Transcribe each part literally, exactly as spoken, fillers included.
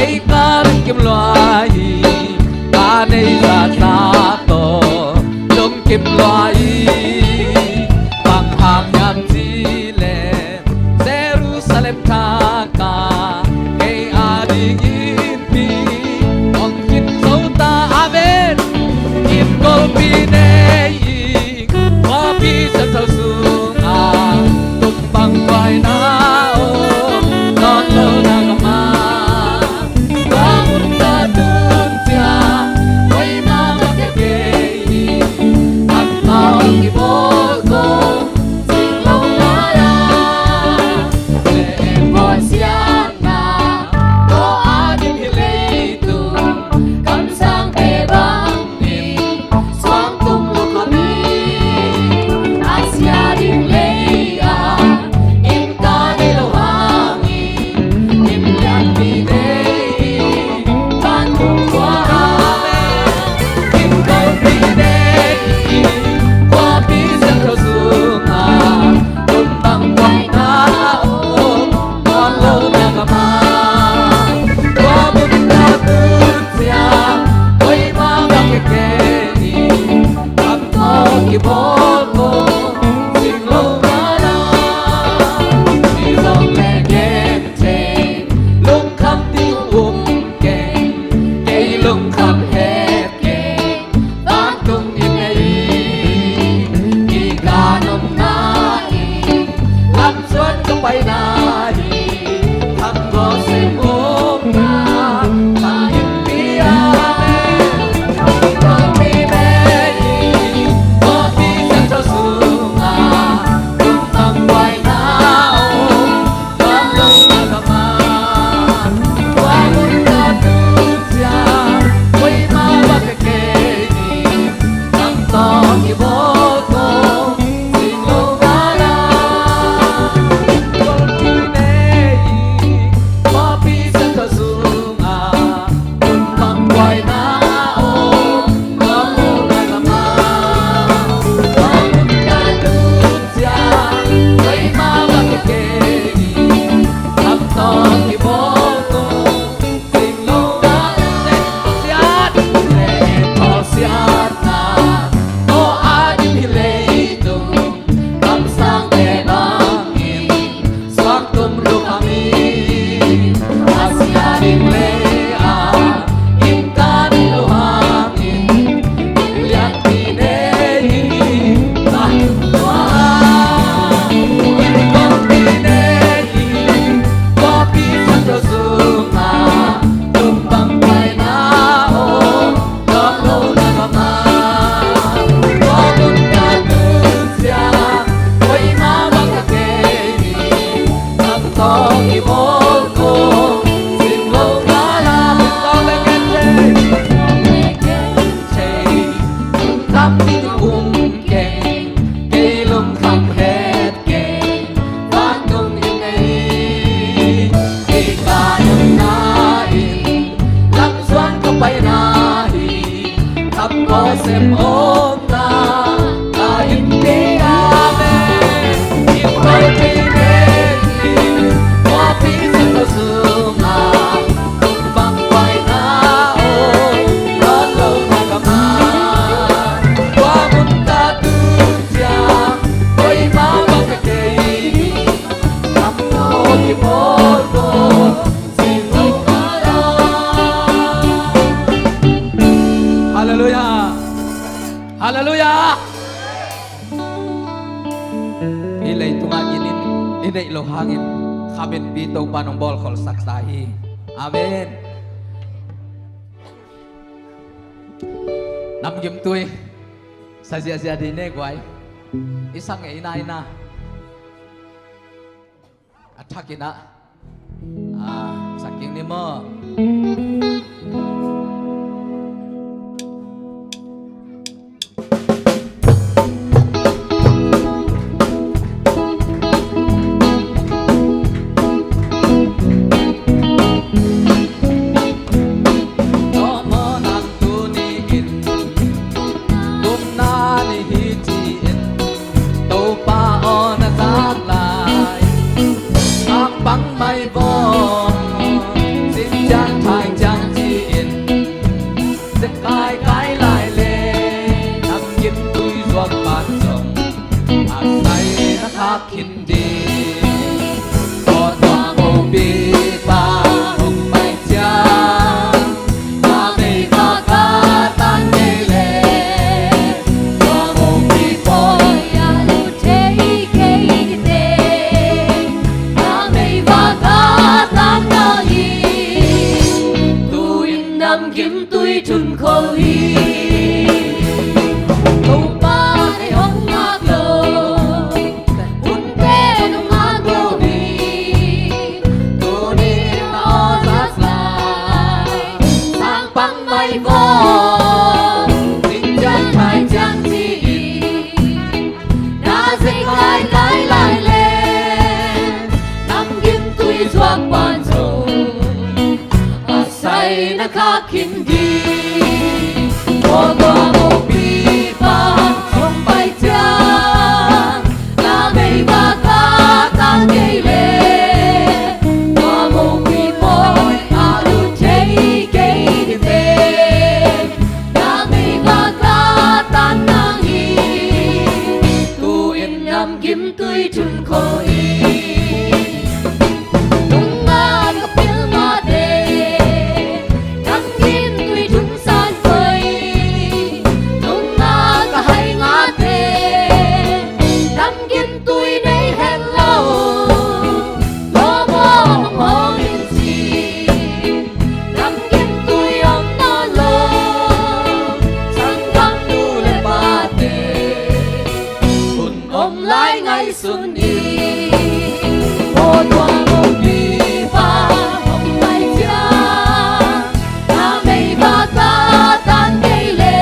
Ka lungkim lua hi, ka neih zahzah tawh lungkim lua hi. Bang hang hiam cih leh Jerusalem thak ah kei adingin pi hong khin zo ta. Amen. Inn golpi nei hi, khuapi siangtho sungah tung bang guai na om, nawn lo na gam a. Tua mun ka tun ciang, koimah bang kia kei hi, a tawh kibawl kong sing lo ngai a. Le en bawl siangna, tua a ding hi leitung, kamsang te bang in suang tum lo kha mi. A sia ding lei a, inn ka nei lo hangin, inn lianpi nei hi, vantung khua ah inn golpi nei hi. Khuapi siangtho sungah tum bang guai na om, nawn lo na gam a. Tua mun ka tun ciang, koimah bang kia kei hi, a tawh kibawl kong sing lo ngai a. Hi zong le gen thei, lungkham ding um keng, kei lungkham het keng. Vantung inn nei hi, i ka nopna inn, lamsuan ka paina hi. Thamgaw sem omna, ka innpi a. Golpi nei hi, golpi siangtho sungah tung bang guai na om, nawn lo na gam a. Tua mun ka tun ciang, koimah bang kia kei hi, a tawh kibawl kong sing lo ngai a. Golpi nei hi, khuapi siangtho sungah tung bang guai na om, nawn lo na gam a. Tua mun ka tun ciang, koimah bang kia kei hi, a tawh kibawl kong sing lo ngai a. Siat, le en bawl siangna, tua a ding hi leitung, kamsang te bang in suang tum lo kha mi. A sia ding lei a, inn ka nei lo hangin, inn lianpi nei hi, vantung khua ah inn golpi nei hi. Khuapi siangtho sungah tum bang guai na om, nawn lo na gam a. Tua mun ka tun ciang, koimah bang kia kei hi, a tawh kibawl kong sing lo ngai a. Hi zong le gen thei, hi zong le gen thei, lungkham ding um keng, kei lungkham het keng. Vantung inn nei hi, i ka nopna inn, lamsuan ka paina hi. Thamgaw sem omna, ka innpi a. Amen. Inn golpi nei hi, khuapi siangtho sungah tung bang guai na om, nawn lo na gam a. Tua mun ka tun ciang, koimah bang kia kei hi, a tawh kibawl kong sing lo ngai a. Halleluiah. Halleluiah. Hih leitungah inn i neih loh hangin kha benpi Topa in hong bawlkholhsak sa hi. Amen. Namgimtui, sa ziahziah dih ne guai. I sa ngei nai na. A thakin ah, ah, sa kik ni maw. Tawh maw nang tuni-in, upna ni hi ci-in, Topa aw na zak lai. Hang pang mai vawng, sin Gimtui thun khol hi. Topa ei hong ngak lo, hun pen hong ngak lo hi. Tuni na aw zak lai, sang pang mai vo. Cing ciang thai ciang ci hi. Na zek lai lai lai le, nam gimtui zuak pan zo. A sai na kha khin ding. Aw tua mupi pa hong pai ciang, na mei va ka tang kei le. Tua mupi pawi a lut thei kei ding te, na mei va ka tang nang hi. Tu in nam gimtui thun khol hi. Nungak a pil ngate, nam gimtui thun san koi. Nungak a hai ngate, nam gimtui nei het lo. Lawm aw hong hawm in ci, nam gimtui om nawn lo. Sanggam nu le pate, hun om lai ngaihsun ni. Aw tua mupi pa hong pai ciang, na mei va ka tang kei le.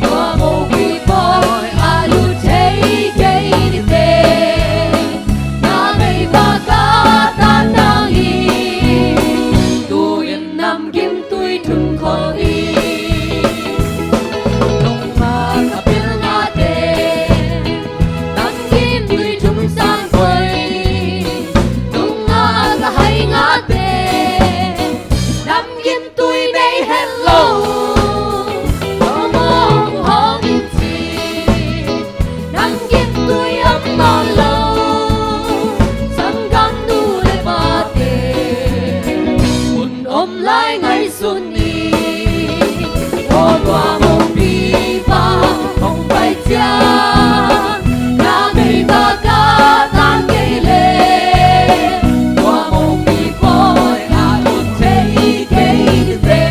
Tua mupi pawi a lut thei kei ding te, na mei va ka tang nang hi. Tu in nam gimtui thun khol hi. Nungak a pil ngate, nam gimtui thun san koi. Nungak a hai ngate, nam gimtui nei het lo. Lawm aw hong hawm in ci, nam gimtui om nawn lo. Sanggam nu le pate, hun om lai ngaihsun ni. Aw tua mupi pa hong pai ciang, na mei va ka tang kei le. Tua mupi pawi a lut thei kei ding te,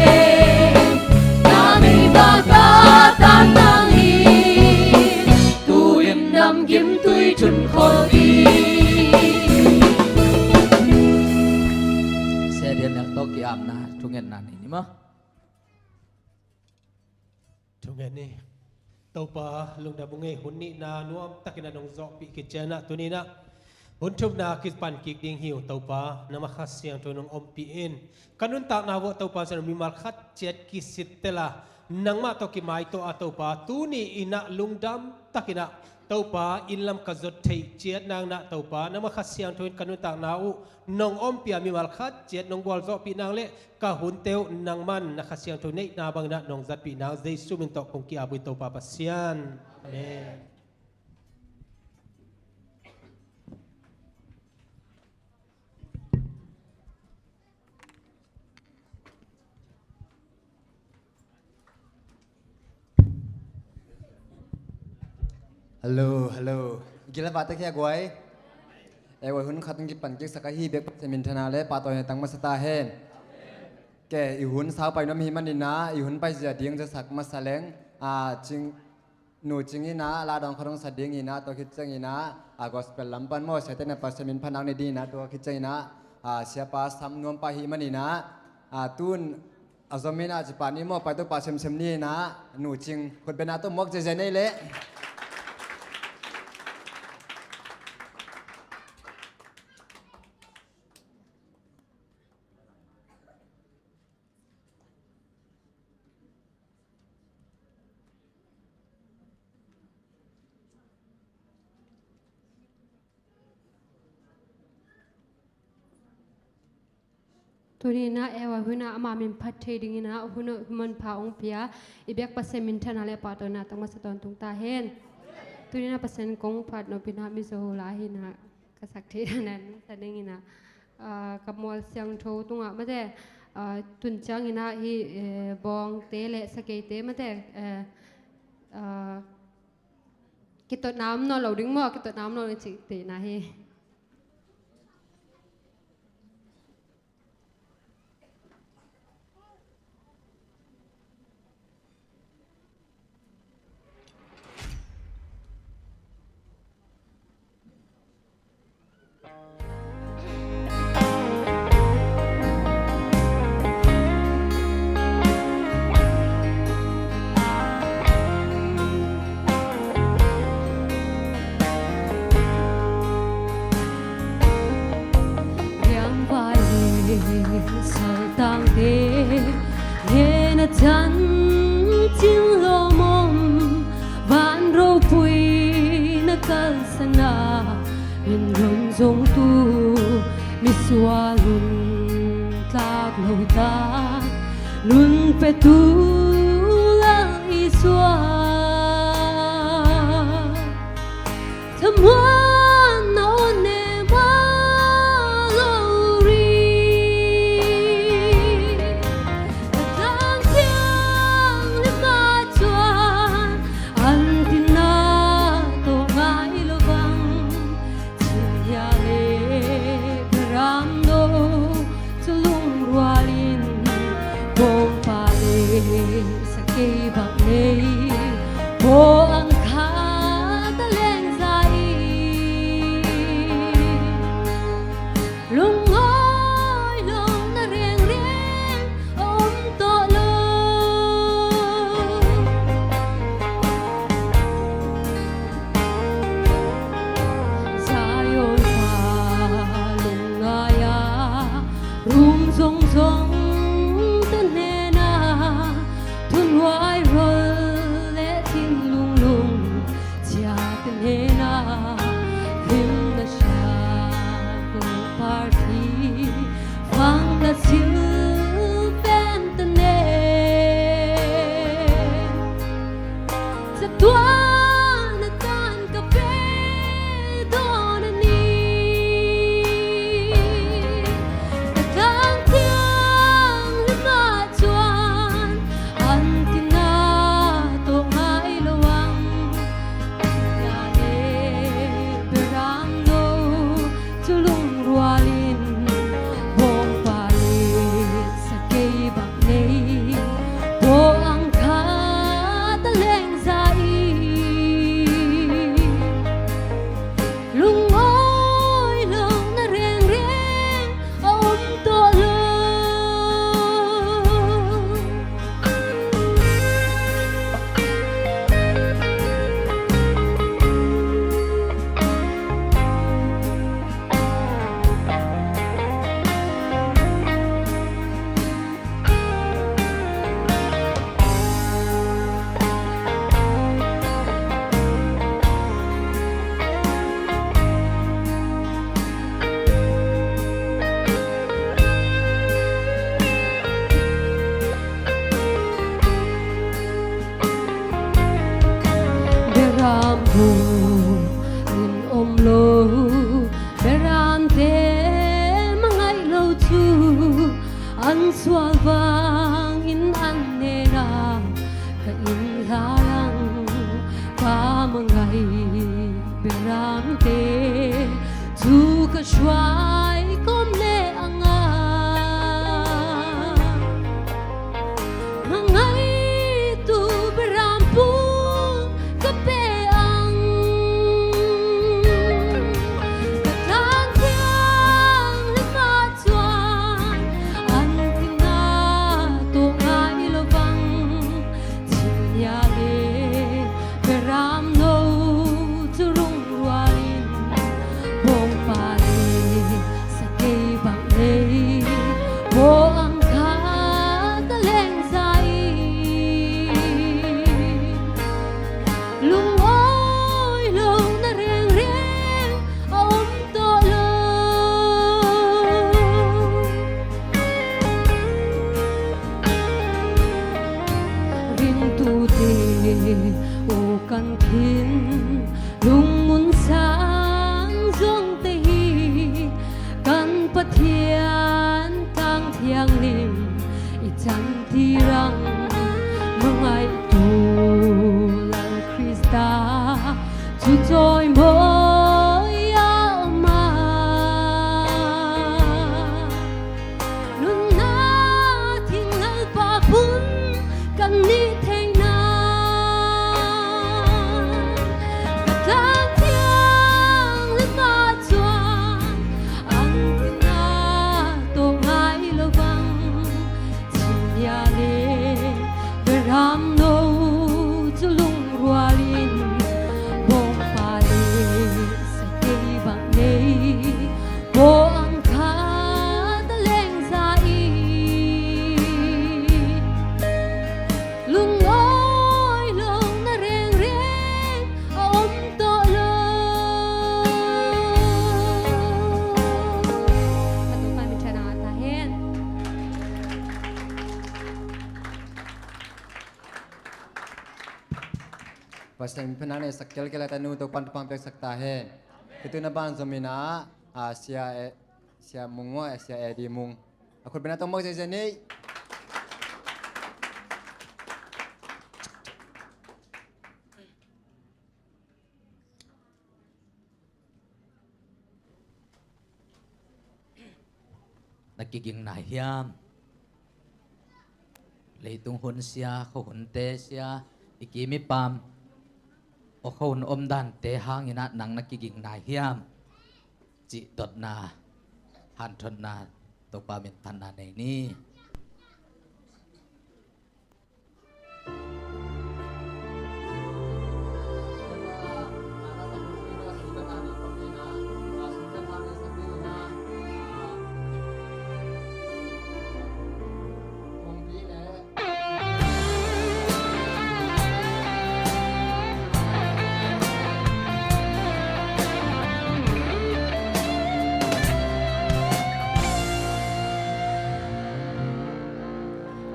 na mei va ka tang nang hi. Tu in nam gimtui thun khol hi. Sia Dian Nel tawh ki-apna thungetna nei ni maw. Thungen ni. Topa lungdam ung ei, hun nihna nuam takin a nong zawhpih khit ciangin ah tuni-in ah hun thumna kipan kik ding hi uh. Topa nangmah Kha Siangtho nong ompih in, ka nuntakna vuah Topa Kha Siangtho mimal khat ciat kisittel a, nangmah tawh kimaituah a Topa tuni-in ah lungdam takin ah Topa inn lam ka zot theih ciat nangin ah Topa nangmah Kha Siangtho in ka nuntakna uh nong ompih a, mimal khat ciat nong gualzawhpih nang le ka hunte uh nangman na Kha Siangtho neihna bangin ah nong zatpih nang Jesu min tawh kong ki-ap uh hi Topa Pasian. Amen. Hello, hello. Gila vate kia guai. Eh, guai hun khat kipan kik sak ahi bek Pasian min thang le pahtawina tang masa ta hen. Ke, i hun sau pai nuam hi manin ah, i hun pai zia ding zasak masa leng. Ah, cing, nu Cing in ah, la dawng khat hong sa ding in ah, tua khit ciangin ah, ah, gospel lam pan maw, siate na Pasian min phatna nei ding in ah, tua khit ciangin ah, ah, siapa sam nuam pai hi manin ah, ah, tun a zom in ah, ci pan i maw, pai tuk pa semsem ni in ah, nu Cing, khut beng ah tua muak ziazia nei leh. Tuni-in ah, eh, a hun ah ama min phat thei dingin ah, hun, hun manpha hong pia i biak Pasian min thang le pahtawina tang masa tawntung ta hen. Tuni-in ah Pasian kong phat nopna Mizo la hi-in ah, ka sak theih dan ah nong sa ning in ah, ah, ka mual siangtho tungah mate, ah, tun ciangin ah hih, eh, bawngte le sakeite mate, eh, ah, kitotna om nawn lo ding maw, kitotna om nawn lo ding cih theihna hi. Tangte ngen a chan cin lawm om, van ropui na kalsan a, min ron zongtu misual hun tlak lo ta, nun petu Lal Isua. Thamuan na on ne ma lo ri. Ka tang thiang le ma chuan an tina tawh ngai lo vang. Chihia le beram no chu lungrualin bawngpa le sakei bang nei paw ang kha ta leng zai. Lungawi lo na reng reng a om tawh lo. Zion pa lungngai a, rum zong zong ta hnena, thunuai rol le thinlung lung ciate hnena, him na siak lo party, fang na sil pen ta ne. Chatuan a tan ka pe dawn a ni. Ka tang thiang le ma chuan an tina tawh ngai lo ang. Nia le beram no chu lungrualin bawngpa le sakei bang nei paw ang kha ta leng zai. Lungawi lo na reng reng a om tawh lo. Beram bu in om lo, beramte mangaih lo chu an sual vangin an nena ka inn hla lang ka mangaih beramte chu ka hruai kawm le anga. Hmangaihtu beram pum ka pe ang. Ka tlang thiang le mah chuan an tina tawh ngai lo vang. Chihia le beram no chu rungrualin bawngpa le sakei bang nei paw ang kha ta leng zai. Lungawi lo na reng reng a om tawh lo. Ringtute u kan khin lungmun sang zawngte hi kan Pathian tlang thianghlim i chantir ang. Hmangaihtu Lal Krista chu chawimawi a om a. Nunna thing Lalpa pun kan nih theihna, ka tlang thiang le mah chuan an tina tawh ngai lo vang. Chihia le Pasian min phatna na neihsak kelkel a, tanu Topa'n thupha piaksak ta hen. Kei tu na ban zom in ah, ah, Sia, eh, Sia Mung maw, eh, Sia Eddie Mung. A khut bengna tawh mawk ziahziah ni. Na kiging nai hiam? Leitung hun sia, khuahunte sia, i kim i pam, aw khuahun omdante hangin ah nang na kiging nai hiam? Cih dotna, hanthotna, Topa min phatna nei ni.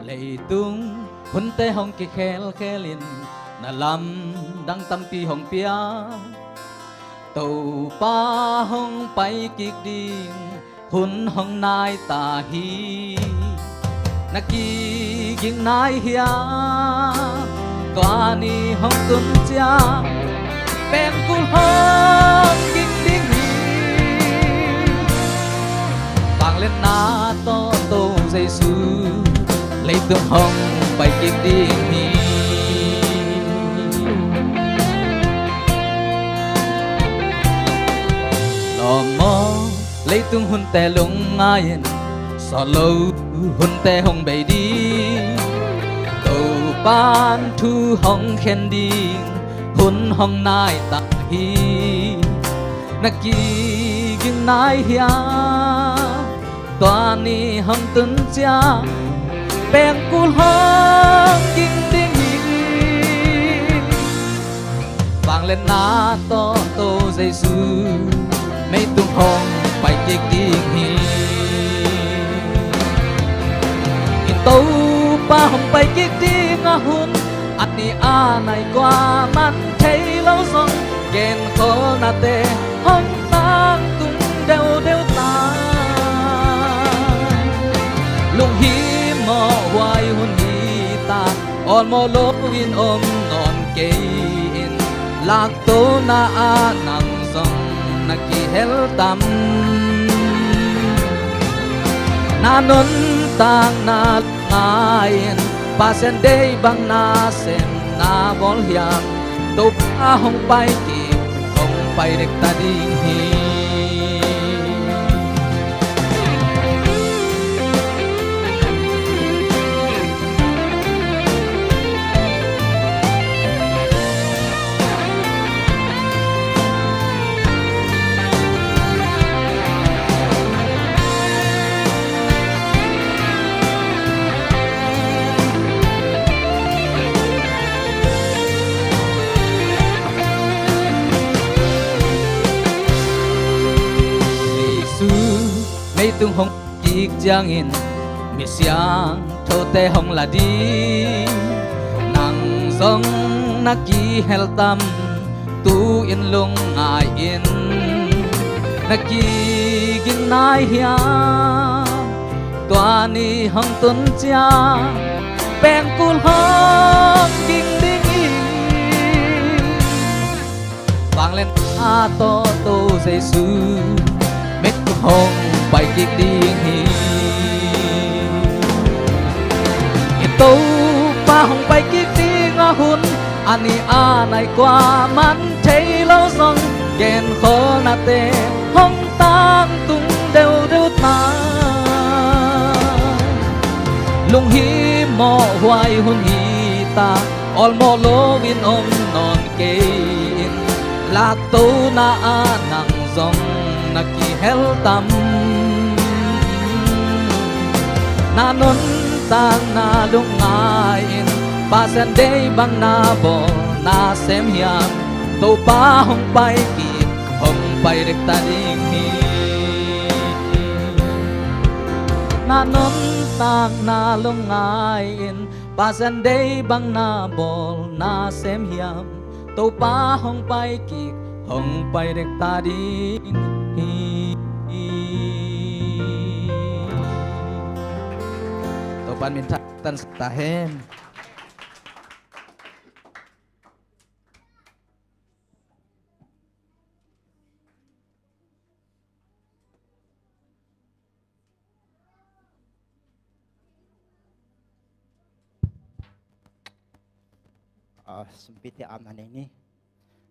Leitung hunte hong kikhelkhel in, na lamdang tampi hong pia, Topa hong pai kik ding hun hong nai ta hi. Na kiging nai hiam? Tua ni hong tun ciang pengkul hong ging ding hi. Vangliatna tawh To Jesu, leitung hong pai kik ding hi. Lawm maw, leitung hunte lungngai in, sawt lo hunte hong bei ding, Topa'n thu hong khen ding hun hong nai ta hi. Na kiging nai hiam? Tua ni hong tun ciang pengkul hong ging ding hi. Vangliatna tawh To Jesu, leitung hong pai kik ding hi. I Topa hong pai kik ding a hun, a ni a nai kuaman thei lo zong, genkholhnate hong tangtung deuhdeuh ta. Lunghimawh huai hun hi ta, awlmawh loin om nawn kei in, laktona ah nang zong na kihel tam? Na nuntakna lungngai in, Pasian deih bang na sem na bawl hiam? Topa hong pai kik, hong pai dek ta ding hi. Jesu, leitung hong kik ciangin, mi siangthote hong la ding, nang zong na kihel tam? Tu-in lungngai in, na kiging nai hiam? Tua ni hong tun ciang pengkul hong ging ding hi. Vangliatna tawh To Jesu, leitung hong pai kik ding hi. I Topa hong pai kik ding a hun, a ni a nai kuaman thei lo zong, genkholhnate hong tangtung deuhdeuh ta. Lunghimawh huai hun hi ta, awlmawh loin om nawn kei in, laktona ah nang zong na kihel tam? Na nuntakna lungngai in, Pasian deih bang na bawl na sem hiam? Topa hong pai kik, hong pai dek ta ding hi. Na nuntakna lungngai in, Pasian deih bang na bawl na sem hiam? Topa hong pai kik, hong pai dek ta ding hi. Topa in minthanna tangsak ta hen. A, sumpite, amna nei ni.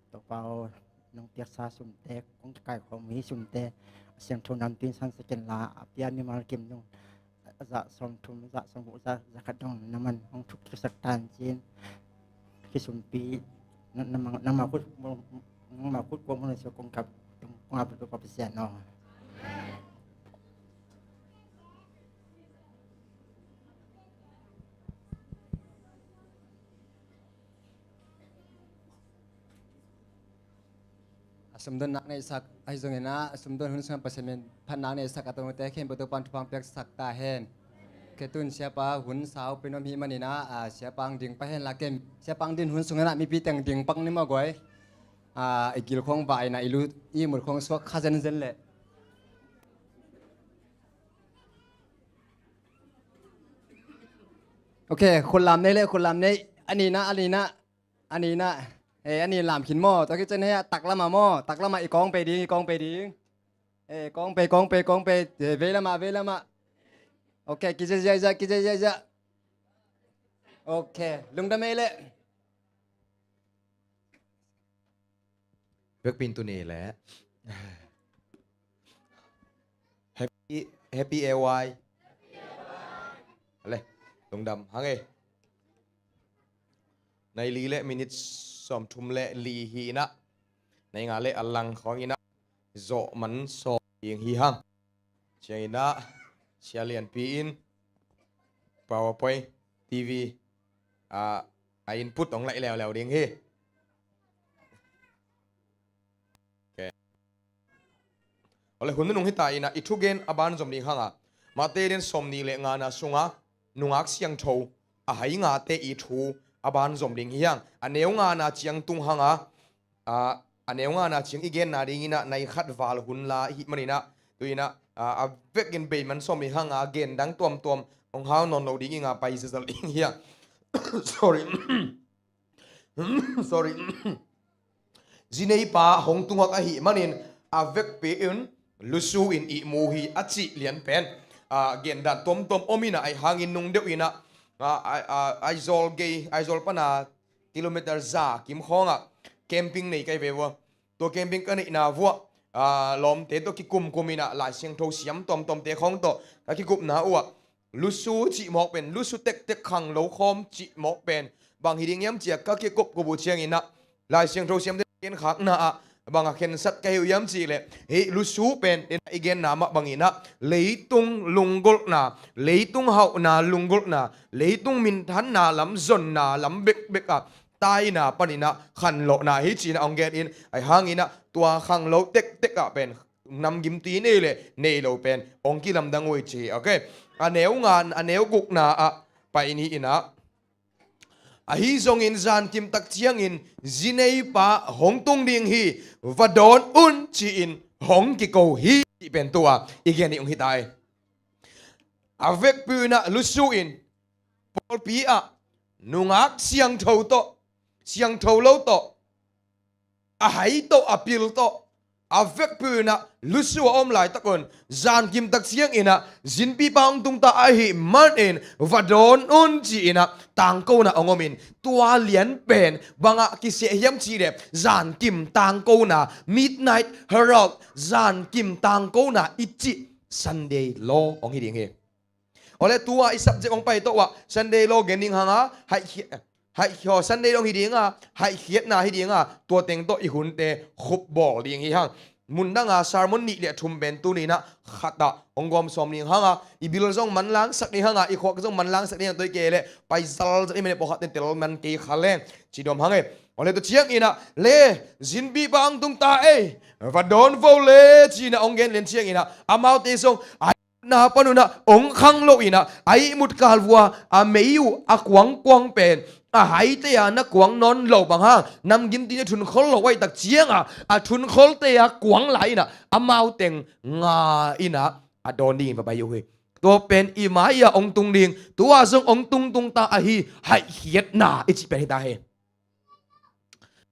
Topa aw, nong piaksa sumte, kong kaikhawm hi sumte, a siangtho nampi in sansak inla, a pia mimal kim nung, a za sawmthum, za sawmguk, za, za khat dong na man hong thuk thusak tan cin. Kisumpi, na, na, na, na ma kut, na ma kut kuang mun so kong kap, kong ap tu kap sian aw. A sumdon nak neihsak ahi zongin ah, a sumdon hun sungah Pasian min phat nak neihsak a tawmte khempeuh Topa'n thupha piaksak ta hen. Kei tun siapa hun sau peuh in om hi manin ah, a, siapa hong ding pah hen la kem. Siapa hong din hun sungin ah mipi teng ding pak ni maw guai. A, i gil khawng vai na, i lu, i mut khawng suak kha zenzen leh. Ok, khut lam nei leh, khut lam nei. A nihna, a nihna. A nihna. Eh, a nih lam khin maw. Tua khit ciang hei, taklam ah maw. Taklam ah i kawng pei ding, i kawng pei ding. Eh, kawng pei, kawng pei, kawng pei. Eh, vei lam ah, vei lam ah. Ok, kize ziahziah, kize ziahziah. Ok, lungdam ei leh. Vekpi in tuni leh Happy, Happy A Y. Le, lungdam hang e. Nai li leh minute sawmthum leh li hi in ah, nai nga leh a lang khawng in ah zawh man sawm ding hi hang. Ciang in ah, Sia Lianpi in PowerPoint, T V, a, a input hong laih leuleu ding hi. Ok. Awle, hun nunung hi ta in ah, i thugen a banzom ding hang a, Matthai lian sawmnih leh ngana sungah nungak siangtho a hai ngate i thu a banzom ding hi hang. A neu ngana ciang tung hang a, a, a neu ngana ciang i genna ding in ah nai khat val hun la i hih manin ah, tu in ah, a, a vekin bei man sawm ding hang a, gen dang tuamtuam hong hau nawn lo ding ing a, pai zazal ding hi hang. Sorry. Sorry. Zineipa hong tungak ahih manin a vekpi in lusu in ihmu hi a cih lian pen, a, gendan tuamtuam om in ah, ahi hangin nung deuh in ah, a, a, a, Aizawl gei, Aizawl pan a kilometer za kim khawng ah camping nei ka hi ve ua. Tua camping ka neihna vuah, a, lawmte tawh kikumkum in ah Lai Siangtho siam tuamtuamte khawng tawh ka kikupna uah, lusu cih mawk pen, lusu tektek khanglo khawm cih mawk pen bang hi ding hiam ci a ka kikupkup uh ciang in ah, Lai Siangtho siamte genkhakna ah bang a khensat ka hi uh hiam cih leh, hih lusu pen, den a i genna mah bang in ah, leitung lunggulhna, leitung hauhna lunggulhna, leitung minthanna lam zonna lam bekbek ah taina pan in ah khanlawhna hi ci in ah hong gen in, ahi hangin ah tua khanglo tektek ah pen namgimte nei leh nei lo pen hong kilamdang uh hi ci hi. Ok. A neu nga, a neu gukna ah pai ni in ah, ahi zongin zankim tak ciangin zineipa hong tung ding hi, va dawn un ci-in hong kiko hi, cih pen tua i gen hi ung hi ta hi. A vekpi in ah lusu in pawlpi ah nungak siangtho tawh, siangtho lo tawh, a hai tawh, a pil tawh, a vekpi in ah lusu a om laitak un, zankim tak ciang in ah zinpipa hong tung ta ahih manin va dawn un ci in ah tangkona hong om in, tua lian pen bang ah kiseh hiam cih leh zankim tangkona, midnight herald, zankim tangkona i cih Sunday law hong hi ding hi. Awle, tua i subject hong pai tawh uah Sunday law gen ding hang a, haih khia-, haih khia-, Sunday law hi ding a, haihkhiatna hi ding a, tua teng tawh i hunte khupbawl ding hi hang. Mundang a sermon nih leh thum pen tuni in ah khat ah hong gawm sawm ding hang a, i bil zong manlangsak ding hang a, i khuak zong manlangsak ding hang, tua hi kei leh pai zalzal i mene pawlkhat ten tel man kei kha leng ci dawm hang e. Awle, tua ciang in ah le, zinpipa hong tung ta ei, va dawn vo le ci in ah hong gen lian ciang in ah, amaute zong a na panun ah ong khang lo in ah, a ihmut kal vua a mei uh a kuangkuang pen a haite a na kuang nawn lo bang hang, namgimti na thunkhol lo ahih tak ciang a, a thunkholte a kuang lai in ah amau teng nga in ah a dawn dingin va pai uh hi. Tua pen i mai-ah ong tung ding, tua zong ong tungtung ta ahi haihkhiatna i cih pen hi ta hi.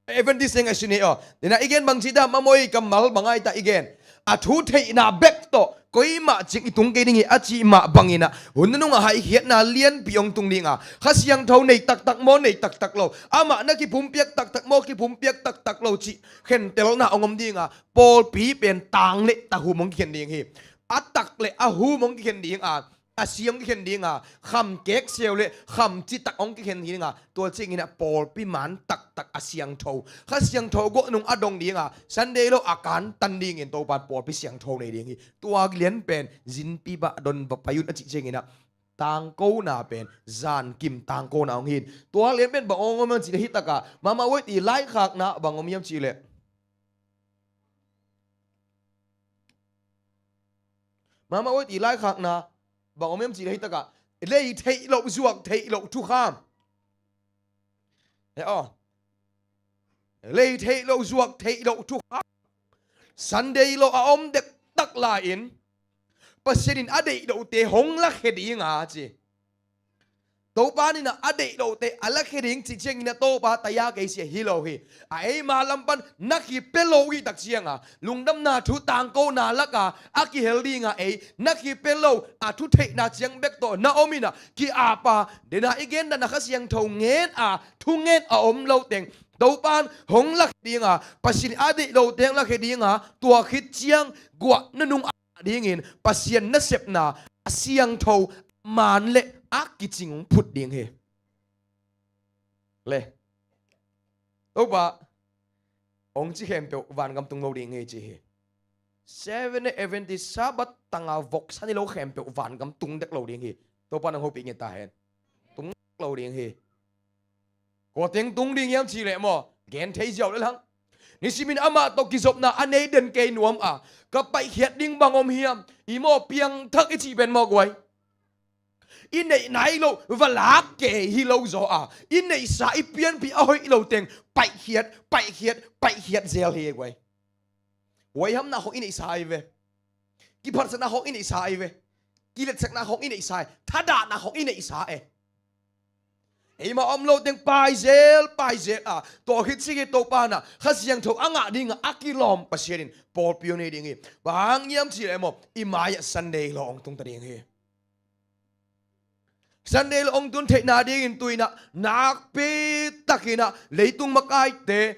Adventist teng a si ni aw. Dena i gen bang ci ta, mamaw i kammal bang ai ta i gen. A thu theihna bek tawh koimah cing i tung kei ding hi a cih mah bangin ah, hun nunung a haihkhiatna lianpi ong tung ding a, Kha Siangtho nei taktak maw, nei taktak lo, amah na kipumpiak taktak maw, kipumpiak taktak lo cih khentelna ong om ding a, pawlpi pen tang le ta hum ong kikhen ding hi. A tak le a hum ong kikhen ding a, a si ong kikhen ding a, kham kek seu le kham citak ong kikhen ding a, tua ciangin ah pawlpi man taktak a siangtho, Kha Siangtho guah nung a dong ding a, Sunday lo a kantan dingin Topan pawlpi siangtho nei ding hi. Tua lian pen zinpi bah don va pai un a cih ciangin ah, tangkona pen zankim tangkona ong hi in. Tua lian pen bang ong om hiam cih leh, hi tak a Mama White i laikhakna bang om hiam cih leh, Mama White i laikhakna bang om hiam cih leh, hi tak a lei theih loh, zuak theih loh thukham. He aw. Lei theih loh, zuak theih loh thukham. Sunday lo a om dektak lai-in Pasian in a deih lohte hong lakhia ding a ci. Topa in ah a deih lohte a lakhia ding cih ciangin ah Topa taya kei sia hi lo hi. A eima lam pan na khipia lo hi tak ciang a, lungdamna thu tangkona lak a a kihel ding a ei na khipia lo, a thu theihna ciang bek tawh na om in ah ki-ap a, dena i gen dan a Kha Siangtho ngen a, thu ngen a om lo teng Topan hong lakhia ding a, Pasian a deih lohte hong lakhia ding a, tua khit ciang guah nunung a dingin Pasian nasepna a siangtho, man le a kicing hong phut ding hi. Le Topa ong ci khempeuh vangam tung lo ding hi ci hi. Seven Day Adventist Sabbath tang a voksa ni lo khempeuh vangam tung dek lo ding hi. Topa nang hopih nge ta hen. Tung dek lo ding hi. Kua teng tung ding hiam cih leh maw, gen thei ziau le lang. Nisimin amah tawh kizopna a nei den kei nuam a, ka paihkhiat ding bang om hiam? I maw, piangthak i cih pen maw guai, i neih nai loh va lak kei hi lo zaw a, i neihsa i pianpih a hoih lo teng paihkhiat, paihkhiat, paihkhiat zel hi guai. Huaihamna khong i neihsa hi ve. Kiphatsakna khong i neihsa hi ve. Kiletsakna khong i neihsa hi. Thadahna khong i neihsa e. Eima om lo teng paizel, paizel a, tua khit ciang hi Topa in ah Kha Siangtho a ngah ding a a kilawm Pasian in pawlpi hong nei ding hi. Bang hang hiam cih leh maw, i mai-ah Sunday lo hong tung ta ding hi. Sunday lo hong tun theihna dingin tu-in ah nakpi takin ah leitung makaite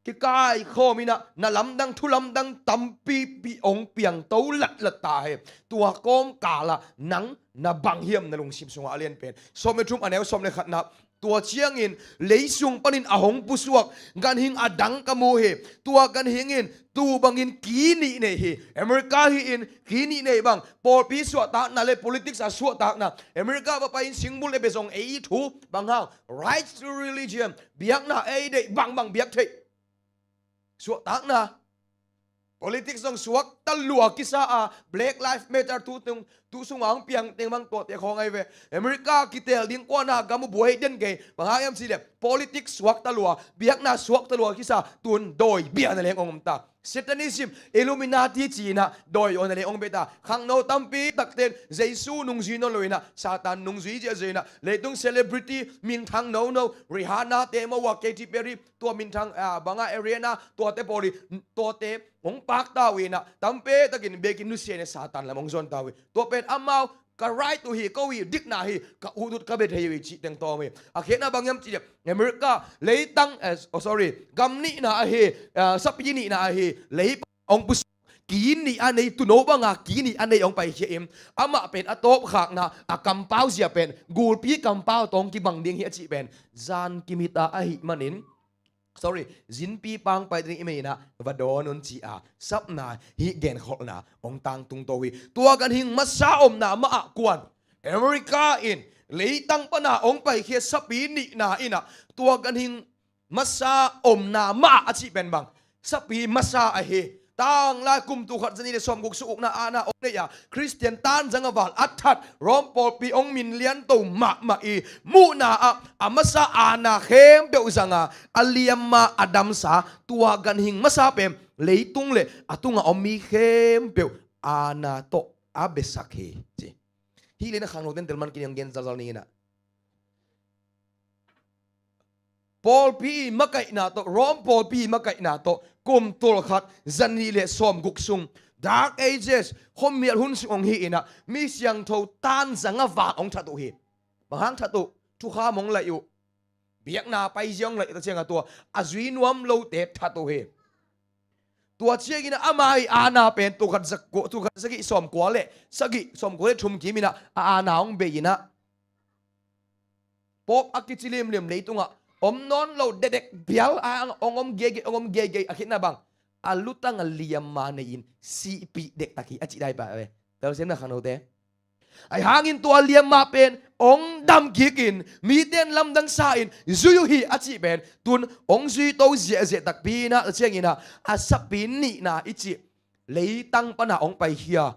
kikaikhawm in ah na lamdang, thu lamdang tampipi hong piangto latlat ta hi. Tua kawmkal ah nang na bang hiam na lungsim sungah a lian pen? Sawm le thum, a neu sawm le khatna. Tua ciangin leisung panin a hong pusuak ganhing a dang ka mu hi. Tua ganhing in tu bangin ki nih nei hi. America hi-in ki nih nei bang, pawlpi suahtakna le politics a suahtakna. America va pai-in singbul le bia zong ei thu bang hang, right to religion, biakna ei deih bangbang biak theih. Suahtakna, politics zong suakta lua kisa a, Black Lives Matter tu tung, tu sungah hong piang teng bang tuate khawng ahi ve. America kiteel ding kuana gam uh buai den kei, bang hang hiam cih leh politics suakta lua, biakna suakta lua kisa, tun dawi biakna leng hong om ta. Satanism, Illuminati ci-in ah dawi awna leng hong bia ta. Khangno tampi takten Jesu nungzui nawn lo-in ah Satan nungzui ziahziah in ah, leitung celebrity minthang nono, Rihanna te maw, Katy Perry, tua minthang, ah, bang a, Ariana, tuate pawl hi, tuate hong pak ta uh in ah, tampi takin biakinn nusia in ah Satan lam hong zuan ta uh hi. Tua pen amau ka right uh hi, ko hi, dikna hi, ka ut ut ka bia thei uh hi cih teng tawm hi. A khiatna bang hiam cih leh, America leitang, eh, oh, sorry, gam nihna ahi, ah, sapi nihna ahi, lei hong pusuak, ki nih a nei, tuuno banga ki nih a nei hong paikhia in, amah pen a tawpkhakna, a kampau zia pen gulpi kampau tawh hong kibang ding hi a cih pen zankim hi ta ahih manin, sorry, zinpi pang pai ding i hih manin ah va dawn un ci-a sapna hih genkholhna hong tangtung to hi. Tua ganhing masa omna mah ah kuan, America in leitang pana hong paikhia sapi nihna in ah, tua ganhing masa omna mah a cih pen bang, sapi masa ahi, Tanglai kum tul khat zanih le sawmguk sung ukna aana hong nei a, Khristian taanzang a val a that Rom pawlpi hong min lianto mahmah i, muhna ah a masa aana khempeuh zang a, a liamma a damsa tua ganhing masa pen leitung le a tungah om mi khempeuh aana tawh a biasak hi, ci. Hih le na khangnote in telman kiniang gen zalzal ni in ah, pawlpi makaihna tawh, Rom pawlpi makaihna tawh kum tul khat zanih le sawmguk sung, Dark Ages, khuamial hun sung hong hi in ah, mi siangtho taanzang a val hong that uh hi. Bang hang that uh? Thukham hong laih uh, biakna paizia hong laih uh, tua ciangah tua a zui nuam lote that uh hi. Tua ciangin ah ama i aana pen tul khat za kua, tul khat sagih sawmkua le sagih, sawmkua le thum kim in ah a aana hong bei in ah, Pope a kici limlim leitungah om nawn lo, dekdek bial a hong om geigei, hong om geigei a khitna bang, a lutang a liamma nei in sihpih dektak hi a cih dai pah ve. Telsiamna khangnote. Ahi hangin tua liamma pen hong dam kik in, mite in lamdang sa in zui uh hi a cih pen tun hong zuito ziahziah takpi in ah, tua ciangin ah a sapi nihna i cih leitang pan ah hong paikhia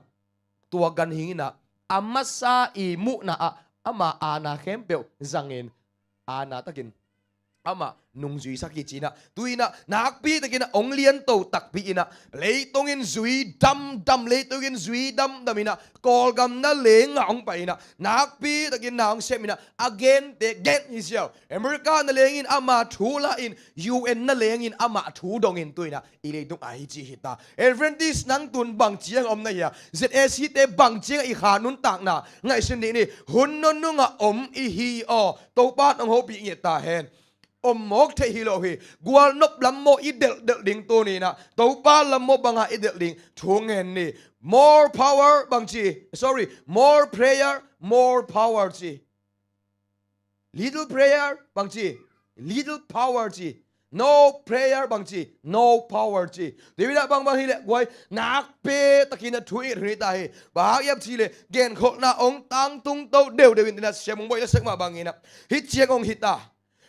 tua ganhing in ah a masa i muhna ah ama aana khempeuh zangin aana takin amah nungzuisak hi, ci in ah, tu in ah nakpi takin ah hong lianto takpi in ah, leitung in zui damdam, leitung in zui damdam in ah, Kawlgam na leng ah hong pai in ah, nakpi takin na hong sem in ah, a gente gen hi ziau. America na leng in ama thu la in, U N na leng in ama thu dong in, tu in ah i leitung ahi ci hi ta. Adventist nang tun bang ciang om na hia? Z A C te bang ciang i kha nuntakna ngaihsun dih ni. Hun nunung ah om i hi aw. Topa nong hopih ngiat ta hen. Om mawk theih hi lo hi. Gualnop lam maw i delhdelh ding tuni in ah? Topa lam maw bang a i delh ding? Thu ngen ni. More power bang ci. Sorry. More prayer, more power ci. Little prayer bang ci. Little power ci. No prayer bang ci. No power ci. David ah bangbang hi leh guai, nakpi takin ah thu i nget hun hi ta hi. Bang hang hiam cih leh genkholhna hong tangtung to deudeu in, tu in ah siam hong buai la sek mah bangin ah hih ciang hong hi ta.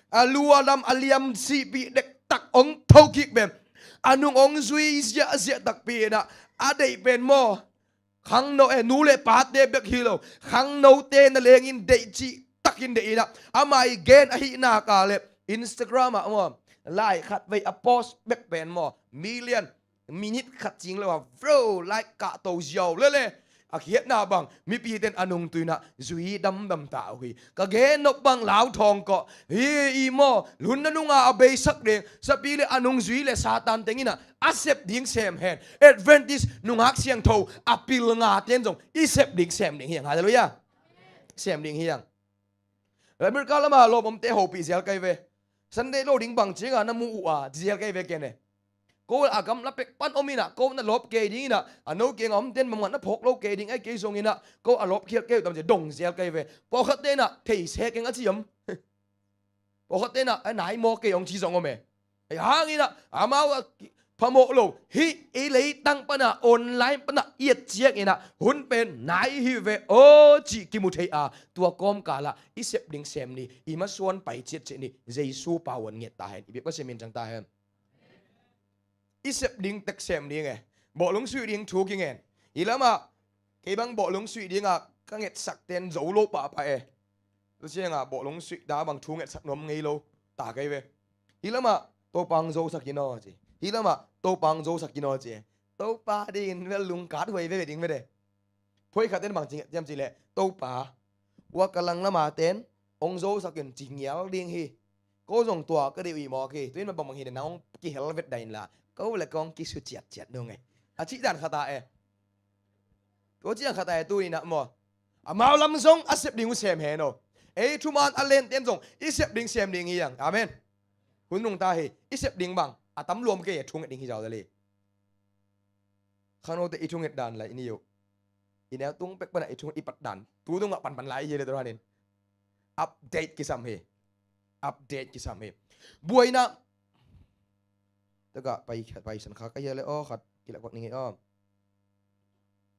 A lu a lam a liam sihpih dektak hong tho kik pen a nung hong zui ziahziah takpi in ah, a deih pen maw, khangno, eh, nu le pate bek hi lo, khangnote na leng in deih cih takin deih in ah, ama i gen ahih nak leh Instagram ah maw, lai khat vei a post bek pen maw, million, minute khat cing lo a vro like kah to ziau lele. A khiatna bang, mipite in a nung tu in ah zui damdam ta uh hi. Ka gen nop bang lau thawng kawh hi. I maw, hun nunung a a beisak ding sapi le a nungzui le Satan teng in ah a sep ding sem hen. Adventist nungak siangtho a pilnga ten zong i sep ding sem ding hi hang. Halleluiah. Sem ding hi hang. America lam ah lawm omte hopih zial kai ve. Sunday lo ding bang ciang a na mu uh a, zial kai ve ken e. Ko a gamla pek pan om in ah, ko na lawp kei ding in ah, a no kiang a omte in bangmah na phawk lo kei ding, ai kei zong in ah ko a lawp khial kei uh tam ci dong zial kai ve. Pawlkhatte in ah thei se keng a ci om. Pawlkhatte in ah a nai maw kei hong ci zong om e. Ahi hangin ah amau a phamawh lo, hih i leitang pan ah, online pan ah i et ciangin ah hun pen nai hi ve aw cih kimu thei a, tua kawmkal ah i sep ding sem ni, i masuan pai ciatciat ni, Jesu pauan ngiat ta hen. I biak Pasian min ciang ta hen. I sep ding tek sem ding e. Bawhlung suih ding thu kingen. Hih lamah kei bang bawhlung suih dingah ka ngetsakte in zo lo pahpah e. Tua ciangah bawhlung suih da bang thu ngetsak nuam ngei lo ta kei ve. Hih lamah Topa hong zosak in aw ci. Hih lamah Topa hong zosak in aw ci. Topa dingin vel lungkat huai veve ding ve de. Phoikhatte in bang ci nget ciam cih leh, Topa, ua ka langlam a ten hong zosak in ci ngial ding hi. Ko zong tua ka deih uh hi mawk hi. Tu in bangbang hi le nang hong kihel vet dah inla, ko le kong kisu ciatciat nung e, a cih dan khat a e. Tua ciang khat a e tu in ah maw, amau lam zong a sep ding uh sem hen aw. Ei thuman a lente in zong i sep ding sem ding hi hang. Amen. Hun nungta hi. I sep ding bang a tam luam kei e, thu nget ding hi zaw dali. Khangnote i thunget dan lai i ni uh. I neu tung pek pan ah i thunget i pat dan tu tungah panpan lai i hi le tua hanin update kisam hi. Update kisam hi. Buaina. Taka pai, paisan kha ka hia le aw, khat kilak bak ning e aw.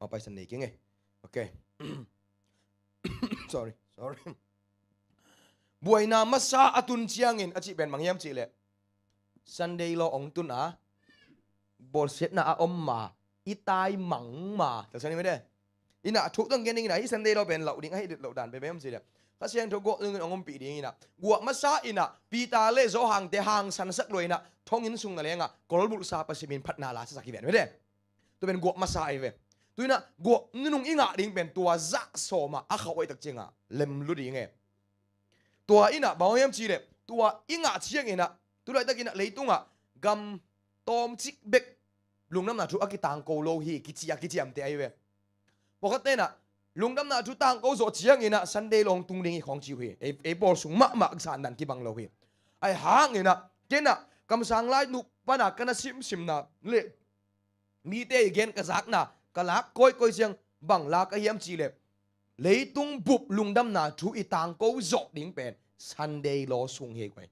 Aw, paisan nei keng e. Ok. Sorry, sorry. Buaina masa a tun ciangin a cih pen bang hiam cih leh, Sunday law hong tun a, bawlsiatna a om ma, i tai mang ma. Telsiam ni mede. Ina, a thuk tawh gen ding ina, hih Sunday lo pen loh ding, a hih loh dan pen bem ci le. Kha Siangtho guah nunung in hong ompih ding ina. Guah masa ina, Peter le Johan te hangsansak lua ina, thonginn sung na lenga, kolbulhsa Pasian min phatna la sasak hi ven mede. Tua pen guah masa hi ve. Tu ina, guah nunung i ngah ding pen tua zah sawma, a khauh hoih tak cianga, lem lu ding e. Tua ina, bang hiam ci le, tua i ngah ciang ina, tu laitak ina, leitungah, gam tawmcik bek, lungdamna thu a kitangko lo hi, kici a kiciamte ahi ve. Pawlkhat tena, lungdamna thu tangko zawh ciang ina, Sunday lo hong tung ding hi khawng ci uh hi. Ei, ei pawl sung mahmah sandan kibang lo hi. Ahi hang ina, kena, kamsang lai nup pana kana simsimna le, mite i gen ka zakna, ka lak kawikawi ciang, bang lak a hiam ci le, leitung bup lungdamna thu i tangko zawh ding pen, Sunday lo sung hi koi.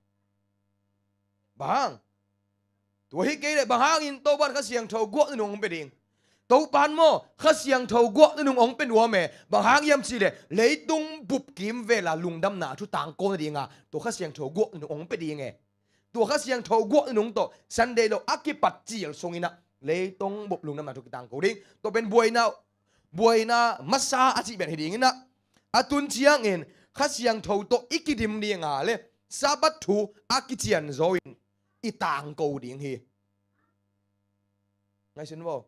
Bang hang? Tua hi kei le bang hangin Topan Kha Siangtho guah nunung hong pia ding? Topan maw, Kha Siangtho guah nunung hong pia nuam e. Bang hang hiam ci le, leitung bup kimvela lungdamna thu tangko nadinga, tua Kha Siangtho guah nunung hong pia ding e. Tua Kha Siangtho guah nunung tawh Sunday lo a kipat cil sung ina, leitung bup lungdamna thu kitangko ding. Tua pen buaina, buaina masa a cih pen hi ding ina. A tun ciangin, Kha Siangtho tawh i kidim dinga le, Sabbath thu a kician zo in i tangko ding hi. Ngaihsun vo.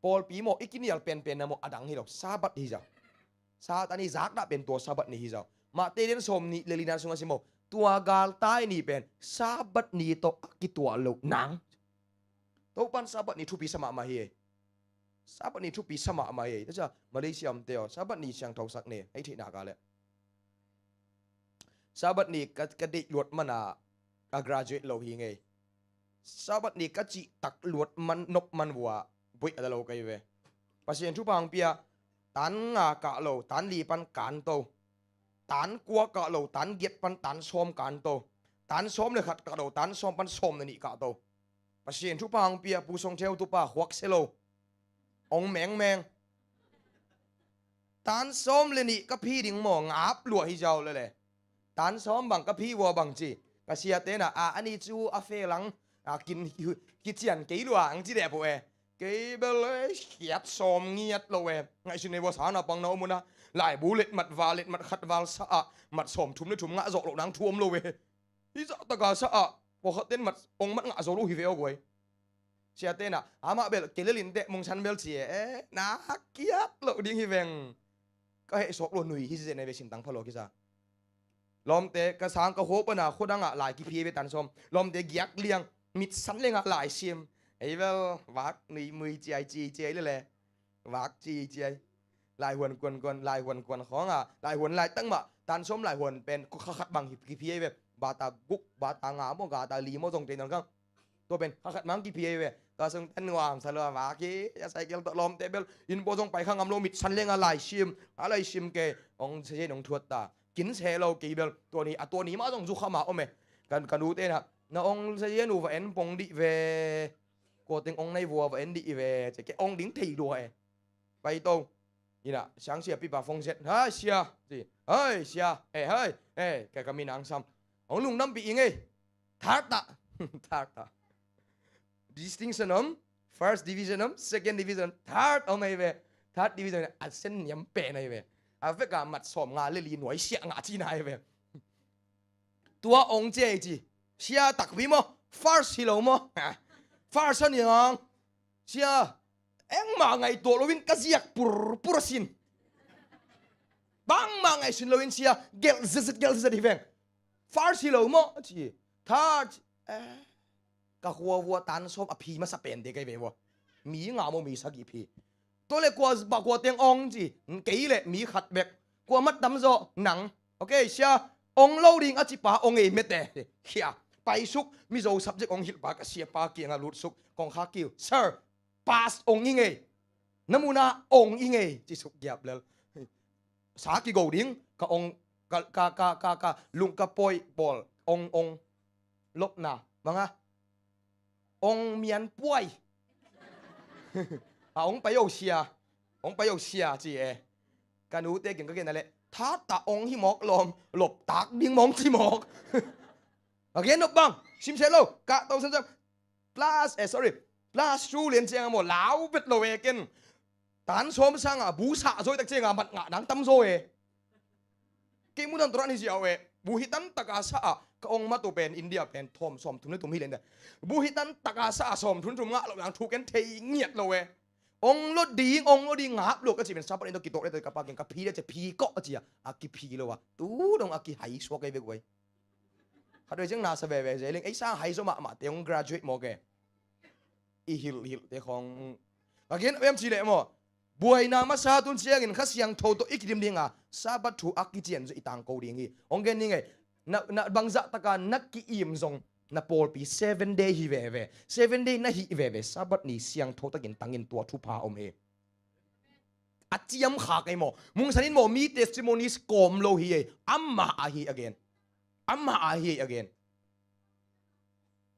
Pawlpi maw, i kinial penpenna maw, a dang hi lo, Sabbath hi zau. Satan i zakdah pen tua Sabbath ni hi zau. Matthai lian sawmnih le lina sungah sim maw, tua galtai ni pen, Sabbath ni tawh a kituah loh nang. Topan Sabbath ni thupi sa mahmah hi ei. Sabbath ni thupi sa mahmah hi ei. Tua cia, Malaysia omte aw, Sabbath ni siangthosak ni, ei theihna ka le. Sabbath ni ka, ka deih luat mana, ka graduate lo hi ngei. Sabbath ni ka cihtak luat man, nop man vua, buaih a da lo ka hi ve. Pasian thupha hong pia, tan nga kah lo, tan li pan kanto. Tan kua kah lo, tan giat pan tan sawm kanto. Tan sawm le khat kah lo, tan sawm pan sawm le nih kahto. Pasian thupha hong pia, Pu Song Theu tupa, khuak sia lo. Ong mengmeng. Tan sawm le nih ka phi ding maw, ngap luah hi zau lele. Tan sawm bang ka phi vua bang ci. Ka siate na, a, ani cu a fe lang, a, kin, kician kei lua ang ci deh pawh e. Kei bel e, khiat sawm ngiat lo e. Ngaihsun nei vua sa na pang na om una. Laibu letmat val, letmat khat val sa a, mat sawm thum le thum ngah zawh loh nang thu om lo e. Hi zah taka sa a, pawlkhat ten mat, ong mat ngah zo lo hi ve aw guai. Siate na, amah bel, kei le lin teh mungsan bel ci e, e, na kiat loh ding hi veng. Ka heh sawk lo nui hi zen e ve sintang pha lo kisa. Lawmte, ka sang ka huap ana, khua dangah lai kiphi e ve tan sawm. Lawmte giak liang, mitsan lengah lai sim. Ei bel, vak nui mui ciai ci ciai lele. Vak ci ciai. Laihuan kuankuan, laihuan kuan khawng a, laihuan laitak mah, tan sawm laihuan pen, kha khat bang hi, kiphi e ve. Bata guk, bata nga maw, gata li maw zong te nang kang. Tua pen, kha khat mang kiphi e ve. Tua sung ten nuam sa lua vak hi, a cycle tawh lawmte bel, inn pawh zong pai kha ngam lo mitsan lenga lai sim, a lai sim kei, ong se ong thuat ta. Kin se lo kei bel, tua ni, a tua ni mah zong zu kha mah om e. Kan, kan u te na, na ong se nu va en pong dih ve. Kua teng ong nai vua va en dih ve, ci ke ong ding thei lua e. Pai to. Ina, siang sia pipa phong zet. Hai sia. Ci. Hai sia. Eh, hai. Eh, ka, ka minang sam. Ong lungdam pi ing ei. Third ta. Third ta. Distinction om. First division om. Second division. Third om ei ve. Third division. A sen niam pen ei ve. A vek a mat sawm nga le li nuai sia nga ci na ei ve. Tua ong ci ei ci. Sia takpi maw. First hi lo maw. First a niang. Sia, engmah ngaihtuah loin ka ziak purpur a sin. Bangmah ngaihsun loin sia, gelh zezet, gelh zezet hi veng. First hi lo maw, a ci. Third, eh, ka khua vua tan sawm a phi masa pen te kei ve vua. Mi nga maw, mi sagih phi. Tua le kua, bah kua teng ong ci, kei le mi khat bek. Kua mat tam zaw, nang. Ok, sia, ong lo ding a ci pa, ong ei mete. Khia, paisuk, Mizo subject ong hilh pa, ka sia pa kiangah lutsuk, kong kha kiu. Sir, pass ong i ngei. Na muna ong i ngei. Ci suk giap lel. Sa kigo ding, ka ong, ka, ka, ka, ka, ka, lung ka poi, pawl, ong, ong, lopna, manga. Ong mian puai. A ong pai o sia. Ong pai o sia, ci e. Ka nu te geng ka gen a le. Thata ong hi mawk lawm, lop tak ding mawng ci mawk. A gen nop bang, sim se lo, ka to sam sam. Plus, eh, sorry. Class two lian ciang a maw, lau vet lo e ken. Tan sawm sanga bu sah zaw tak cianga mat ngah dang tam zaw e. Kei munan tawh ran hi ziau e. Bu hi tan taka sa a, ka ong matu pen India pen thawm sawm thum le thum hi len da. Bu hi tan taka sa a sawm thum thum ngah lo dang thu ken thei ngiat lo e. Ong lo ding, ong lo ding ngap lo ka ci pen Sabbath ni tawh kitawh le tawh ka pakin ka phi le ci phi kawh a ci a, a kiphi lo a. Tu dong a kihai suak ei ve guai. Khat vei ciang na sa veve zia leng ei sang hai zaw mahmah te ong graduate maw ke. I hilh hilh te khawng. Ka gen em ci leh maw? Buaina masa tun ciangin Kha Siangtho tawh i kidim dinga Sabbath thu a kician zaw i tangko ding hi. Ong gen ning ei. Na, na bangzah taka na ki-im zong na pawlpi seven day hi veve. Seven day na hih veve Sabbath ni siangtho takin tangin tua thupha om hi. A ciam kha kei maw? Mungsanin maw mi testimonies kawm lo hi ei. Amah ahi again. Amah ahi again.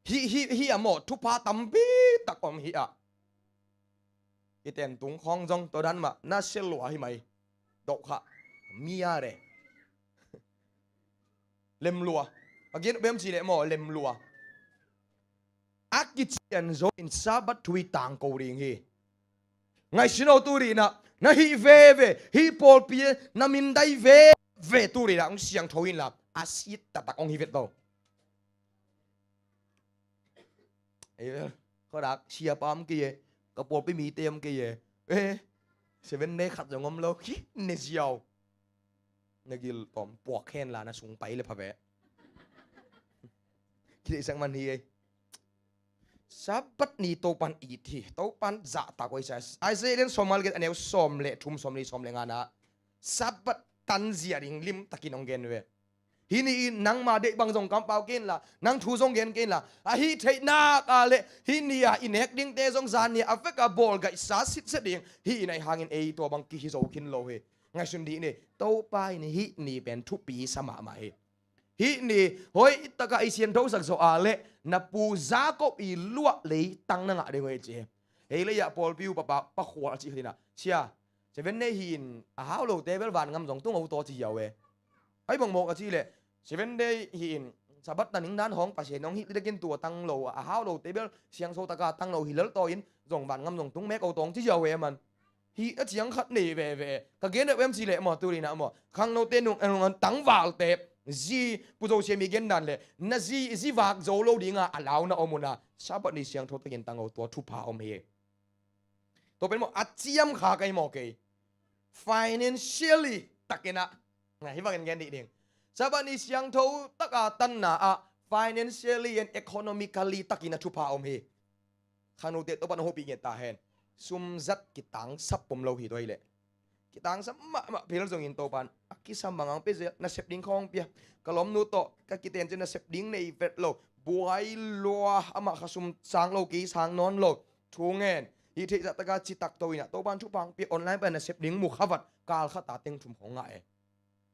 Hi, hi, hi a maw thupha tampi tak om hi a. I ten tung khawng zong to dan mah na sia lua hi mai. Dok kha. Mi a re. Lem lua. Again, bem ci leh maw lem lua. A kician zo in Sabbath thu i tangko ding hi. Ngaihsun o tu dinah na hih veve hih pawlpi na mindai veve tu dinah hong siangtho inla a sit taktak hong hi vet lo. Ei vel khodak siapa om kei e. Ka pawlpi mite om kei e. Eh, seven day khat zong om lo hi ne ziau. Na gil tawm puak hen la na sung pai le pha ve. Kideihsak man hi ei. Sabbath ni Topan it hi. Topan zahtak oi sa. Isaiah lian sawm le get a neu sawm le thum sawm li sawm le ngana Sabbath tanzia ding limtakin hong gen ve. Hih ni in nangma deih bang zong kampau kei inla nang thu zong gen kei inla ahi theih nak a le hih ni a i nek dingte zong zan ni a vek a bawl gaihsa sitset ding hih in ahi hangin ei tua bang kihi zo khin lo hi. Ngaihsun dih ni Topa in hih ni pen thupi sa mahmah hi. Hih ni hoih taka i sianthosak zawh a le na pu Jacob i luah lei tang na ngah ding hoih ci hi. Hei lei ah pawlpi uh papa pakhual cih khatinah sia Seven Day hi in a hau lote bel vangam zong tung o taw ci hiau e. Ai bangmawk a ci leh Seven Day hi in Sabbath taning dan hawng Pasian hong hih lidekin tua tang lo a hau lote bel siangso taka tang lo hi lel taw in zong vangam zong tung mek o tawng ci hiau e man. Hih a ciang khat nei veve ka gen deuh em ci leh maw tu dinah maw khangnote nung tangvalte zi pu Zosia mi gen dan leh na zi zi vak zo lo dinga a launa om una Sabbath ni siangtho takin tang o tua thupha om hi. Tua pen maw a ciam kha kei maw kei. Financially takinah ngai hi bangin gen dih ding. Sabbath ni siangtho taka tanna ah financially and economically takin a thupha om hi. Khangnote Topan a hopih nget ta hen. Sumzat kitangsap pom lo hi tua hi leh kitangsap mahmah phel zongin Topan a kisam bang ang pia zel nasep ding khawng pia. Ka lawmnu tawh ka kiten cin nasep ding nei vet lo. Buai lua amah kha sum sang lo kei sang nawn lo. Thu ngen hih theih zahtaka citak to inah Topan thupha ang pia online pan nasep ding mu khavat kal khata teng thum khawng ngah e.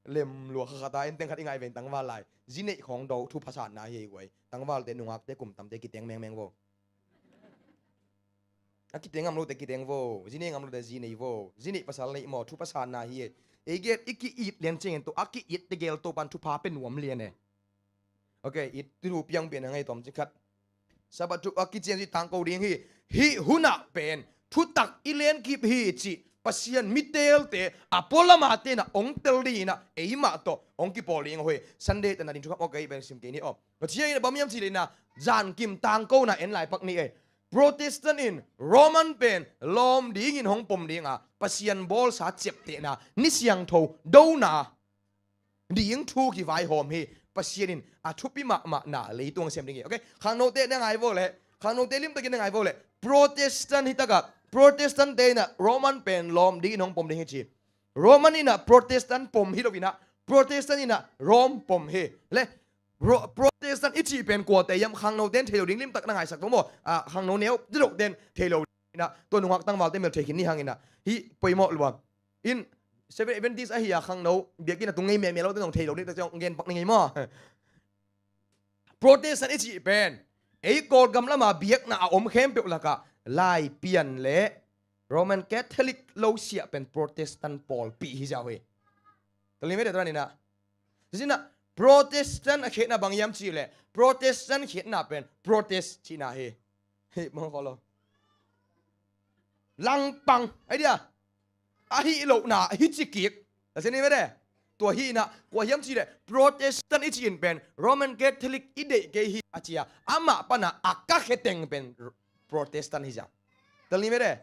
Lem lua kha khata en teng khat i ngai ven tangval lai zi neih khawng do thupha sanna hi ei guai. Tangvalte nungakte kum tamte kiteng mengmeng vo. A kiteng ngam lote kiteng vo zi nei ngam lote zi nei vo zi neih pasal neih maw thupha sanna hi ei. Ei gel i ki-it lian ciangin to a ki-it tegel Topan thupha pe nuam lian e. Ok i thu piang pian a ngai tawm ci khat. Sabbath thu a kician ci tangko ding hi. Hih hunah pen thutak i lenkip hi cih Pasian miteelte a pualama tenah ong tel dinginah eimah tawh ong kipawl ding aw hi. Sunday tana ding thukham aw kei pen sim kei ni aw. Pasian inah bamiam ci leinah zankim tangkona en laipak ni ei. Protestant in Roman pen lawm dingin hong pom dinga Pasian bawlsa ciaptehna ni siangtho dona ding thu kivaihawm hi. Pasian in a thupi mahmahna leitung a sem ding hi. Ok khangnote na ngai vo leh khangnote limtakin na ngai vo leh Protestant hi taka Protestant te inah Roman pen lawm dingin hong pom ding hi ci. Roman inah Protestant pom hi lo inah Protestant inah Rome pom hi. Le Protestant i cih pen kuate hiam khangnote in thei lo ding limtak na ngaisak vo maw? Khangno neu didote in thei lo inah tua nungak tangvalte mel thei khin ni hanginah hih poimawh lua. In Seven Adventist ahi a khangno biakinn a tung ngei mehmeh lote zong thei lo ding tak ciang gen pak ni ngei maw? Protestant i cih pen ei Kawlgam lama biakna a om khempeuh lakah Laipian le Roman Catholic lo siah pen Protestant pawlpi hi ziau hi. Talimete taninah Sinah Protestant a khiatna bang hiam cih leh Protestant khiatna pen protest cihna hi. Hih mong kholo. langpang, ai dia, a hih lohna hi ci kik. A sia ni mede. Tua hi inah kua hiam cih leh Protestant i cih in pen Roman Catholic i deih kei hi a ci a, amah pana a ka khe teng pen Protestant hi zia. Tel ni mede.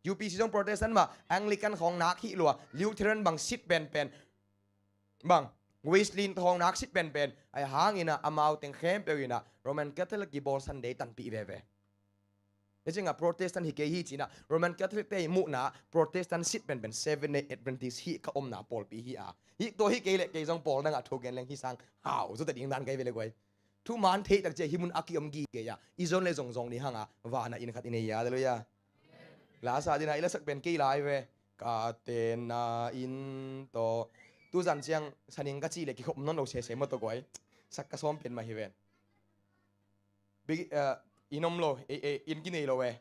U P C zong Protestant mah, Anglican khawng nak hih lua, Lutheran bang sit penpen, bang Wesleyan khawng nak sit penpen. Ahi hang inah amau teng khempeuh inah Roman Catholic kibawl Sunday tanpih veve. Hi ciangah Protestant hi kei hi ci inah Roman Catholic te i muhna Protestant sit penpen Seventh Day Adventist hih ka omna pawlpi hi a, hih tua hi kei leh kei zong pawl dangah thu gen leng hi sang hau zaw ta ding dan kei ve le guai. Thuman theih tak ciah hih mun a kiom gige a, i zon le zongzong ding hanga vana inn khat i nei a, halleluiah. La sa dina i lasak pen kei lai ve. Ka tenna inn tawh. Tuzan ciang saning ka cih le kikhop nawn lo sese maw tawh guai. Sak ka sawm pen mah hi ven. Big, eh, inn om lo, eh, eh, inn kinei lo e.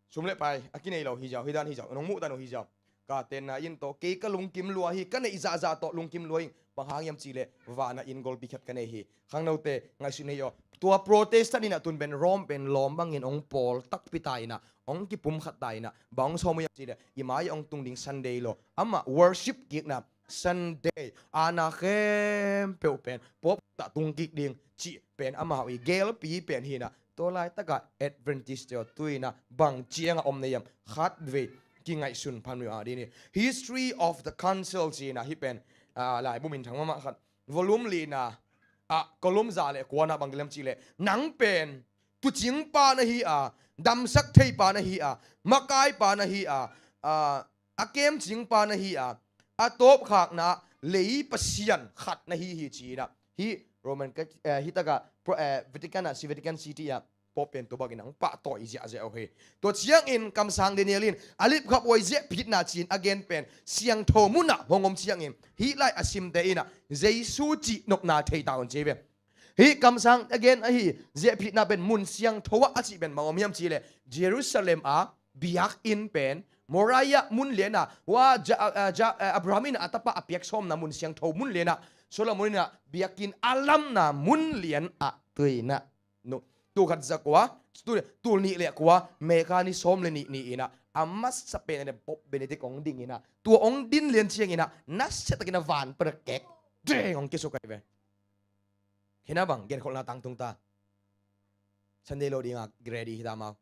Sum le pai a kinei lo hi ziau, hi dan hi ziau, nong muh dan uh hi ziau. Ka tenna inn tawh kei ka lungkim lua hi, ka neih zahzah tawh lungkim lua hi. Bang hang hiam cih leh vana inn golpi khat ka nei hi. Khangnote ngaihsut nei aw. Tua Protestant inah tun pen Rome pen lawm bangin hong pawl takpi ta inah, hong kipumkhat ta inah, bang hong sawm uh hiam cih leh i mai-ah hong tung ding Sunday law, amah worship kikna Sunday, aana khempeuh pen Pope tah tung kik ding cih pen amau i gelpi pen hi inah, tua laitakah Adventist te aw tu inah bang ciangah om na hiam khatvei kingaihsun phamawh ding hi. History of the Council ci inah hih pen, ah, laibu minthang mahmah khat, volume lina ah column za le kuana bang kilem cih leh nang pen tuucingpa na hi a, damsak theipa na hi a, makaipa na hi a, ah, a kemcingpa na hi a, a tawpkhakna lei pasian khat na hi hi ci inah. Hih Roman Cat-, eh, hih takah Pro-, eh, Vatican ah, si Vatican City ah Pope pen tua bangin hong pahtawi ziahziah uh hi. Tua ciangin kamsang Daniel in a lipkhaphuai ziahpitna ci-in a gen pen siangtho munah hong om ciangin hih lai a simte inah Jesu cihnopna thei ta un ci ve. Hih kamsang a gen ahi ziahpitna pen mun siangtho ah a cih pen bang om hiam cih leh Jerusalem a biakinn pen Moriah mun lianah, hua Ja-, ah, Ja-, ah, Abraham in a tapa a piak sawmna mun siangtho mun lianah, Solomon inah biakinn a lamna mun lianah tu inah, nu, tul khat za kua, tul, tul nih le kua, May kha ni sawm le nih ni inah a masa pen a Pope Benedict hong ding inah, tua hong din lian ciang inah nasia takin a van prekek deng hong kisuk ahi ve. Hi na bang, genkholhna tangtung ta. Sunday law dingah ready hi ta amau.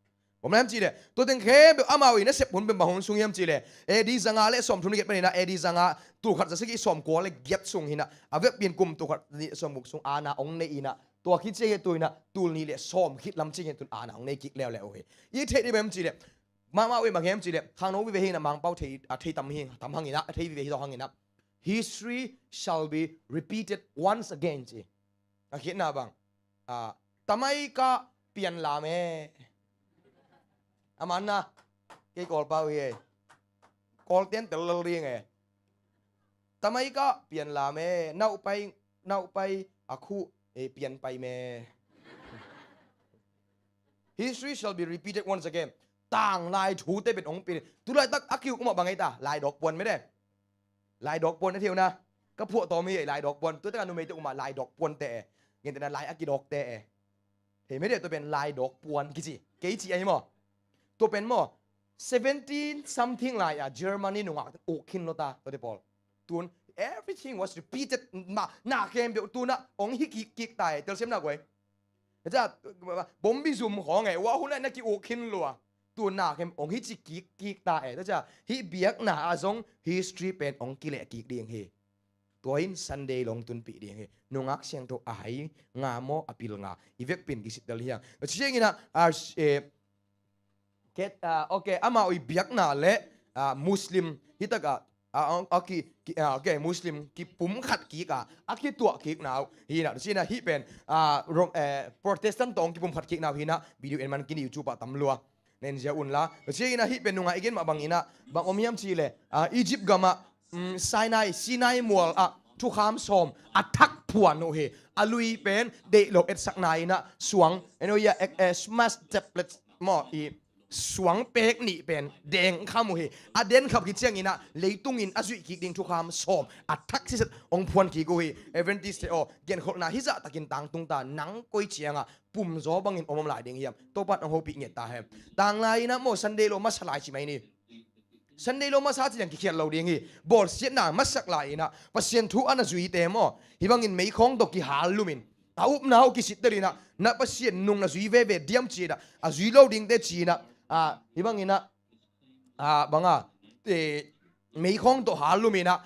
Bang hiam cih leh tua teng khempeuh amau i nasep hun pen bang hun sung hiam cih leh A D zanga le sawmthum le giat panin ah A D zanga, tul khat za sagih sawmkua le giat sung hi inah, a vekpi in kum tul khat za sagih sawmguk sung aana hong nei inah, tua khit ciang hi tu inah tul nih le sawm khit lam ciang hi tun aana hong nei kik leuleu uh hi. I theih ding bang hiam cih leh mahmah uh i bang hiam cih leh khangno vive hi inah Mangpau thei, a thei tam hi, tam hang inah, a thei vive hi tawh hang inah, history shall be repeated once again ci. A khitna bang, ah, tamai ka pian lam e. A manna, kei Kawlpau hi e. Kawlten tel lal ding e. Tamai ka pian lam e. Naupai, naupai a khu e pian pai me. History shall be repeated once again. Tanglai thute pen hong pin. Tulaitak a kiuk umah bang ei ta, laidawk puan mede. Laidawk puan a theuna. Ka phuahtawm hi ei laidawk puan. Tuatak a numeite umah laidawk puante e. Gentehna lai a kidawkte e. Thei mede tua pen laidawk puan kici. Kei ci ahi maw. Tua pen maw, seventeen something lai a Germany nungak uk khin lo ta. Tuate pawl. Tun everything was repeated. Ma, na khempeuh tuna hong hi kik kik ta e. Telsiamna guai. Aca, bombi zum khawng e, ua hun ah na ki-uk khin lua. Tuna khem hong hi ci kik kik ta e. Aca, hih biakna ah zong history pen hong kileh kik ding hi. Tua in Sunday long tunpih ding hi. Nungak siangtho a hai nga maw a pil nga. I vekpi in kisittel hiang. Tua ciangin ah, ah, eh, Ket, ah, okay, amau i biakna le, ah, Muslim hi takah, ah, ah, ki, ki, ah, okay, Muslim kipumkhat kik a, a kituah kikna uh hi inah, tua ciangin ah hih pen, ah, Rom-, eh, Protestant tawh kipumkhat kikna uh hi inah, video en man kini YouTube ah tam lua. Nen zia un la. Tua ciangin ah hih pen nungah i gen mah bang inah, bang om hiam cih leh, ah, Egypt gamah, mm, Sinai, Sinai mual ah thukham sawm a thak phuan uh hi. A lui pen deih lo etsakna inah suang, eno ia, eh, eh, smash tablets maw, i suang pek nih pen dengkham uh hi. A dengkham khit ciangin ah leitung in a zuih kik ding thukham sawm a thak siset hong phuan kik uh hi. Adventist te aw, genkholhna hizah takin tangtung ta, nang koi ciangah pumzaw bangin om om lai ding hiam? Topa in hong hopih ngiat ta hen. Tanglai in ah maw, Sunday law masa lai ci mai ni. Sunday law masa ci dang kikhial lo ding hi. Bawlsiatna masak lai in ah Pasian thu a na zuite maw, hih bangin meikhawng tawh kihal lumin a upna uh kisittel in ah, na Pasian nung na zui veve diam ci in ah, a zui lo dingte ci in ah, ah, hih bangin ah, ah, banga, eh, meikhawng tawh hal lumin ah,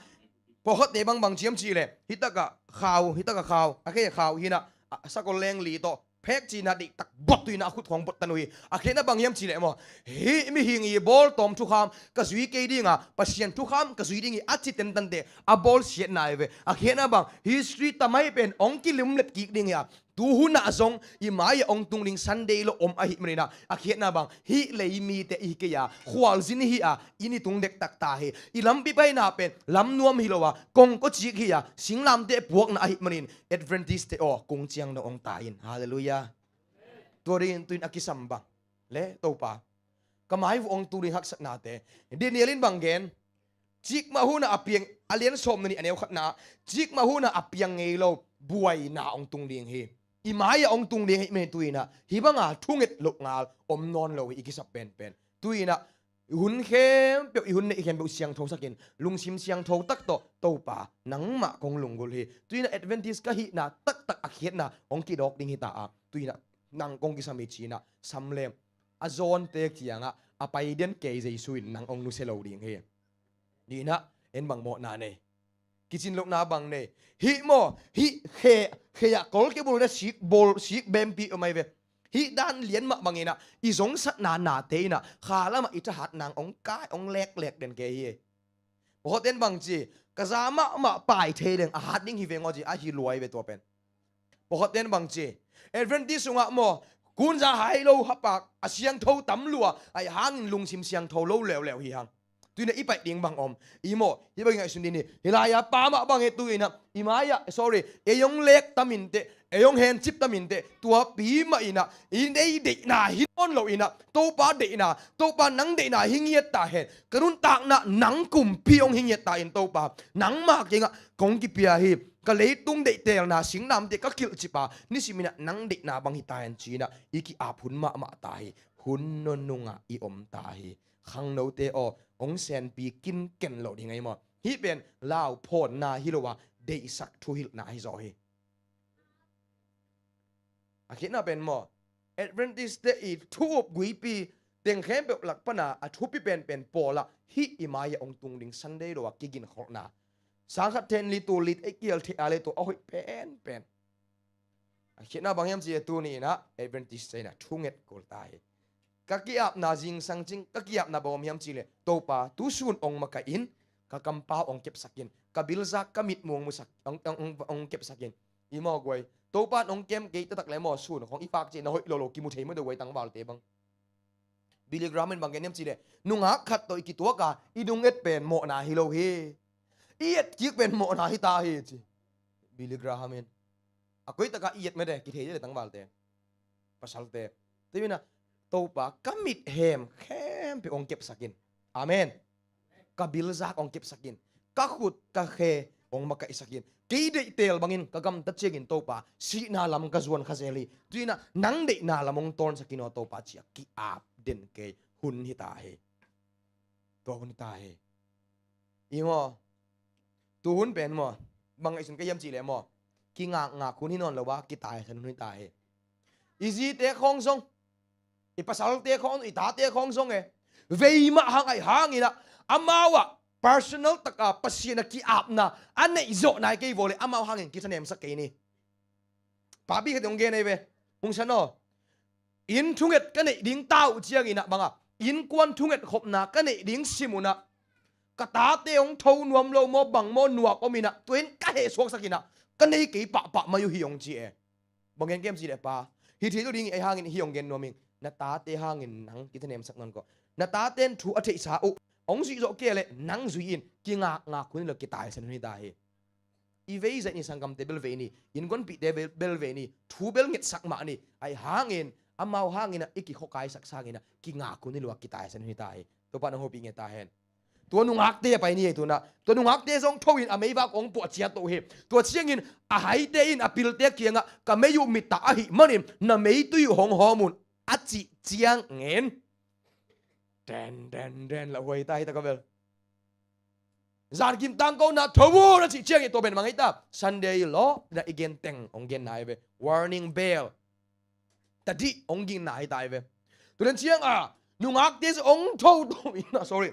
pawlkhatte bangbang ciam cih leh, hih takah khau, hih takah khau, a khe khau hi in ah, a sakol leng li tawh phek ci in ah, deihtak bot uh in ah, a khut khawng bot tan uh hi. A khe na bang hiam cih leh maw, hih mihing i bawltawm thukham ka zui kei dinga, Pasian thukham ka zui ding hi, a ci tentante a bawlsiatna hi ve. A khe na bang, history tamai pen hong kilumlet kik ding hi a, tuhunah zong i mai-ah hong tung ding Sunday law om ahih manin ah, a khiatna bang, hih lei mite i hi kei a, khualzin i hi a, inn i tung dektak ta hi. I lampi paina pen lamnuam hi lo a, kongkocik hi a, singlamteh puakna ahih manin Adventist te aw, kung ciang dong hong ta in. Halleluiah. Tua dingin tu-in a kisam bang le, Topa, ka mai vuah hong tung ding haksatnate. Daniel in bang gen? Cikmah hunah a piang, a lian sawm na nih a neu khatna ah, cikmah hunah a piang ngei lo buaina hong tung ding hi. I mai-ah hong tung ding hi, mei tu-in ah, hih banga thunget loh ngal om nawn lo hi, i kisap penpen. Tu-in ah hun khempeuh, i hun neih khempeuh siangtho sakin, lungsim siangtho tak tawh, Topa, nangmah kong lunggulh hi. Tu-in ah Adventist ka hihna taktak a khiatna hong kidawk ding hi ta a, tu-in ah nang kong kisam hi ci-in ah sam lem. A zawnte kiangah a pai den kei Jesu in nang hong nusia lo ding hi. Ni-in ah en bang mawhna nei? Kicin lohna bang nei? Hih maw, hih khe, khe ah kol kibul na sik bawl, sik bempi om ai ve. Hih dan lian mah bangin ah i zongsatna nate in ah kha lamah i thahat nang hong kai, hong leklek den kei hi. Pawlkhatte in bang ci? Ka za mahmah pai thei leng a hat ding hi veng aw ci, a hi luai ve tua pen. Pawlkhatte in bang ci? Adventist sungah maw, kunza hai lo hapak, a siangtho tam lua, ahih hangin lungsim siangtho lo leuleu hi hang. Tu-in ah i paih ding bang om? I maw, hih bang i ngaihsun ding hi. Hih lai-ah pa mah bang hi tu-in ah, i mai-ah, sorry, ei hong lek tam inteh, ei hong hencip tam inteh, tua pi mah in ah, i nei deihna hi nawn lo in ah, Topa deihna, Topa nang deihna hi ngiat ta hen. Ka nuntakna nang kumpi hong hi ngiat ta in Topa, nangmah kiangah kong kipia hi. Ka leitung deihtelna singlamteh ka kilhcip a, nisimin ah nang deihna bang hi ta hen ci-in ah i ki-ap hun mahmah ta hi. Hun nunungah i om ta hi. Khangnote aw, hong senpi kinken lo ding ahi maw? Hih pen lauphawnna hi lo a, deihsak thuhilhna hi zaw hi. A khiatna pen maw, Adventist te i thu up guipi teng khempeuh lak pana a thupi penpen pawl ah, hih i mai-ah hong tung ding Sunday law a kiginkholhna, sangkhat then li tul li ei kial thei a le tua a hoih penpen. A khiatna bang hiam cih leh tuni-in ah Adventist te in ah thunget kul ta hi. Ka ki-apna zingsang cing, ka ki-apna bang om hiam cih leh, Topa, tu sun hong makaih in, ka kampau hong kepsak in, ka bilzak, ka mitmuang musak, hong, hong, hong, hong kepsak in. I maw guai, Topa in hong kem kei taktak leh maw, sun khawng i pak cih na hoih lolo kimu thei maw deuh guai, tangvalte bang. Billy Graham in bang gen hiam cih leh, nungak khat tawh i kituak a, i dung et pen mawhna hi lo hi. I et kik pen mawhna hi ta hi ci. Billy Graham in. A koi takah i et mete, kithei dih le tangvalte, pasalte. Tua hi-in ah, Topa, ka mithem khempeuh hong kepsak in. Amen. Ka bilzak hong kepsak in. Ka khut, ka khe hong makaihsak in. Kei deihtel bangin ka gamta ciangin Topa, sihna lam ka zuan kha zel hi. Tu-in ah nang deihna lam hong tawnsak in aw Topa ci-a ki-ap den kei hun hi ta hi. Tua hun hi ta hi. I maw, tu hun pen maw, bang ngaihsun ka hiam cih leh maw, kingakngak hun hi nawn lo a, kitaisan hun hi ta hi. I zite khawng zong, i pasalte khawng, i tate khawng zong e, vei mah hang ahih hangin ah, amau ah personal taka Pasian a ki-apna a neih zawh nai kei vua leh, amau hangin kithanemsak kei ni. Papi khat in hong gen ahi ve. Hong san aw. Inn thunget ka neih ding ta uh ciangin ah bang a, innkuan thunget khopna ka neih ding sim un ah, ka tate hong tho nuam lo maw, bang maw, nuak om in ah, tua in ka heh suaksak in ah, ka nei kei pahpah mai uh hi hong ci e. Bang gen kem cih leh pa, hi thei lo ding hi, ahih hangin hih hong gen nuam ing. Na tate hangin nang kithanemsak nawn kawh. Na tate in thu a theihsa uh hong zuih zawh kei leh nang zui in, kingakngak hun hi lo, kitaisan hun hi ta hi. I vei zaih ni, sanggamte bel vei ni, innkuanpihte bel, bel vei ni, thu bel ngetsak mah ni. Ahih hangin Amau hangin ah i kikhawkaisak sangin ah kingak hun hi lo a, kitaisan hun hi ta hi. Topa nang hopih nge ta hen. Tua nungakte a pai ni ei tuna. Tua nungakte zong tho in a meivak hong puah ciat uh hi. Tua ciangin a haite in a pilte kiangah, "Ka mei uh mittah ahih manin na meitui uh hong hawm un," a cih ciangin, den den den, lauhuai ta hi ta ka bel. Zankim tangkona tho un a cih ciangin tua pen bang hi ta? Sunday law na i gen teng hong genna hi ve. Warning bell tadih hong ginna hi ta hi ve. Tua den ciang a nungakte hong thoto in ah, sorry,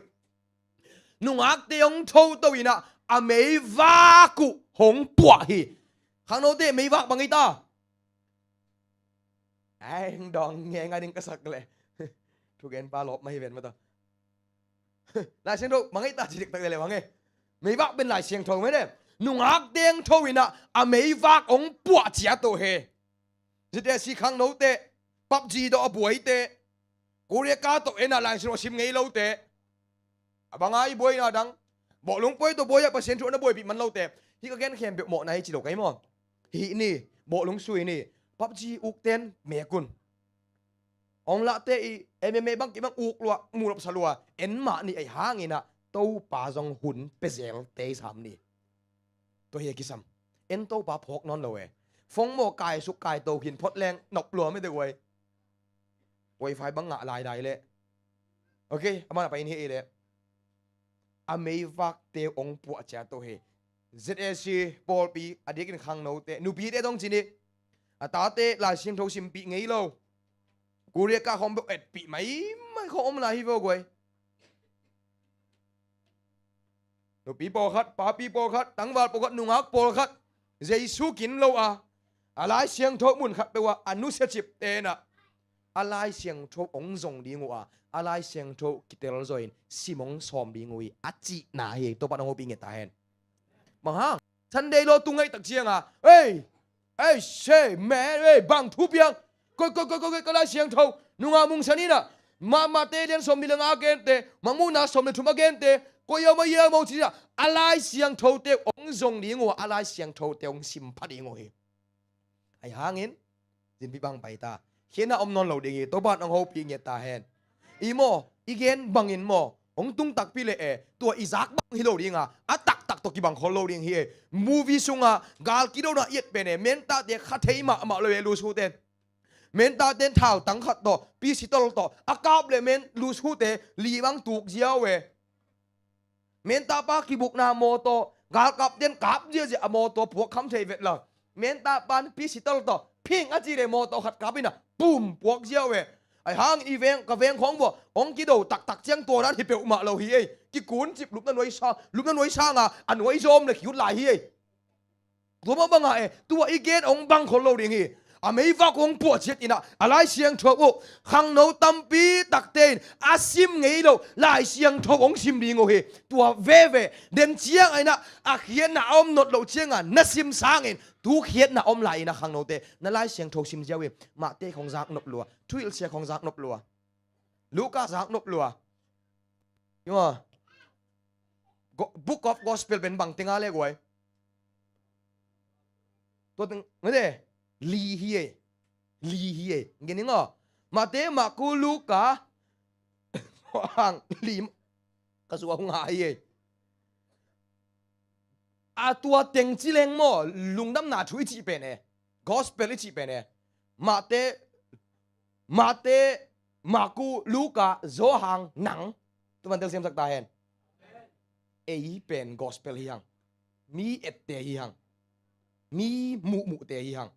nungakte hong thoto in ah a meivak uh hong puah hi. Khangnote, meivak bang hi ta? Ai, hong dawng ngenga ding ka sak leh thugenpa lawp mah hi ven mata. Lai Siangtho bang hi ta ci diktak leh bang e? Meivak pen Lai Siangtho mene. Nungakte hong tho in ah a meivak hong puah ciat uh hi. Zite si khangnote, PUBG tawh a buaite, Korea ka tawh en a Lai Siangtho sim ngei lote, a banga i buaina dang, bawlung puai tawh buai a Pasian thu na buaipih man lote, hih ka gen khempeuh mawhna hi ci lo kai maw. Hih ni, bawlung sui ni, PUBG ukten mek un. Hong lahte i M M A bang kibang uk lua, muh nopsa lua, en mah ni, ahi hangin ah Topa zong hun pia zel tei sam ni. Tua hi a kisam. En Topa phawk nawn lo e. Phone maw kaisuk kaito khin phot leng nop lua mete guai. Wifi bang ngah laidai leh. Ok, a man a pai in hi ei leh. A meivakte hong puah ciat uh hi. Z A C pawlpi a diakin khangnote, nupite dong ci ni. A tate Lai Siangtho simpih ngei lo. Korea ka khawng beuh etpih maimai khawng om lai hi vo guai. Nupi pawlkhat, papi pawlkhat, tangval pawlkhat, nungak pawlkhat, Jesu kin lo a, a Lai Siangtho mun khat peuh ah a nusiacipte in ah a Lai Siangtho hong zong ding uh a, a Lai Siangtho kitel zaw in sim hong sawm ding uh hi, a cihna hi. Topa nang hopih nge ta hen. Bang hang? Sunday law tung ngaihtak cianga, ei, ei, se, me, ei, bang thu piang. Koi, koi, koi, koi, koi, ka Lai Siangtho nunga mungsan in ah, Mate lian sawm nih le nga a gente, Mangmuhna sawm le thum a gente, koi a om a ia maw ci-in ah, a Lai Siangthote hong zong ding uh a, a Lai Siangthote hong simpha ding uh hi. Ahi hangin, zinpi bang pai ta. Khiatna om nawn lo ding hi, Topa nang hopih ngiat ta hen. I maw, i gen bangin maw, hong tung takpi leh e, tua i zak bang hi lo ding a, a taktak tawh kibang khol lo ding hi e. Movie sunga, gal kidona i et pen e, mentate kha thei mahmah lo e, lusute. Mentate thautang khat tawh, pistol tawh, a kap leh men lusute, li bang tuk ziau e. Mentapa kibukna mawtaw, galkapten kap ziazia a mawtaw puak kham thei vet lo. Mentapa in pistol tawh, phing a ci leh mawtaw khat kap in ah, pum, puak ziau e. Ahi hangin i veng, ka veng khawng vua, hong kido taktak ciang tua dan hi peuhmah lo hi ei. Kikun cip lupna nuai sa, lupna nuai sanga, a nuai zawm leh kiut lai hi ei. Tua mah banga e, tua i gen hong bang khol lo ding hi. A meivak hong puah ciat in ah, a Lai Siangtho uh, khangno tampi takte in, a sim ngei lo, Lai Siangtho hong sim ding uh hi. Tua veve, den ciang a in ah, a khiatna a om nawn loh cianga, na sim sangin, tu khiatna om lai in ah khangnote, na Lai Siangtho sim ziau hi, Mate khawng zak nop lua, Thuhilhsia khawng zak nop lua, Luka zak nop lua. Yo. Go-, Book of Gospel pen bang tenga le guai. Tua teng, mate, li hi e. Li hi e. Ngen ning aw. Mate, Maku, Luka. Hang, li. Ka sua hong ha hi e. A tua teng ci leng maw, lungdamna thu i cih pen e. Gospel i cih pen e. Mate, Mate, Maku, Luka, Johan, nang. Tu man tel siamsak ta hen. Ei pen gospel hi hang. Mi ette hi hang. Mi muhmuhte hi hang.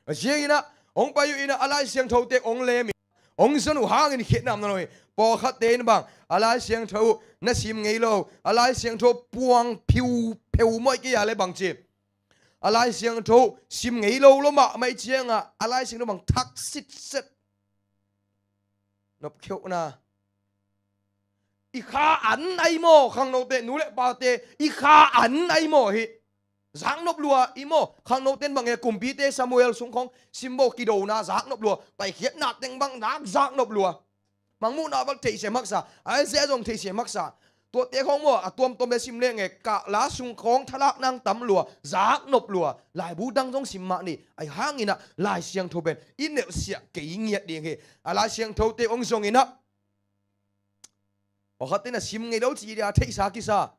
A ziang in ah, hong pai uh in ah, a Lai Siangthote hong lem in, hong zon uh hangin khiatna om nawn lo hi. Pawlkhatte in bang, a Lai Siangtho na sim ngei lo, a Lai Siangtho puang phiu pheu mawh kei a leh bang ci. A Lai Siangtho sim ngei lo lo mahmah cianga, a Lai Siangtho bang thak sitset. Nopkheuhna. I kha an ai maw, khangnote, nu le pate, i kha an ai maw hi. Zak nop lua, i maw, khangnoten bang e, Kumpite Samuel sung khawng, simbaw kidona, zak nop lua, paikhiatna teng bang, nak zak nop lua. Mangmuhna bang theihsiam haksa, Isaiah zong theihsiam haksa. Tuate khawng maw, a tuamtuam le sim leng e, ka la sung khawng thalak nang tam lua, zak nop lua, laibu dang zong sim mah ni, ahi hangin ah Lai Siangtho pen i nelhsiah kei ngiat ding hi. A Lai Siangthote hong zongin ah, pakhat in a sim ngei lo ci dia theihsa kisa.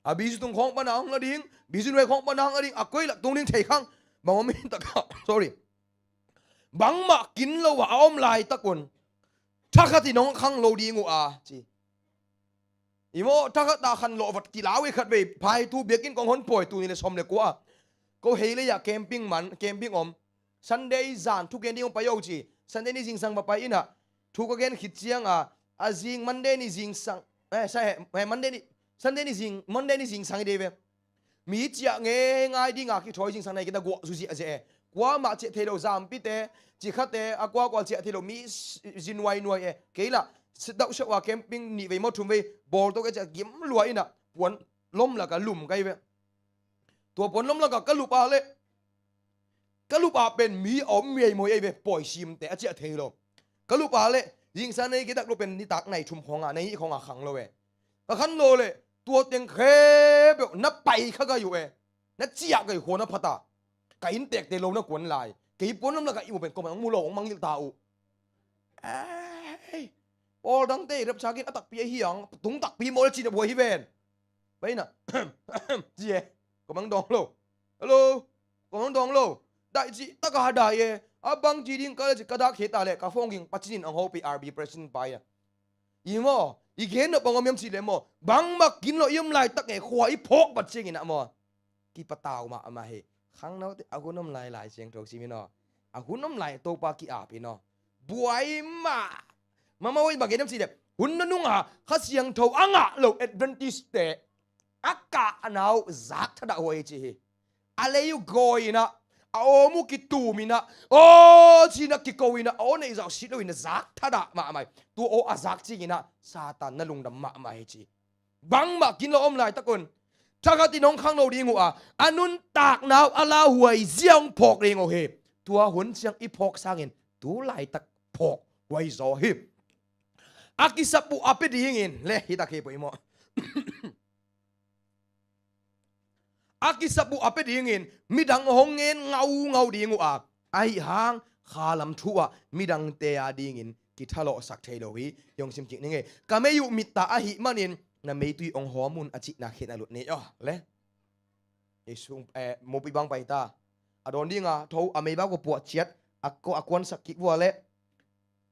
A bizu tung khawng pana hong la ding, bizu nuai khawng pana hong la ding, a koi lak tung ding thei khang. Bang om in taka, sorry. Bangmah kin lo a a om laitak un thakhat in hong khang lo ding uh a ci. I maw, thakhat a khan lawh vat kilau i khat vei, phaitu biakinn kong hon pawi tu ni le sawm le kua. Ko hei lei ah camping man, camping om. Sunday zan thugen ding hong pai o ci. Sunday ni zingsang va pai in ah, thu ka gen khit ciang a, a zing Monday ni zingsang, eh, sa he, he, Monday ni, Sunday ni zing, Monday ni zingsang i dei ve. Mi ciah ngeingai dinga kithawi zingsang na hi kei ta guah zu ziahziah e. Kuamah ciah thei lo, zampite, cikhate, a kuakua ciah thei lo, mi s-, zi nuainuai e. Kei lah, sit dauh siauh a camping nih vei maw thum vei, bawl tawh ka ciah gim lua in ah, puan lom laka lum ka hi ve. Tua puan lom laka ka lup a leh, ka lup a pen mi a om miaimoi ei ve, pawi simte a ciah thei lo. Ka lup a leh, zingsang na hi kei tak lo pen nitak nai thum khawng a, nai nih khawng a khang lo e. Ka khan lo leh, tua teng khempeuh na pai kha gai uh e. Na ciah gai khua na phat a. Ka inntekte lo na kuan lai. Kei puan lam laka i mu pen kawmah hong mu lo hong mangngilh ta uh. Ei, pawl dangte i rapture kik a takpi ahi ang, tung takpi maw le cih na buai hi ven. Bai na. Ci e. Kawmah hong dawng lo. Hello. Kawmah hong dawng lo. Daih cih taka daih e. A bang ci ding ka le cih ka dak khe ta leh ka phone ging pacinin ang hopih R B president pai a. I maw, i gen nop bang om hiam cih leh maw, bangmah kin lo i om laitak nge khua i phawk vat ciangin ah maw, kipatau mahmah hi. Khangnote a hun om lai Lai Siangtho sim in aw. A hun om lai Topa ki-ap in aw. Buai mah. Mahmah oi, bang gen hiam cih leh, hun nunung a Kha Siangtho a ngah lo Adventist te a kahna uh zak thadah huai ci hi. A lei uh gawi in ah, a awm uh kitum in ah, aw ci in ah kiko in ah, a aw neih zah sit lo in ah zak thadah mahmah hi. Tua aw a zak ciangin ah Satan na lungdam mahmah hi ci. Bangmah kin lo om laitak un thakhat in hong khang lo ding uh a, a nuntakna uh a lauhuai zia hong phawk ding uh hi. Tua hun ciang i phawk sangin tu laitak phawk huai zaw hi. A kisap uh a pia dingin le hi tak hi poi maw. A kisap uh a pia dingin midang hong ngen ngaungau ding uh a, ahi hang khalam thu ah midangte a dingin kithalawhsak thei lo hi. Hong sim kik ning e. Ka mei uh mitta ahih manin na meitui hong hawm un a cihna khin a lut ni aw le. Ei sung, eh, mopi bang pai ta. A dawn dinga tho a meivak uh puah ciat a ko a kuansak kik vua le.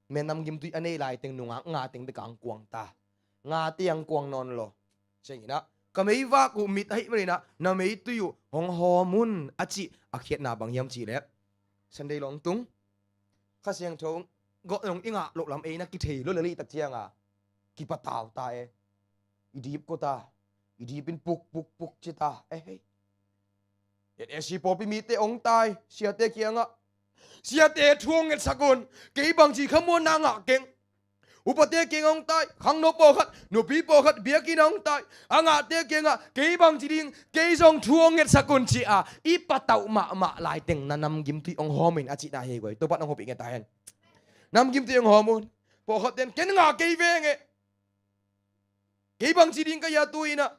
Mia namgimtui a nei laiteng nungak nga teng bek ang kuang ta. Nga te ang kuang nawn lo. Ciangin ah ka meivak uh mit ahih manin ah na meitui uh hong hawm un a cih a khiatna bang hiam cih leh, Sunday lawng tung Kha Siangtho gawh nong i ngah loh lam ei na kithei lo le lei tak cianga kipatau ta e. I dip ko ta. I dip in puk puk puk ci ta e hei. Esi pawlpi mite hong tai, siate kiangah, siate thu hong ngetsak un, kei bangci khamuanna ngah keng. Upate kiangah hong tai, khangno pawlkhat, nupi pawlkhat biakinn ah hong tai, a ngahte kiangah kei bangci ding, kei zong thu hong ngetsak un ci a i patauh mahmah laiteng na namgimtui hong hawm in a cihna hi guai. Topa nong hopih nget ta hen. Namgimtui hong hawm un. Pawlkhat ten ken ngah kei veng e. Kei bangci ding ka hia tu in ah.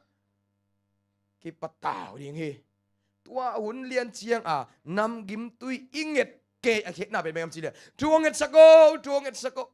Kipatau ding hi. Tua hun lian ciang a namgimtui i nget kei a khiatna pen bang hiam cih leh, thu hong ngetsak o, thu hong ngetsak o.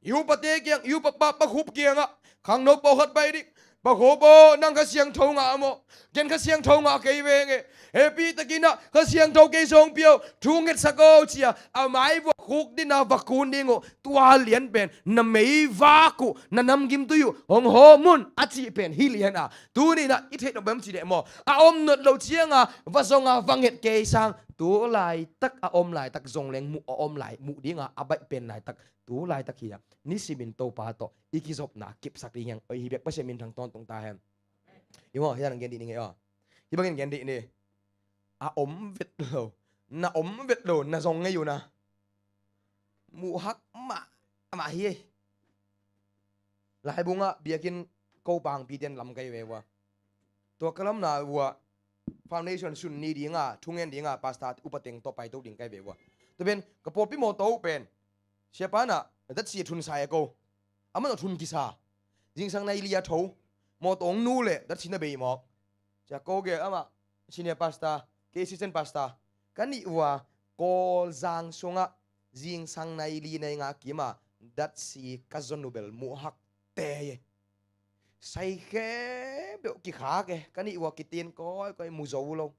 I upate kiang, i upa pa, pa khup kiangah, khangno pawlkhat pai ding. Pa khup aw, nang Kha Siangtho ngah maw? Ken Kha Siangtho ngah kei veng e. Hehpih takin ah Kha Siangtho kei zong pia o, thu ngetsak o ci a a mai vua khuk ding a va kun ding uh. Tua lian pen na meivak uh, na namgimtui uh hong hawm un a cih pen hi lian a. Tuni in ah i theih nop bang hiam cih leh maw, a om nawn loh cianga va zong a va nget kei sang, tu laitak a om laitak zong leng muh a om lai, muh dinga a baih pen laitak tu laitak hi a. Nisimin Topa tawh i kizopna kipsak ding hi hang. Oi, hi bek Pasian minthang tawntung ta hen. I maw, hi a nang gen dih ning e aw. Hi bangin gen dih ni. A om vet lo, na om vet lo na zong ngei uh na. Muh hak mahmah hi. Laibungah biakinn ko pangpite'n lam kai ve vua. Tua ka lamna vua foundation sun ni dinga, thungen dinga, pastor upateng tawh paito ding kai ve vua. Tua pen ka pawlpi mawtaw uh pen siapa na dat si thun sa e ko. Amah na thun kisa. Zingsang nai lia tho. mawtaw hong nu leh datsi na bei mawk. Cia ko gel amah senior pastor, kei assistant pastor ka nih uh a, Kawlzang sungah zingsang nai li nai nga kim a datsi ka zon uh bel muh hak te e. Sai khempeuh kikhak e, ka nih uh a kitin kawikawi mu zo lo.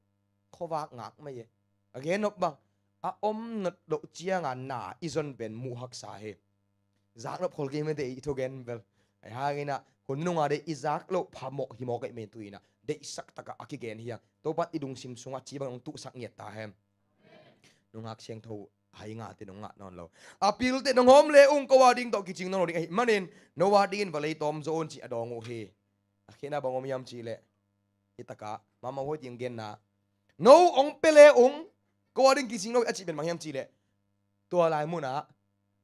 Khuavak ngak mai e. A gen nop bang, a om nat loh cianga na i zon pen muh haksa hi. Zaknop khol kei mete i thugen bel. Ahi hangin ah hun nunga deih i zak loh phamawh hi mawk ei men tu inah deihsak takah a kigen hi a. Topan i lungsim sungah ci bang hong tuhsak ngiat ta hen. Nungak siangtho hai ngate nong ngah nawn lo. A pilte nong hawm le ung, ko a ding tawh kicing nawn lo ding ahih manin no a dingin va lei tawm zo un ci a dawng uh hi. A khena bang om hiam cihleh, hi takah mama huai ting genna, no ong pe le ung, ko a ding kicing lo a cih pen bang hiam cihleh, tua lai munah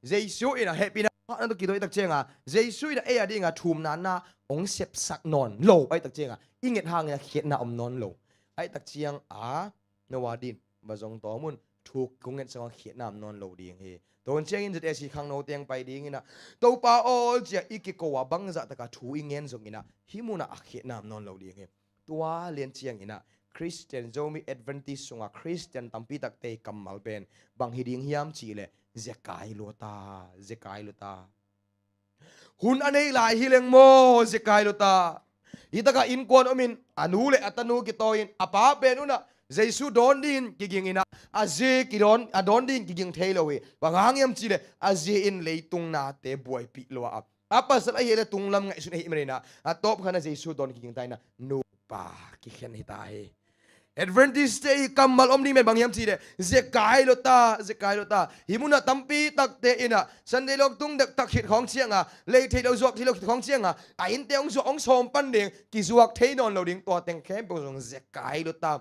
Jesu inah hehpihna na tawh kidawh i tak cianga Jesu inah ei a dinga thumna na ong sepsak nawn lo ahi tak cianga i nget hangin a khiatna om nawn lo. Ahi tak cianga no a din va zong tawm un, thuk kong ngetsak a khiatna om nawn lo ding hi. Tua hun ciangin ZSC khangno teng pai dinginah Topa aw cia i kiko a bangzah taka thu i ngen zonginah hih munah a khiatna om nawn lo ding hi. Tua lian cianginah Khristian Zomi Adventist sunga Khristian tampi takte kammal pen bang hi ding hiam cihleh, zekai lua ta, zekai lua ta. Hun a nei lai hi leng maw, zekai lua ta. Hi takah innkuan omin a nu le a tanu kitawi in a pa pen unah Jesu dawn dingin kiging inah a zi kidawn, a dawn dingin kiging thei lo hi. Bang hang hiam cihleh a zi in leitung nate buaipih lua a, a pasal ahi le tunglam ngaihsun ahi maninah a tawpkhanah Jesu dawn kiging ta inah nupa kikhen hi ta hi. Adventist te i kammal om ding pen bang hiam cihleh, zekai lua ta, zekai lua ta. Hih munah tampi takte inah Sunday lawng tung dektak khit khawng cianga lei theih lo zuak theih lo khit khawng cianga a innte hong zuak hong sawm pan ding, kizuak thei nawn lo ding, tua teng khempeuh zong zekai lua ta.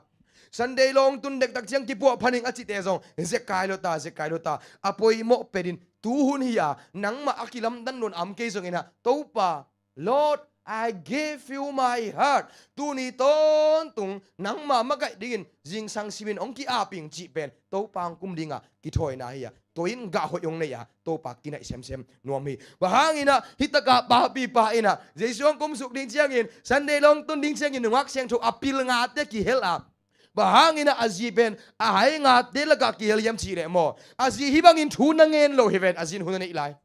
Sunday lawng tun dektak ciang kipuah phan ing a cihte zong zekai lua ta, zekai lua ta. A poimawh petin tuhun hi a nangmah a kilamdan nuan am kei zonginah Topa, Lord, I give you my heart. Tuni tawntung nangma makaih dingin zingsang simin hong ki-ap ing cih pen Topa hong kum dinga kithawina hi a, tua in gah hoih hong nei a, Topa kinaih semsem nuam hi. Bang hanginah hi takah papipa inah Jesu hong kumsuk ding ciangin, Sunday lawng tun ding ciangin nungak siangtho a pil ngate kihel a, bang hanginah a zi pen a hai ngate lakah kihel hiam cihleh maw, a zi hih bangin thu na ngen lo hi ven, a zin hun a neih lai.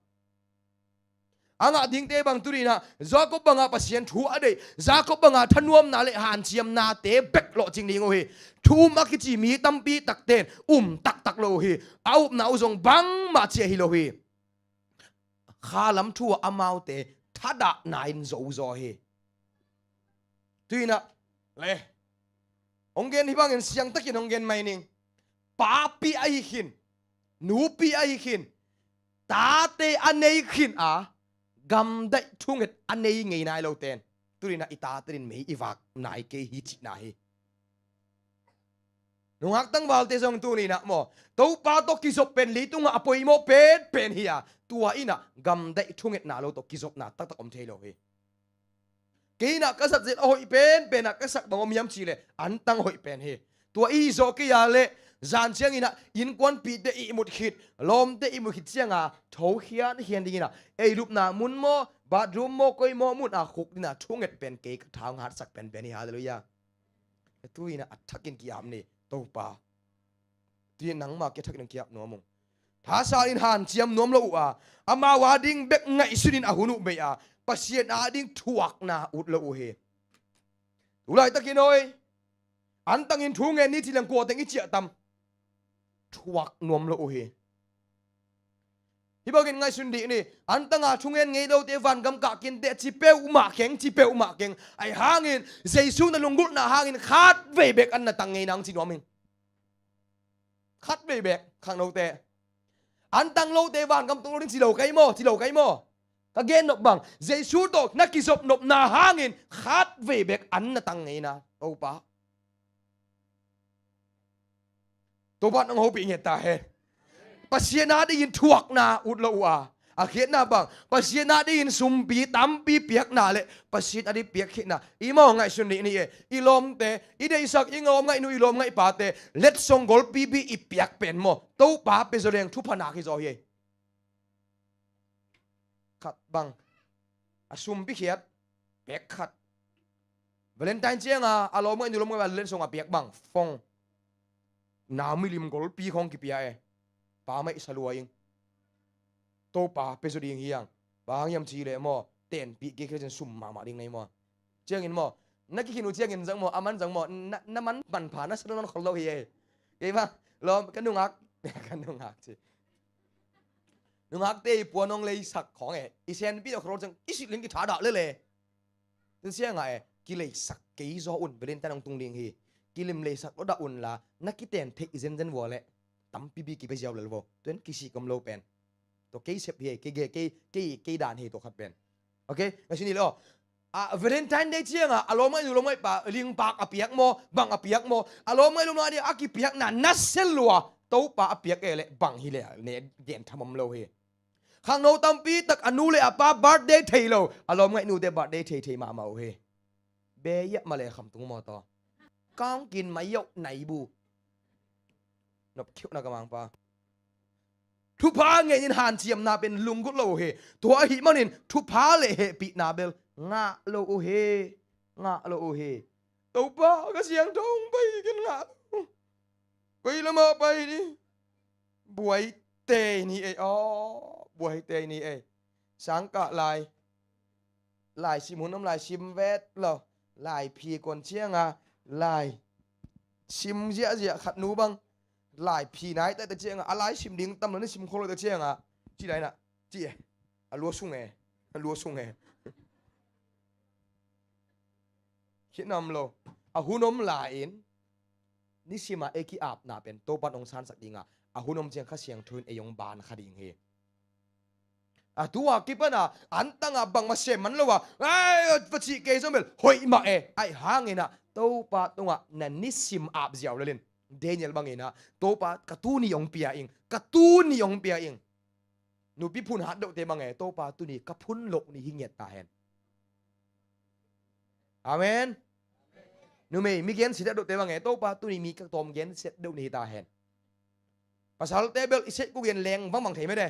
A ngah dingte bang tuninah Jacob bangah Pasian thu a deih, Jacob bangah thanuamna le hanciamnate bek lawhcing ding uh hi. Thu um a kici mi tampi takten um taktak lo uh hi. A upna uh zong bangmah ciah hi lo hi. Khalam thu ah amaute thadahna in zozaw hi. Tuinah le hong gen hi bangin siangtakin hong gen mai ning. Papi ahi khin, nupi ahi khin, tate a nei khin a gamdaih thunget a nei ngei nai loten tuninah i tate din mei i vak nai kei hi cihna hi. Nungak tangvalte zong tuninah maw, Topa tawh kizop pen leitungah a poimawh penpen hi a, tua inah gamdaih thungetna lo tawh kizopna taktak om thei lo hi. Kei inah ka zat zel a hoih penpenah ka sak bang om hiam cihleh antang hoih pen hi. Tua i zawh kei a leh zan cianginah innkuanpihte ihmut khit, lawmte ihmut khit cianga tho khiankhian dinginah ei lupna mun maw, bathroom maw, koi maw mun a khuk dinah thunget pen kei ka thaung hatsak penpen hi. Halleluiah. Tu inah a thakin ki-ap ni Topa. Tui nangma ki-ap thakin ki-ap nuam ung. Thasa in hanciam nuam lo uh a, amau a ding bek ngaihsunin a hun uh bei a, Pasian a ding thuakna ut lo uh hi. Tulaitakin oi, antangin thu ngen ni ci leng kua teng i ciah tam? Thuak nuam lo uh hi. Hih bangin ngaihsun dih ni, antanga thungen ngei lote vangam kah kinte ci peuhmah keng, ci peuhmah keng. Ahi hangin Jesu na lunggulhna hangin khatvei bek an na tang ngei nang ci nuam ing. Khatvei bek khangnote. Antang lote vangam tung lo ding ci lo kai maw, ci lo kai maw? Ka gen nop bang, Jesu tawh na kizop nopna hangin khatvei bek an na tang ngei na. Topa Topa nong hopih ngiat ta hen. Pasian a dingin thuakna ut lo uh a, a khiatna bang, Pasian a dingin sumpi tampi piakna le Pasian a ding piakkhitna i mawh ngaihsun nih nih e. I lawmte, i deihsak i ngawm ngaihnu, i lawm ngaihpate letsong golpipi i piak pen maw, Topa pia zaw leng thupha nak hi zaw hi. Khat bang, a sumpi khiat pek khat, Valentine cianga a lawm ngaihnu lawm ngaihpa letsong a piak bang phone. Nau milim golpi khong kipia e. Pa maih sa lua ing. Topa pia zaw ding hi ang. Bang hang hiam cih leh maw, tenpih kei khia ciang sum mahmah ding na hi maw. Ciangin maw, na kikhin uh ciangin zang maw, a man zang maw, na, na man manpha na sa nawn khol lo hi e. Kei bang lawm ka nungak, ka nungak ci. Nungakte i puan hong leisak khong e, i senpi a khol ciang i silh ling kithadah lel e. Tua ciangah e, kileisak kei zaw un, Valentine hong tung ding hi. Kilim leisak lo dah unla, na kiten theih zenzen vua leh tampipi kipia ziau lel vo. Tua in kisik om lo pen. Tua kei sep hi e, kei ge, kei, kei, kei dan hi tua khat pen. Ok, ngaihsun ni le aw. A, Valentine Day ciangah a lawm ngaihnu lawm ngaihpa lingpak a piak maw, bang a piak maw, a lawm ngaihnu lawm ngaihpa a kipiakna nasia lua Topa a piak e leh bang hi leh ne gen tham om lo hi. Khangno tampi tak a nu le a pa birthday thei lo, a lawm ngaihnute birthday thei thei mahmah uh hi. Be iah ma le khamtung maw taw. Kangkin mai yauh nai bu. Nop khiuh na ka mangpa. Thupha ngenin hanciamna pen lunggulh lo uh hi. Tua ahih manin thupha le hehpihna bel ngah lo uh hi. Ngah lo uh hi. Topa ka siangtho hong pai ken ngah lo. Koi lamah pai ni. Buai tei ni ei aw, buai tei ni ei. Sangkah lai, lai sim hun om lai sim vet lo. Lai phi kon cianga lai sim ziahziah khat nu bang. Lai phi nai taita cianga a lai sim ding tam lo ni sim khol lo ta cianga. Ci lai na, ci e. A lua sung e, a lua sung e. Khit nam lo. A hun om lai-in nisima ei ki-apna pen Topan hong sansak dinga, a hun om ciang Kha Siangtho in ei hong ban kha ding hi. A tua kipana antanga bangma sem man lo a, ai, va cih kei zong bel hoih mah e. Aih hangina Topa tungah na nisim ap ziau lelin Daniel bangina, Topa ka tuni hong pia ing, ka tuni hong pia ing. Nupi phun hat deuhte bang e, Topa tuni ka phun loh ni hi ngiat ta hen. Amen. Numei mi gensiat deuhte bang e, Topa tuni mi ka tawm gensiat deuh ni hi ta hen. Pasalte bel i seihku gen leng bangbang thei mede.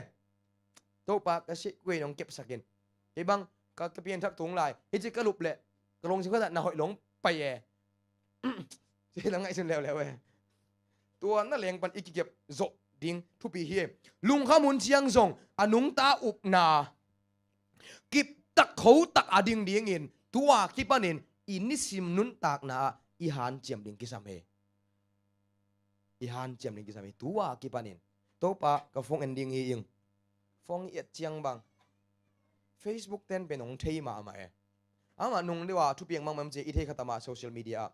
Topa ka seihku gen hong kepsakin. Kei bang ka, ka pianthak tung lai hici ka lup leh ka longsim khatah na hoih long pai e. Ci la ngaihsun leuleu e. Tua na leng pan i kikep zawh ding thupi hi e. Lungkham hun ciang zong a nungta upna kiptak khotak a ding dingin tua kipanin i nisim nuntakna ah i hanciam ding kisam hi. I hanciam ding kisam hi tua kipanin. Topa ka phone en ding hi ing. Phone i et ciang bang Facebook ten pen hong thei mahmah e. Amah nung deuh a thupiang mahmah ci i thei khat amah social media ah.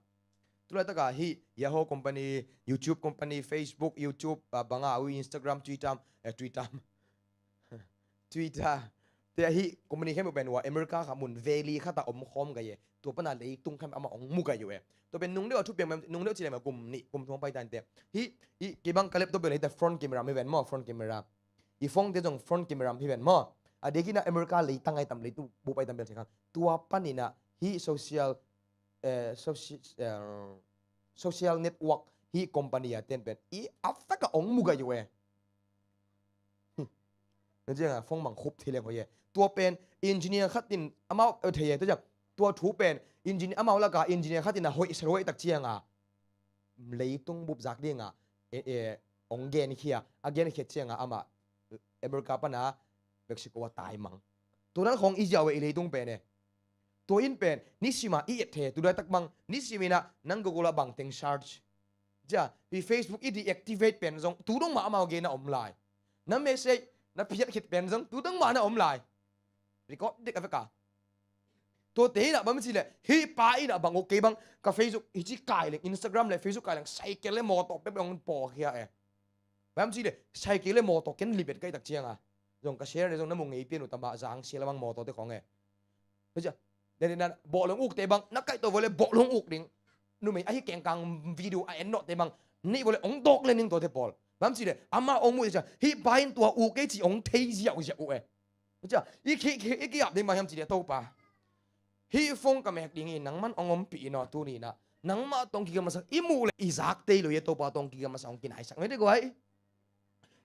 Tulaitakah hih Yahoo company, YouTube company, Facebook, YouTube, ah, banga uh Instagram, Twitter, eh, Twitter. Twitter. Te ahi company khempeuh pen ua America kha mun valley khatah om khawm gai e. Tua pana leitung khempeuh amah hong mu gai uh e. Tua pen nung deuh a thupiang mahmah, nung deuh ci leh mah kum nih kum thum pai tan te. Hih, hih kei bang ka laptop pen hih ta front camera hi ven maw, front camera. I phone te zong front camera hi ven maw. A dek ina America leitang ai tam leitung bup ai tam bel se khan. Tua paninah hih social, eh, soci-, eh, social network hih company a ten pen i a fek a hong mu gai uh e. Na cianga phone mang khup thei leng hoih e. Tua pen engineer khatin amau, eh, thei e. Tua ciang tua thu pen engineer, amau laka engineer khatin a hoih sa hoih tak cianga leitung bup zak dinga, eh, eh, hong genkhia, a genkhia cianga amah America pana Mexico a taimang. Tua dan khong i ziau e i leitung pen e. Tua in pen nisima i et thei, tu daitak bang nisimina nang Google a bang teng search. Cia, hih Facebook i deactivate pen zong tu dong mah amau gena om lai. Na message na phiat khit pen zong tu dong mah na om lai. Record dik a veka. Tua te inah bang ci leh hih pa inah bang uh kei bang ka Facebook hici kai leng, Instagram le Facebook kai leng, cycle le mawtaw pep hong pawkhia e. Bang ci leh cycle le mawtaw ken libet kai tak cianga zong ka share le zong na mu ngei pian uh ta mah, zang sia lamang mawtaw te khong e. Cia, dan dan bawh long uk te bang na kaihto vua le bawh long uk ding. Numei ahi kengkang video a en nawh te bang nih vua le hong dawk le ning tua te pawl. Bang ci leh amah hong mu e cia, hih pa in tua uk e ci hong thei ziauziau uh e. Cia, i ki, ki, i ki-ap ding bang hiam ci leh Topa, hih phone ka mek ding hi, nangman hong ompih in aw tuninah nangmah tawh hong kigamlasak, i muh le i zak tei lo hi e Topa, tawh hong kigamlasak hong kinaisak mete guai.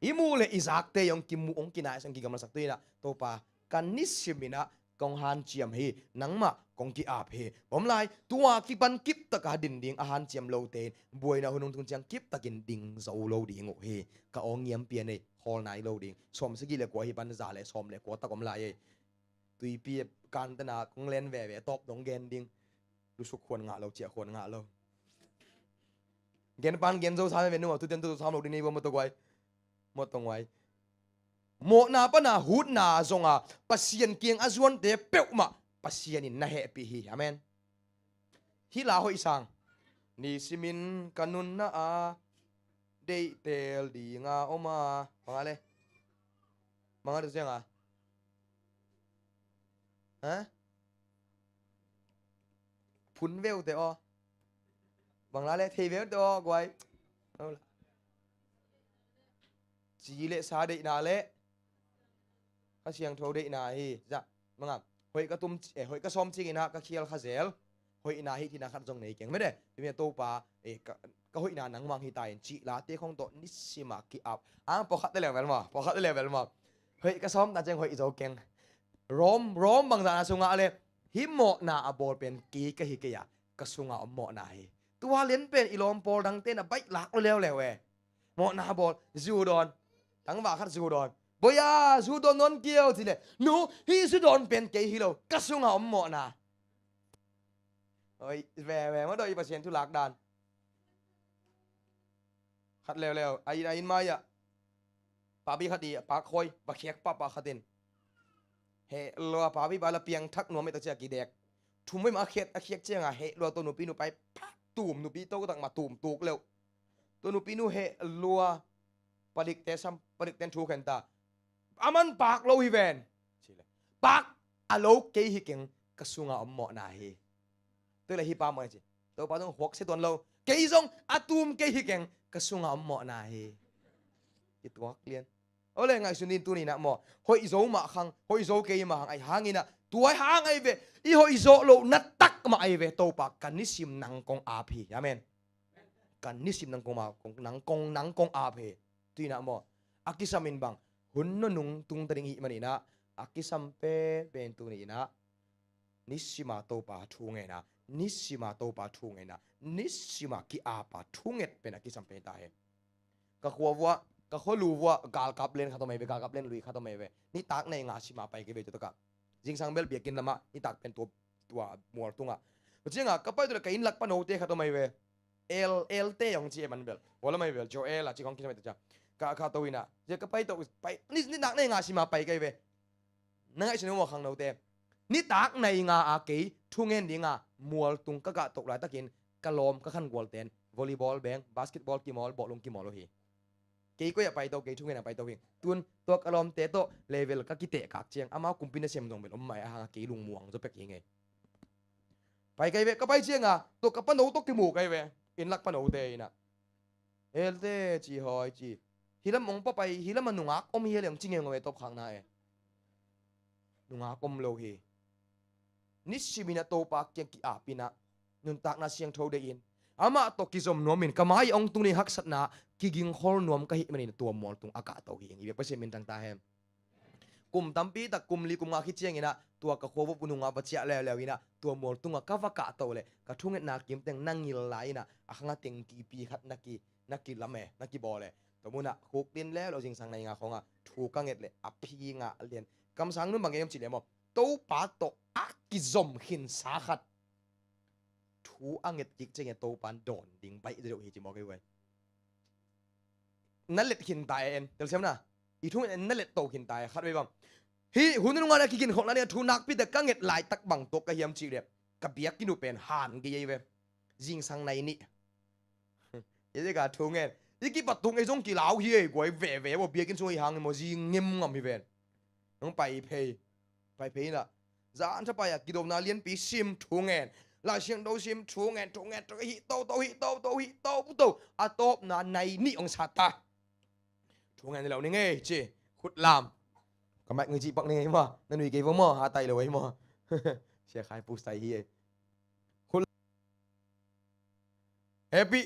I muh le i zak tei hong kimuh hong kinaisak hong kigamlasak tuninah Topa, ka nisiminah kong hanciam hi, nangmah kong ki-ap hi. Bawm lai, tua kipan kiptaka din ding a hanciam lote in buaina hun hong tung ciang kiptakin ding zo lo ding uh hi. Ka aw ngiam pian ei, khawl nai lo ding. Sawm sagih le kua hi pan za le sawm le kua tak om lai ei. Tuipi kantana kong len veve tawp dong gen ding. Lusuk khuan ngah lo, ciah khuan ngah lo. Gen pan gen zo sam ve nu, tu ten tu sam lo ding nei bawm mawtaw guai. Mawtaw guai. Mawhna pana hutna zonga Pasian kiang a zuante peuhmah Pasian in na hehpih hi. Amen. Hih la hoih sang. Nisimin ka nunna a deihtel dinga om a. Banga le. Banga tu sianga. Ha? Phun veu te aw. Bang la le thei veu te aw guai. Ci le sa deihna le Kha Siangtho deihna hi. Za mangam. Hoih ka tum, eh, hoih ka sawm cingin ah ka khial kha zel. Hoihna hi thina khat zong nei keng mede. Tumi a Topa, eh, ka, ka hoihna nangmang hi ta in cih late khong tawh nisima ki-ap. Ang pawlkhat te level maw, pawlkhat te level maw. Hoih ka sawm ta ciang hoih zo keng. Rom, Rom bangzahna sungah le hih mawhna a bawl pen kei ka hi kei a, ka sungah om mawhna hi. Tua lian pen i lawm pawl dangte na baih lak lo leuleu e. Mawhna a bawl, zu dawn. Tangva khat zu dawn. Boya, zu dawn nawn kio ci le. Nu, hih zu dawn pen kei hi lo. Ka sungah om mawhna. Oi, ve, ve, maw daw i Pasian thu lak dan. Khat leuleu, a inn, a inn mai ah. Papi khat i, a pak khoi, ba khiak papa khat in. Heh lua papi ba la piang thak nuam i tak cia ki dek. Thum mai ma a khiat, a khiak cianga heh lua tua nupi nu pai, pak tum nupi to tak ma tum tuk leuh. Tua nupi nu heh lua, padik te sam, padik ten thu khen ta. A man pak lo hi ven. Ci le. Pak a lo kei hi keng ka sunga om mawhna hi. Tua le hi pa mawh ci. Topa zong huak sia tuan lo. Kei zong a tum kei hi keng ka sunga om mawhna hi. I tuak lian. Ole ngaihsun din tuni na maw. Hoih zo mah khang, hoih zo kei mah khang ai hangin ah. Tua ai hang ai ve. I hoih zo lo na tak mah ai ve. Topa ka nisim nang kong ap hi. Amen. Ka nisim nang kong ap, kong, nang kong, nang kong ap hi. Tui na maw. A kisam in bang. Hun nunung tung ta ding i hih manin ah. A kisam pen, pen tuni na. Nisima Topa thu ngeina, nisima Topa thu ngeina, nisima ki-apa thunget pen a kisam pen ta hen. Ka khua vua, ka khua lu vua, galkap len khat om ai ve, galkap len lui khat om ai ve. Nitak nei nga sima pai kei ve tu taka. Zingsang bel biakinn lama, nitak pen tua, tua mual tunga. Tua cianga, ka pai tu le ka inn lak panote khat om ai ve. El, El te ong ci e man bel. Wala mai bel, Joel a ci kong kisam ai ta cia. Ka, ka to ina. Zia ka pai to, pai, ni, nitak nei nga sima pai kei ve. Na ngaihsun uh maw khangnote. Nitak nai nga a kei thungen dinga mualtung ka gah toh laitakin ka lawm ka khangualten volleyball beng, basketball kimawl, bawhlung kimawl uh hi. Kei koi a paito, kei thungen a paito hi. Tun tua ka lawmte tawh level ka kiteh kak ciang amau kumpi nasem zong bel om mah a hanga kei lungmuang zaw pek hi ngei. Pai kai ve, ka pai cianga tua ka pano tawh kimu kai ve. Innlak panote ina. Elte ci hawi ci. Hilam ong papai, hilam a nungak om hi a leng ci ngeu ngeu e tawpkhakna e. Nungak om lo hi. Nisimin a Topa kiang ki-apin ah nuntakna siangtho deihin amah tawh kizom nuamin ka mai ong tung ding haksatna kigingkhol nuam ka hih manin tua mualtung a kahto hi ing. I biak Pasian min tangta hen. Kum tampi tak kum li kum nga khit ciangin ah tua ka khua vop nungah va ciah leuleu in ah tua mualtungah ka va kahto leh ka thungetna kimteng na ngil lai in ah a khanga tengkipi khat na ki, na kilam e, na kibawl e. Tua munah khukdin leuleu zingsang nai nga khawngah thu ka nget leh a phi ngah lian. Kamsang nun bang gen om cih leh maw, Topa tawh a kizom khinsa khat thu a nget kik ciangin Topa in dawn ding baih deuh hi ci maw kei uai. Na let khin ta e en telsiamna. I thungen en na let to khin ta e khat vei bang. Hih hun nungah a kiginkholhna ding a thu nakpite ka nget laitak bang tuak ka hiam cih leh ka biakinn uh pen han gei ei ve. Zingsang nai nih. I dik a thungen i kipatung ei zong kilau hi ei guai veve maw biakinn sung ei hang maw zing ngem ngam hi ven. Nong pai phei. Pai phei inah zan thapai a kidopna lianpi sim thungen. Laisiangtho sim thungen, thungen, thungen, hih toto, hih toto, hih toto. A tawpna nai nih ong sat ta. Thungen lo ni ngei ci. Khutlam. Ka maik ngei cih pak ni ngei maw. Na nui kei vo maw, ha tai lo ei maw. Sia khai pus tai hi ei. Khutlam. Happy.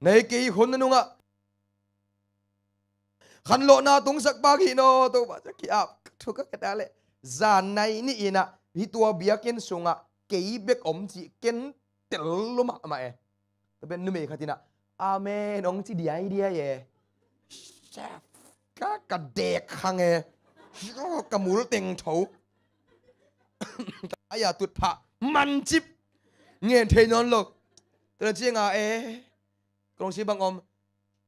Nei kei hun na nungah khanlawhna tungsak bak hi naw Topa cia ki-ap thu ka keta leh Zan nai ni-in ah hih tua biakinn sungah kei bek om cih ken tel lua mahmah e. Tua pen numei khat in ah, "Amen," hong ci diaidiai e. Ka, ka dek khang e. Ka mul teng tho. Ka ai-a tutphah mancip. Ngen thei nawn lo. Tua ciangah e, kong si bang om,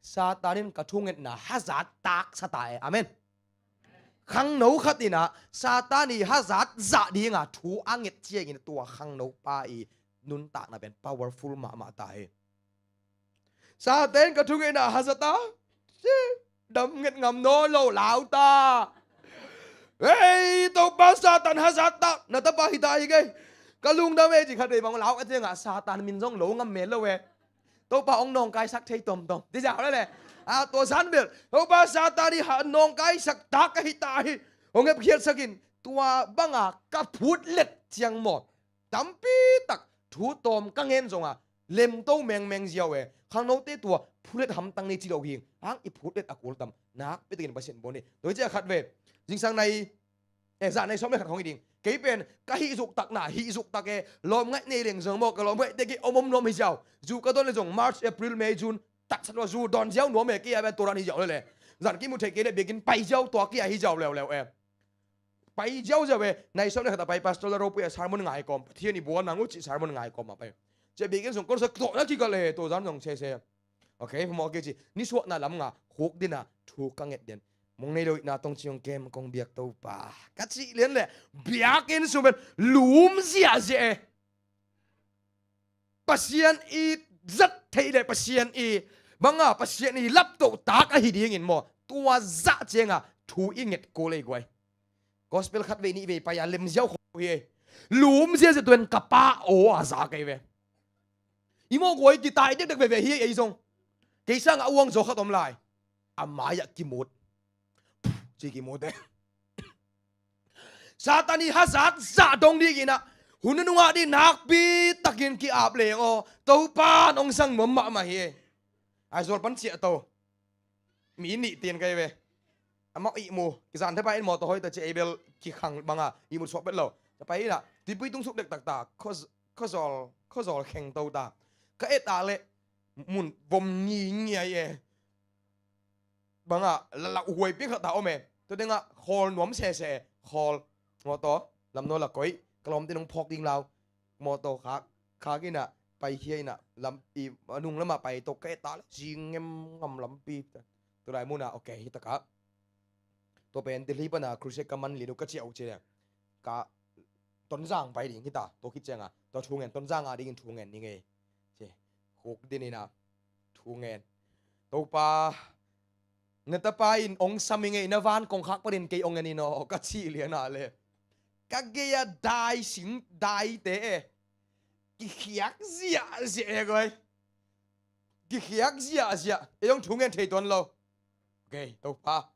Satan in ka thungetna hazat taksa ta e. Amen. Khangno khat in ah Satan i hazat zah dinga thu a nget ciangin tua khangno pa i nuntakna pen powerful mahmah ta hi. Satan in ka thungetna hazat a, dam nget ngam nawn lo, lau ta. "Hei, Topa, Satan hazat ta, na tapa hi ta hi kei. Ka lungdam e," ci khat vei bang lau ka ciangah Satan min zong lo ngam mel lo e. "Topa, hong nawngkaisak thei tomtom," ci ziau le le. A, tua zan bel, "Topa, Satan i ha nawngkaisak tak ka hi ta hi. Hong hepkhiatsak in." Tua banga ka phutlet ciang maw, tampi tak thu tawm ka ngen zonga lemto mengmeng ziau e. Khangnote tua phutlet hamtang nei ci lo hi. Hang i phutlet a kul tam, nakpi takin Pasian bawl ni. Tua hi ciah khat ve, zingsang nai, e, zan nai sawm le khat hong hi ding. Kei pen ka hih zuk takna hih zuk tak e. Lawmngaih nei leng zong maw, ka lawmngaihte kei om om nuam hi ziau. Zu ka dawn le zong March, April, May, June, taksa lua zu dawn ziau nuam e, kei a pen tua dan hi ziau le le. Zan kimu thei kei le biakinn pai ziau, tua kei a hi ziau leuleu e. Pai ziauziau e. Nai sawm le khat a pai, pastor la ropui a sermon ngai kawm, Pathian i bual nang uh cih sermon ngai kawm a pai. Ciah biakinn zong kong sa tawh na kikal e, tua zan zong sese. Ok, phamawh kei ci. Nisuahna lam nga khuk dina thu ka nget den. Mong nei lo itna tong ciang kem kong biak Topa, ka cih lian le biakinn sung pen lum ziahziah e. Pasian i zat theih le Pasian i banga Pasian i laptoh tak ahi dingin maw, tua zah cianga thu i nget kul ei guai. Gospel khat vei nih vei pai a lemziau kho hi ei. Lum ziahziah tuan ka pa aw a za kei ve. I maw guai kitai dekdek veve hi ei zong. Kei sangah a uang zaw khat om lai. A mai-ah kimut. Ci kimut e. Satan i hazat zah dong dingin ah hun nungah ding nakpi takin ki-ap leng aw, Topan hong sang nuam mahmah hi. Aizawl pan ciah to. Mi nih tian kai ve. Amah ihmu kizan thapa in mawtaw hoi ta ci, ei bel kikhang banga ihmut suak bet lo. Tapa inah tuipui tung suk dektak ta. Khuazawl, khuazawl kheng to ta. Ka et ah leh mun vom ngingiai e. Bangah lalau huai piang khat ta om e. Tua dingah khawl nuam sese e. Khawl mawtaw lamnaw la koih, ka lawmte nong phawk ding lau. Mawtaw khak, khak inah paikhia inah lam i a nung lamah pai to, ka et ah leh zing ngem ngam lampi. Tulai munah ok hi takah. Tua pen Delhi pana crusade ka man lian uh ka ciah uh ci le. Ka Tonzang pai ding hita, tua khit cianga tua thungen, Tonzang a dingin thungen ni ngei. Ci, khuk din inah thungen. Topa, na tapa in hong sam i ngei, na van kongkhak panin kei hong en in aw, ka cih lianah le ka gei-a dai sing daite e. Kikhiak ziahziah e guai. Kikhiak ziahziah. Ei hong thungen thei tuan lo. Ok, Topa.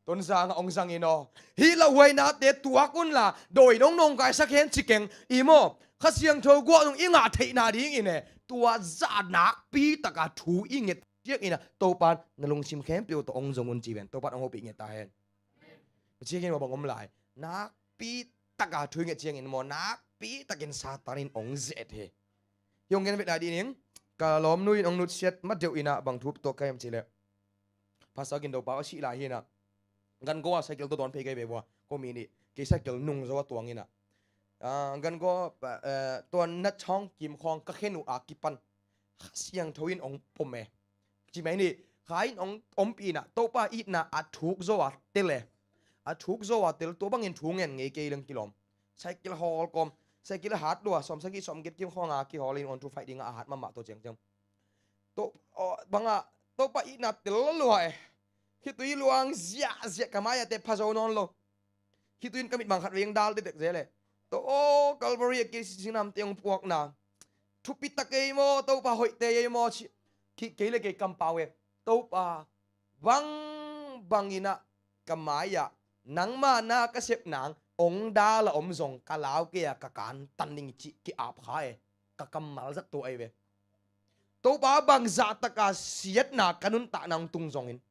Tonzang ah hong zang in aw. Hih lauhuainate tuak unla dawi nong nongkaisak hen ci keng. I maw, Kha Siangtho guah nung i ngah theihna dingin e. Tua zah nakpi taka thu i nget ciangin ah Topan na lungsim khempeuh tawh hong zong un ci ven. Topan hong hopih nget ta hen. Ciangin maw bang om lai. Nakpi taka thu i nget ciangin maw, nakpi takin Satan in hong zet hi. Hi hong gen vet lai dih ning. Ka lawmnu in hong nutsiat ma deuh inah bang thu tawh ka hiam cileh, Pastor Gindo pa a sih lai hi inah. Gango a cycle tawh dawn phei kei ve vua. Ko mi nih kei cycle nung zo a tuang inah. Ah, Gango, eh, tua na chawng kim khawng ka khen uh a kipan Kha Siangtho in hong pom e. Ci mai ni, Kha in hong ompih inah Topa itna a thuk zo a tel e. A thuk zo a tel, tua bangin thu ngen ngei kei leng kilawm. Cycle hawl kawm. Cycle a hat lua, sawm sagih sawm giat kim khawng a kihawl in on thu faih dingah a hat mahmah tua ciangciang. To, aw, bangah Topa itna tel lua e. Khitui luang ziahziah ka mai-ah te pha zo nawn lo. Khitui in ka mit bang khat veng dal dekdek zel e. To aw, Calvary a kei sisinam te hong puakna thupi tak ei maw, Topa hoihte ei maw ci. Khi kei le kei kampau e. Topa, bang bang inah ka mai-ah nangma na ka sep nang hong dal a om zong ka lau kei a ka kantan ding cih ki-ap kha e. Ka kammal zat tua ei ve. Topa, bangzah taka siatna ka nuntakna hong tung zongin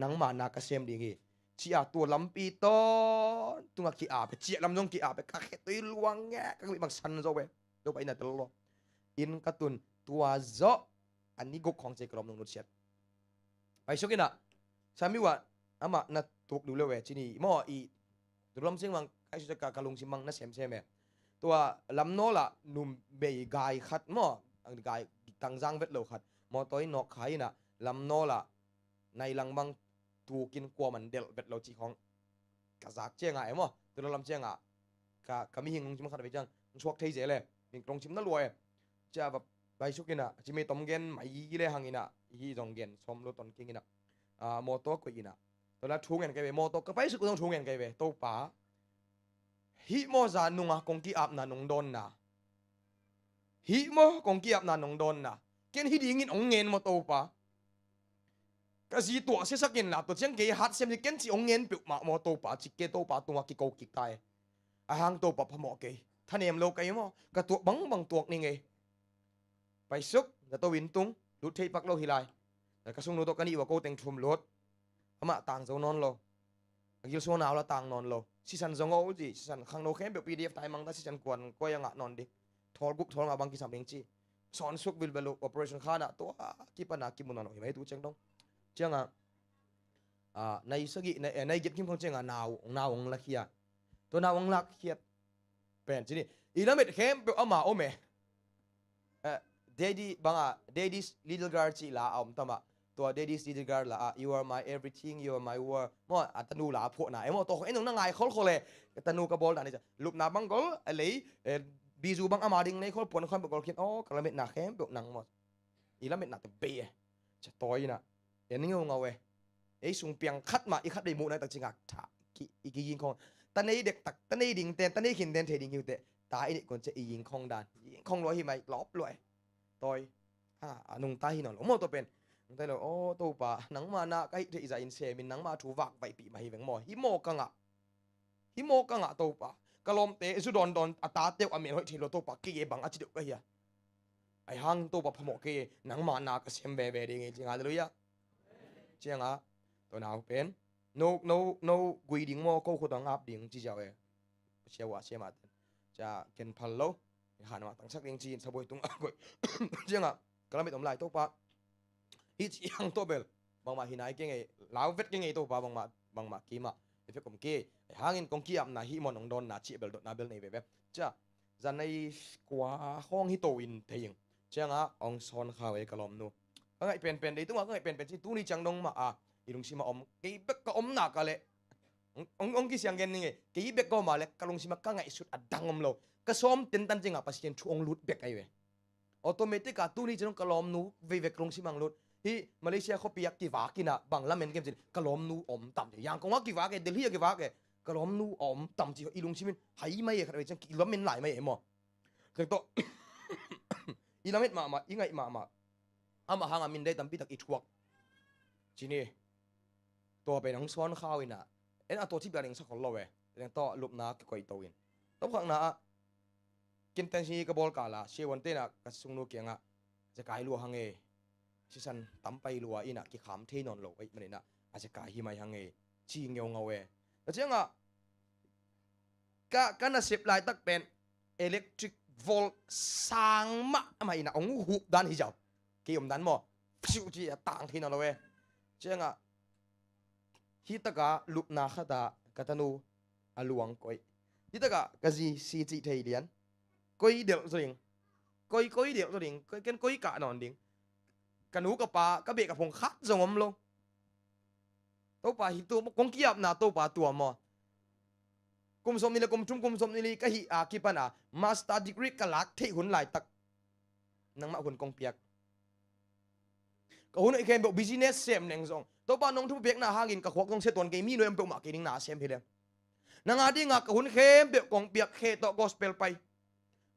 nangma na ka sem ding hi. Ci-a tua lampi tawntung a ki-ap e, ciah lam zong ki-ap e, ka khe tui luang nge, ka mi bang san zo e. Topa inn ah tel lo. Inn ka tun, tua zawh a ni guk khawng ci-a ka lawm nung nutsiat. Paisuk in ah, Samiu ah, amah na tuk duh lo e, ci ni maw, i, tu lam sing bang, ka, ka lungsim bang na semsem e. Tua lamnawl ah numei gai khat maw, gai tangzang vet lo khat, mawtaw in nawk khai in ah, lamnawl ah nai lang bang tukin kuaman delh vet lo cih khawng ka zak ciangah e maw, tu lo lam ciangah ka, ka mihing lungsim khat a vei ciang hong suak thei zel e, mihing lungsim na lua e. Cia va paisuk in ah, ci mi tom gen mai le hang in ah, hih zong gen sawm lo ton king in ah, ah, mawtaw koih in ah, tua la thu ngen kai ve, mawtaw ka paisuk zong thu ngen kai ve, Topa, hih maw zan nungah kong ki-apna nong dawnna, hih maw kong ki-apna nong dawnna, ken hih dingin hong ngen maw Topa. Ka zi tuah siasak inla, tua ciang kei hat sem ding ken ci hong ngen peuhmah maw Topa, ci kei Topa tungah kiko kik ta e. A hang Topa phamawh kei, thanem lo kei maw, ka tuak bangbang tuak ning ei. Paisuk, na to inn tung, lut thei pak lo hi lai. Ka sungnu tawh ka nih ua ko teng thum lut. Amah tang zo nawn lo. A gilsuang nau la tang nawn lo. Sisan zong aw zi, sisan khangno khempeuh P D F taimang ta sisan kuan koi a ngah nawn ding. Thawl guk thawl ngah bang kisam ding ci. Sawn suk bilbel uh operation khan ah tua kipana kimu nawn lo hi mai tu ciang dong. Ciangah, ah, nai sagih, nai, nai giat kim khong ciangah nau, nau ong lakhia. Tua nau ong lakhia pen ci ni. I lamet khempeuh ama om e. Eh, Daddy banga, Daddy's Little Girl cih la a om tama. Tua Daddy's Little Girl la ah, "You are my everything, you are my world." Maw, a tanu la a phuahna e maw, tua khong en nung na ngai kholkhol e. Ka tanu ka bawl dan i ca. Lupna bang gol a lei, eh, bizu bang ama ding nei khol puan khol gol khin. Oh, ka lametna khempeuh nang maw. I lametna te bei e. Ca tawi ina. En ngeungau e. Ei sung piang khat mah i khat bei muh nai tak cingak tha. Ki, i ki yingkhong. Ta nei dektak, ta nei ding ten, ta nei khin ten thei ding hiu te. Ta i nih kun ce i yingkhong dan. Yingkhong lua hi mai, lop lua e. Tawi. Ha, a nungta hi nawn lo. Maw tua pen. Nungta hi lo. Oh, Topa, nangma na ka hih theih zah in semin nangma thu vak vaihpih mah hi veng maw. Hi maw ka ngah. Hi maw ka ngah Topa. Ka lawmte zu dawndawn a tate uh a mel hoih thei lo Topa kei e bang a ci deuh ka hi a. Ahi hang Topa phamawh kei e, nangma na ka sem veve ding e, ciang, halleluiah. Ciangah, tua nau pen, no, no, no gui ding maw, ko khut ang ap ding ci ziau e. Sia uh a sia mah ten. Cia ken phal lo. Han mah tangsak ding ci-in sabuai tungah koih. Ciangah, ka lamet om lai Topa. Hih ci hang tawh bel bangmah hi nai kei ngei, lau vet kei ngei Topa, bangmah, bangmah kei mah. Effect om kei. Hangin kong ki-apna hih maw nong dawnna cih bel dotna bel nei veve. Cia, zan nai kua khawng hi to in thei ing. Ciangah hong sawn kha ve ka lawmnu. Ka ngaih penpen, dei tungah ka ngaih penpen ci, tuni ciang dong mah a i lungsim a om. Kei bek ka omna ka leh. Hong, hong, hong kisiang gen ning e. Kei bek ka om a leh ka lungsim a ka ngaihsut a dang om lo. Ka sawm tentan ciangah Pasian thu hong lut bek ahi ve. Automatic a tuni ciang ka lawmnu veivek lungsim ang lut. Hih Malaysia khuapi a kivak in ah bang lamen kem cin ka lawmnu a om tam ci. Yangkong a kivak e, Delhi a kivak e. Ka lawmnu a om tam ci i lungsim in hai mai e, khat vei ciang kilamen lai mai e maw. Teng tawh i lamet mahmah, i ngaih mahmah. Amah hangah mindai tampi tak i thuak. Ci ni. Tua pen hong sawn khau in ah. En a tua ci piak ding sa khol lo e. Teng tawh lupna kikoih to in. Tawpkhakna ah Kinten si ka bawl kala, siavuante na ka sungnu kiangah, zekai lua hang e. Sisan tampai lua inah kikham thei nawn lo, ei, maninah, a zekai hi mai hang e. Ci ngeungau e. Tua ciangah, ka, ka nasep laitak pen, electric volt sang mah, amah inah, ong hup dan hi zau. Kei om dan maw. Psiu ci a tang thei nawn lo e. Ciangah, hih taka lupna khata ka tanu a luang koih. Hih taka ka zi si cih thei lian. Koi delh zaw ding. Koi, koi delh zaw ding. Koi, ken koi kah nawn ding. Ka nu ka pa, ka beh ka phung khat zong om lo. Topa hih tu, kong ki-apna Topa tua maw. Kum sawm nih le kum thum, kum sawm nih li ka hih a kipan a master degree ka lak theih hun laitak. Nangmah hun kong piak. Ka hun hoih khempeuh business sem neng zong. Topa nong thupha piakna hangin ka khuak zong sia tuan kei, mi nuai om peuhmah kei ding na sem hi leng. Nang a dinga ka hun khempeuh kong piak, khe tawh gospel pai.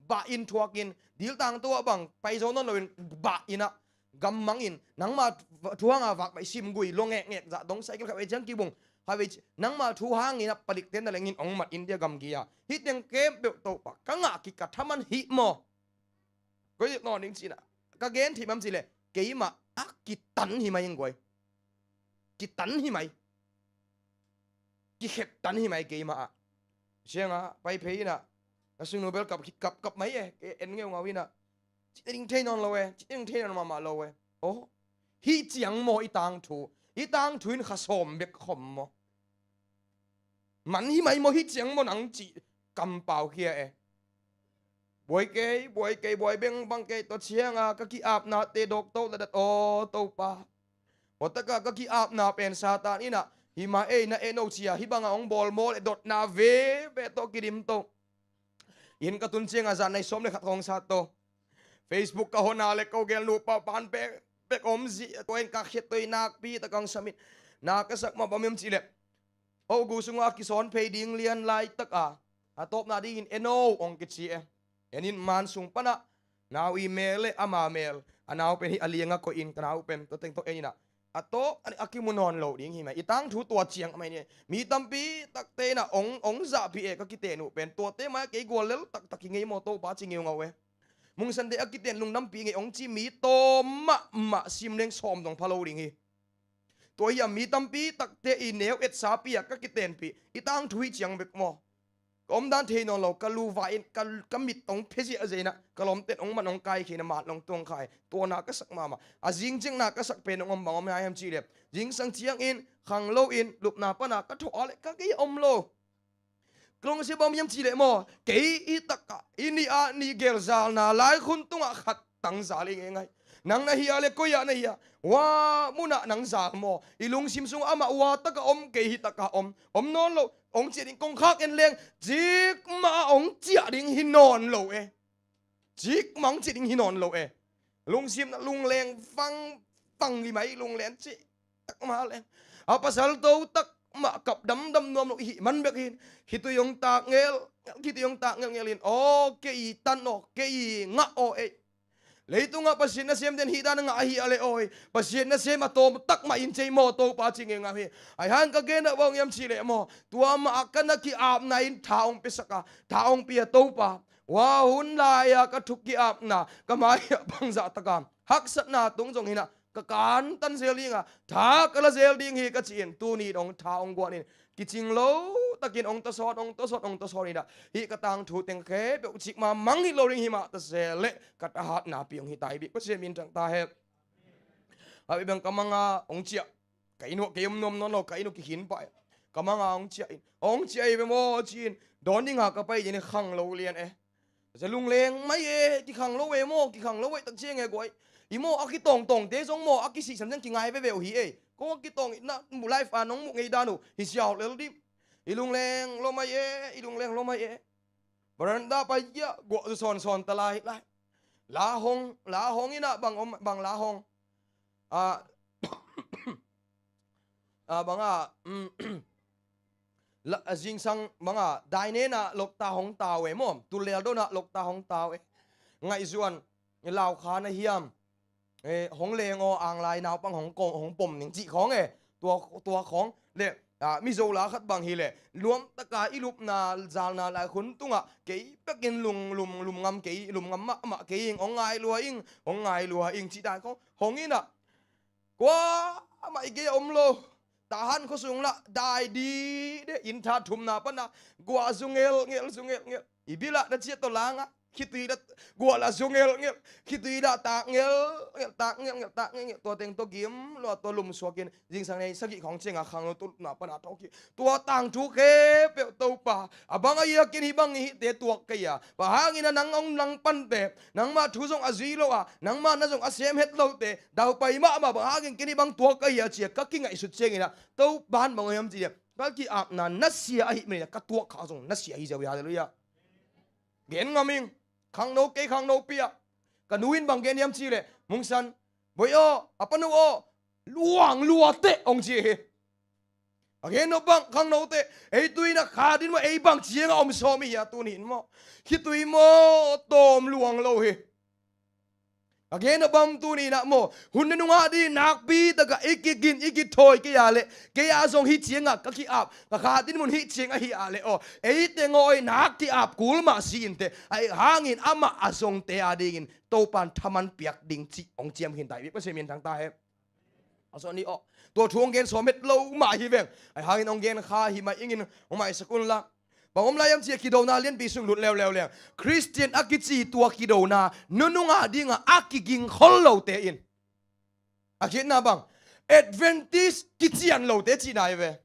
Bah in thuak in, diltang tawh bang, pai zo nawn loin, bah in ah, gammang in, nangma thu hanga vak baih sim gui, lo ngekngek zah dong cycle khat vei ciang kibung, khat vei ci-, nangma thu hangin ah palik ten na lengin ong mat India gamgi a. Hih teng khempeuh Topa, ka ngah kik ka thaman hih maw. Koi nawn ding cina. Ka gen thei mam cileh. Keimah a kitan hi mai ing guai. Kitan hi mai. kikhet tan hi mai keimah ah. Sianga pai phei inah, na sungnu bel kap, kap, kap mai e, kei en ngeungau inah, cih na ding thei nawn lo e, cih na ding thei nawn mahmah lo e. Oh, hih ciang maw i tangthu, i tangthu in kha sawm bek khom maw? Man hi mai maw hih ciang maw nang cih kampau khia e. Buai kei, buai kei, buai beng bang kei, tua cianga ka ki-apnate dawk to ladat aw Topa. Aw taka ka ki-apna pen Satan inah, hi ma ei na en o cia, hi banga hong bawl maw le dotna veve tawh kidim to. Inn ka tun cianga zan nai sawm le khat hong sat to. Facebook ka hona le ko gel nupa pan pek, pek om zi, tua in ka khiat to i nakpi taka hong samin. Na ka sak mah bang hiam cih leh, o gu sunga kisawn phei ding lian laitak a, a tawpna dingin en o hong kici e. En in man sung panah nau i mel le ama mel, a nau pen hi a lianga koih in ka nau pen tua teng tawh en inah, a tawp a kimu nawn lo ding hi mai. I tangthu tua ciang mai ni. Mi tampi takte inah hong, hong zahpih e ka kiten uh pen, tuate mai kei gual lel taktak hi ngei maw Topa ci ngeungau e. Mungsante a kiten lungdampi ngei hong ci mi tawm mahmah sim leng sawm dong pha lo ding hi. Tua hi a mi tampi takte i neu etsapi a ka kitenpih, i tangthu hih ciang bek maw? Ka omdan thei nawn lo, ka luva in ka, ka mit tong phe ziahziah inah, ka lawmten hong man hong kaikhia inah, mat long tuang khai. Tuana ka sak mahmah. A zingciangna ka sak pen hong om bang om hiam cih leh, zingsang ciangin khang loin lupna pana ka thawh a le ka kei om lo. Ka lungsim bang hiam cih leh maw, kei hi takah i nih a nih gelzalna lai khun tungah khat tang zal i ngei ngai. Nang na hi a le koi ah na hi a, hua munah nang zal maw? I lungsim sungah amah hua takah om, kei hi takah om, om nawn lo. Hong ciah ding kongkhak en leng, cikmah ah hong ciah ding hi nawn lo e. Cikmah hong ciah ding hi nawn lo e. Lungsim na lungleng vang, vang li mai lungleng cih tak mah leng. A pasal to tak mah kap damdam nuam lo i hih man bek hin. Khitui hong tak ngel, khitui hong tak ngelngel in. Aw, kei i tan aw, kei i ngah aw ei. Leitungah Pasian nasem den hih dan a ngah ahi a le aw ei. Pasian nasem a tawm tak mah in cei maw Topa ci ngeungau hi. Ai hang ka gen a bang hiam cih leh maw, tua mah a ka na ki-apna in tha hong piasak a, tha hong pia Topa. Hua hun lai-a ka thuk ki-apna ka mai-ah bangzah taka haksatna tung zong hinah ka kantan zel ding a, tha ka la zel ding hi ka ci-in tuni dong tha hong guan in kicing lo takin hong tawsawn, hong tawsawn, hong tawsawn hinah hih ka tangthu teng khempeuh cikmah mang hi lo ding hi mah ta se leh ka thahatna pi hong hi ta hi bik Pasian min thang ta hen. A bibang ka manga hong ciah. Ka inn uh kei om nuam nawn lo, ka inn uh kikhin pah e. Ka manga hong ciah in, hong ciah hi ve maw ci-in dawn dinga ka pai ding in khang lo lian e. Za lungleng mai e, kikhang lo e maw, kikhang lo e tak ciang e guai. I maw a kitawngtawngte zong maw a kisihsan ciang kingai veve uh hi e. Kong a kitawng na mu life a nong muh ngei dan uh hi siau lel dim. I lungleng lo mai e, i lungleng lo mai e. Veranda pai kia guah zu sawnsawn ta lai lai. La hong, la hong inah bang om, bang la hong. A, a banga, um, la, a zingsang banga dainena lokta hong tau e maw, tulel dona lokta hong tau e. Ngaihzuan laukha na hiam, eh, hong leng aw anglai naupang hong, hong pom ning cih khawng e. Tua, tua khawng le, a, Mizo la khat bang hi le nuam taka i lupna zalna lai khun tungah kei pekin lung, lum, lum ngam kei, lum ngam mahmah kei ing, hong ngai lua ing, hong ngai lua ing cih dan khawng hong inah. Kuamah i gei a om lo. Tahan khuasung lah dai dide, inn tha thumna pana guah zu ngelngel, zu ngelngel. I bilah na ciah tawh langa khitui lah guah lah zu ngelngel, khitui lah tak ngelngel, tak ngelngel, tak ngelngel. Tua teng tawh gim lua, tua lumsuakin zingsang nei sagih khawng cianga khangno tulupna pana thawk hi. Tua tangthu khempeuh Topa, a bang a ia kin hih bang hihte tuak kei a, bang hangin a nang hong langpante, nangmah thu zong a zui lo a, nangmah na zong a sem het lote, daupai mahmah bang hangin kin hih bang tuak kei a cia ka kingaihsut ciangin ah, Topa in bang hiam cih leh ka ki-apna nasia ahih manin ah ka tuak khak zong nasia hi ziau hi. Halleluiah. Gen ngam ing. Khangno kei khangno pi ah ka nu in bang gen hiam cih leh, Mungsan, boi aw, a panu aw, luang lua teh hong ci hi. A gen nop bang khangnote, ei tui na kha din maw, ei bang cianga om sawm i hi a tuni in maw? Khitui maw tawm luang lo hi. A gen nop bang tuni inah maw, hun na nungah ding nakpi takah i kigin i kithawi kei a leh, kei a zong hih ciangah ka ki-ap, ka kha din mun hih ciang ahi a leh aw, ei teng aw ei nak ki-ap kul mah si inteh, ahi hangin amah a zongte a dingin Topa in thaman piak ding cih hong ciam khin ta hi. Pasian min thang ta hen. A sawh ni aw. Tua thu hong gen sawm het lo mah hi veng. Ahi hangin hong gen kha hi mah ingin hong maisak un la. Bang om lai hiam cih leh kidona lianpi sung lut leuleu leng, Khristian a kici tua kidona nunung a dingah a kiging khol lote in, a khitna bang, Adventist kician lote cihna hi ve.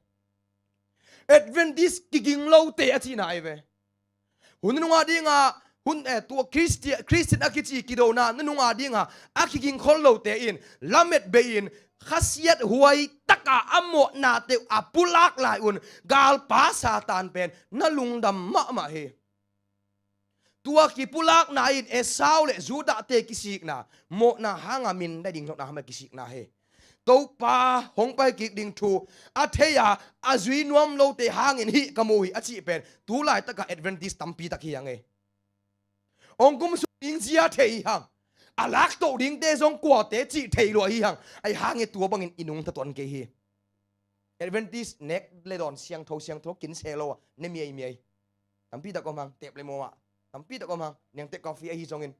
Adventist kiging lote a cihna hi ve. Hun nunung a dingah, hun, eh, tua Khristian, Khristian a kici kidona nunung a dingah a kiging khol lote in lamet bei-in khasiat huai taka a mawhnate uh a pulak lai un galpa Satan pen na lungdam mahmah hi. Tua kipulakna in Esau le Judahte kisikna, mawhna hanga min dai ding hlokna hama kisikna hi. Topa hong pai kik ding thu a thei a, a zui nuam lote hangin hih ka mu hi a cih pen tu laitaka Adventist tampi tak hi hang e. Hong kum sung ding zia thei hi hang. A laktoh dingte zong kuate cih thei lua hi hang. Ahi hangin tua bangin i nungta tuan kei hi. Adventist nek le dawn siangtho siangtho kin se lo a ne miaimiai. Tampi tak om hang, tep le muam ah. Tampi tak om hang, niangteh coffee ahi zongin.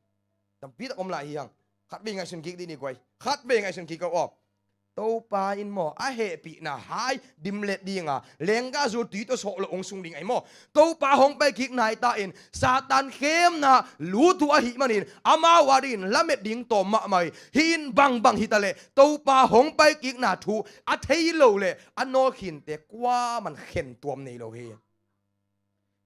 Tampi tak om lai hi hang. Khat vei ngaihsun kik dih ni guai. Khat vei ngaihsun kik ko aw. Topa in maw, a hehpihna hai dimlet dinga, lengga zu tui tawh sawh loh hong sung ding ahi maw. Topa hong pai kik nai ta in, Satan khemna lut uh ahih manin, amau a dingin lamet ding tawm mahmah hi. Hih in bangbang hi ta leh, Topa hong pai kikna thu a thei lo le a nawlkhinte kuaman khen tuam nei lo hi.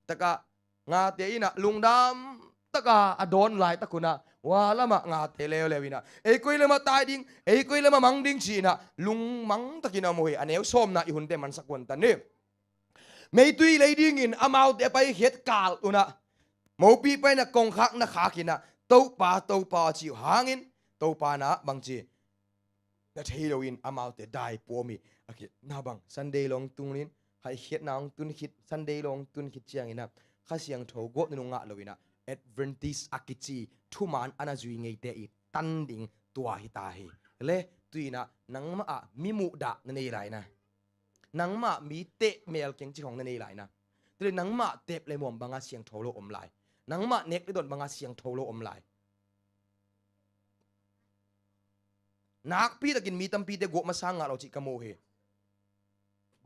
Taka ngate in ah lungdam taka a dawn laitak un ah, hua lamah ngate leuleu in ah, ei koi lamah tai ding, ei koi lamah mang ding ci-in ah lungmang takin a om uh hi. A neu sawmna i hunte mansak uh an tan ni. Meitui lei dingin amaute a paikhiat kal un ah, mopi paina kongkhak na khak in ah, Topa, Topa ci uh hangin, Topa na bangci na thei loin amaute dai puam hi. A khitna bang, Sunday long tungin, haikhiatna hong tun khit, Sunday long tun khit ciangin ah, Kha Siangtho guah nunung ngah loin ah, Adventist a kici thuman a na zui ngeite i tan ding tua hi ta hi. Le, tu-in ah nangmah ah mi muhdah na nei lai na. Nangmah mi teh mel keng cik hong na nei lai na. Tu le nangmah tep le muam banga siangtho lo om lai. Nangmah nek le dawn banga siangtho lo om lai. Nakpi takin mi tampite guah masa ngah lo cih ka mu hi.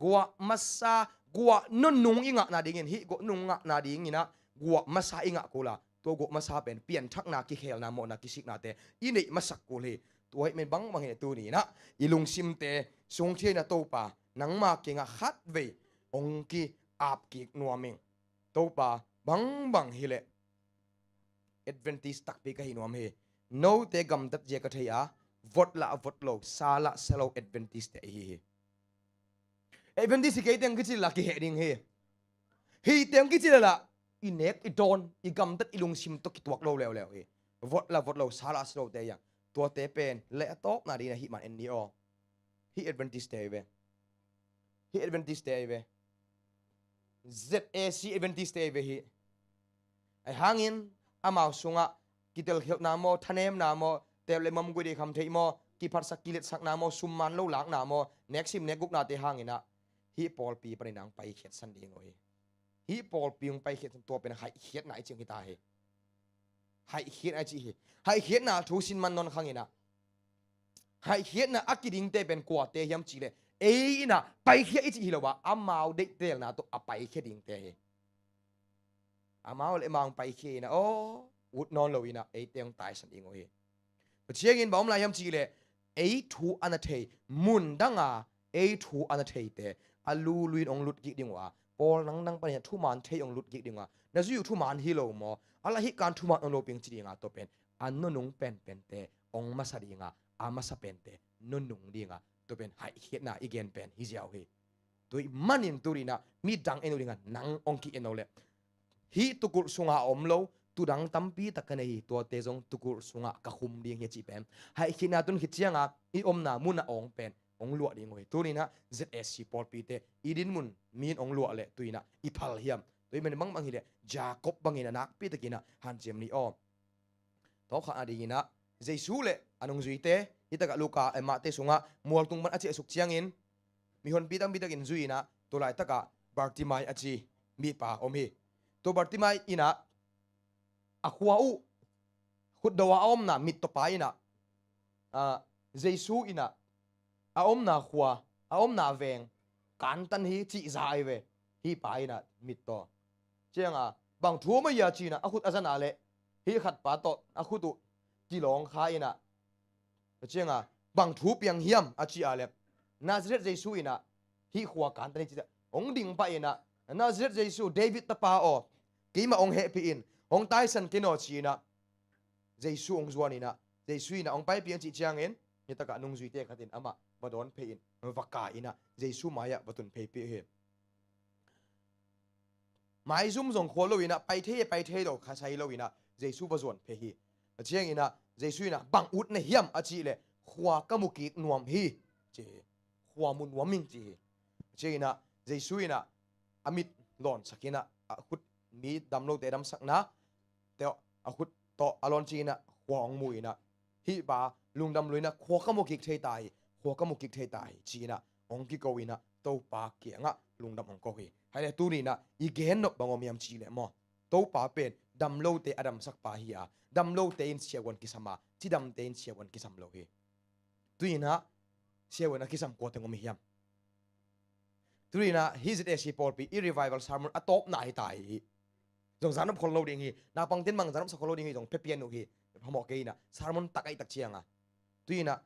Guah masa, guah nunung i ngah nadingin, hih guah nunung ngah nadingin ah, guah masa i ngah kul a, tua guah masa pen pianthakna, kikhelna, mawhna, kisiknate i neih masak kul hi. Tua ahih manin bangbang hi le tuni-in ah i lungsimte sung thei-in ah, Topa, nangma kiangah khatvei hong ki-ap kik nuam ing. Topa, bangbang hi leh Adventist takpi ka hi nuam hi. Note gamtat zia ka thei a, vot lah vot lo, sa lah sa lo Adventist te i hi hi. Adventist hi kei teng kici leh lah kiheh ding hi. Hi teng kici leh lah i nek i dawn, i gamtat, i lungsim tawh kituak lo leuleu hi. Vot lah vot lo, sa lah sa lo te hi hang. Tuate pen le a tawpna dingin ah hih man en ni aw. Hih Adventist te hi ve. Hih Adventist te hi ve. Z A C Adventist te hi ve hih. Ahi hangin amau sungah kitelkhialhna maw, thanemna maw, tep le muam, guih dei kham theih maw, kiphatsak kiletsakna maw, sum man lo lakna maw, nek sim nek guknate hangin ah hih pawlpi panin ah hong paikhiatsan ding uh hi. Hih pawlpi hong paikhiatsan, tua pen haihkhiatna i cih hi ta hi. Haihkhiatna i cih hi. Haihkhiatna thu sin man nawn khangin ah, haihkhiatna a kidingte pen kuate hiam cih leh, ei in ah paikhia i cih hi lo a, amau deihtelna tawh a paikhia dingte hi. Amau le amau hong paikhia in ah, aw, ut nawn lo in ah eite hong taisan ding uh hi. Tua ciangin bang om lai hiam cih leh, ei thu a na thei, mun danga ei thu a na theite a lului in hong lut kik ding uh a, pawl nangdang panin ah thuman thei hong lut kik ding uh a, na zui uh thuman hi lo maw, a lah hih kan thuman hong loping ci ding a, tua pen a nunung penpente hong masa ding a, a masa pente nunung ding a, tua pen haihkhiatna i gen pen hi ziau hi. Tua ahih manin tuni-in ah midang en uh ding a nang hong ki-en lo leh, hih tukulh sungah a om lo, tudang tampi tak ka nei hi, tuate zong tukulh sungah ka khum ding hi a cih pen, haihkhiatna tun khit ciangin i omna mun a awng pen hong luah ding uh hi. Tuni-in ah Z A C pawlpite i dinmun mi in hong luah leh tu-in ah i phal hiam? Tua ahih manin bangbang hi leh Jacob bangin ah nakpi takin ah hanciam ni aw. Thawhkhatna dingin ah Jesu le a nungzuite, hih takah Luka, eh, Mate sungah mualtung pan a ciahsuk ciangin mihonpi tampi takin zui in ah, tua laitakah Bartimai a ci mipa om hi. Tua Bartimai in ah a khua uh khutdo a a omna mittawpa in ah, ah, Jesu in ah a omna khua, a omna veng kantan hi cih za ahi ve. Hih pa in ah mittaw ciangah bang thu om a hia ci-in ah a khut a zan ah leh hih khat pa tawh a khut uh kilawng kha in ah, ciangah bang thu piang hiam a cih ah leh Nazareth Jesu in ah hih khua kantan hi ci-a hong ding pah in ah, Nazareth Jesu, David tapa aw, keimah hong hehpih in, hong taisan ken aw ci-in ah Jesu hong zuan in ah, Jesu in ah hong paipih a cih ciangin nitakah nungzuite khat in amah va dawn phei in va kai in ah Jesu mai-ah va tun phei pih hi. Maizum zong khua lo in ah, pai thei, pai thei lo kha sai lo in ah Jesu va zuan phei hi. A ciangin ah Jesu in ah bang ut na hiam a cih leh khua ka mu kik nuam hi ci hi. Khua mu nuam ing ci hi. A ciangin ah Jesu in ah a mit lawnsak in ah a khut mi dam lote damsakna tawh a khut tawh a lawn ci-in ah khua hong mu in ah hih pa lungdam lo in ah khua ka mu kik thei ta hi. Khua ka mu kik thei ta hi ci-in ah hong kiko in ah Topa kiangah lungdam hong ko hi. Hai le tuni in ah i gen nop bang om hiam cih leh maw, Topa pen dam lote a damsak pa hi a, dam lote in siavuan kisam a, cidamte in siavuan kisam lo hi. Tuni in ah siavuan a kisam kua teng om hiam? Tuni in ah hih Z A C pawlpi i revival sermon a tawpna hi ta hi. Zong zan nop khol lo ding hi. Naupangte'n bang zan nop sa khol lo ding hi, zong pia pian uh hi. Phamawh kei in ah sermon tak ahi tak ciangah. Tuni in ah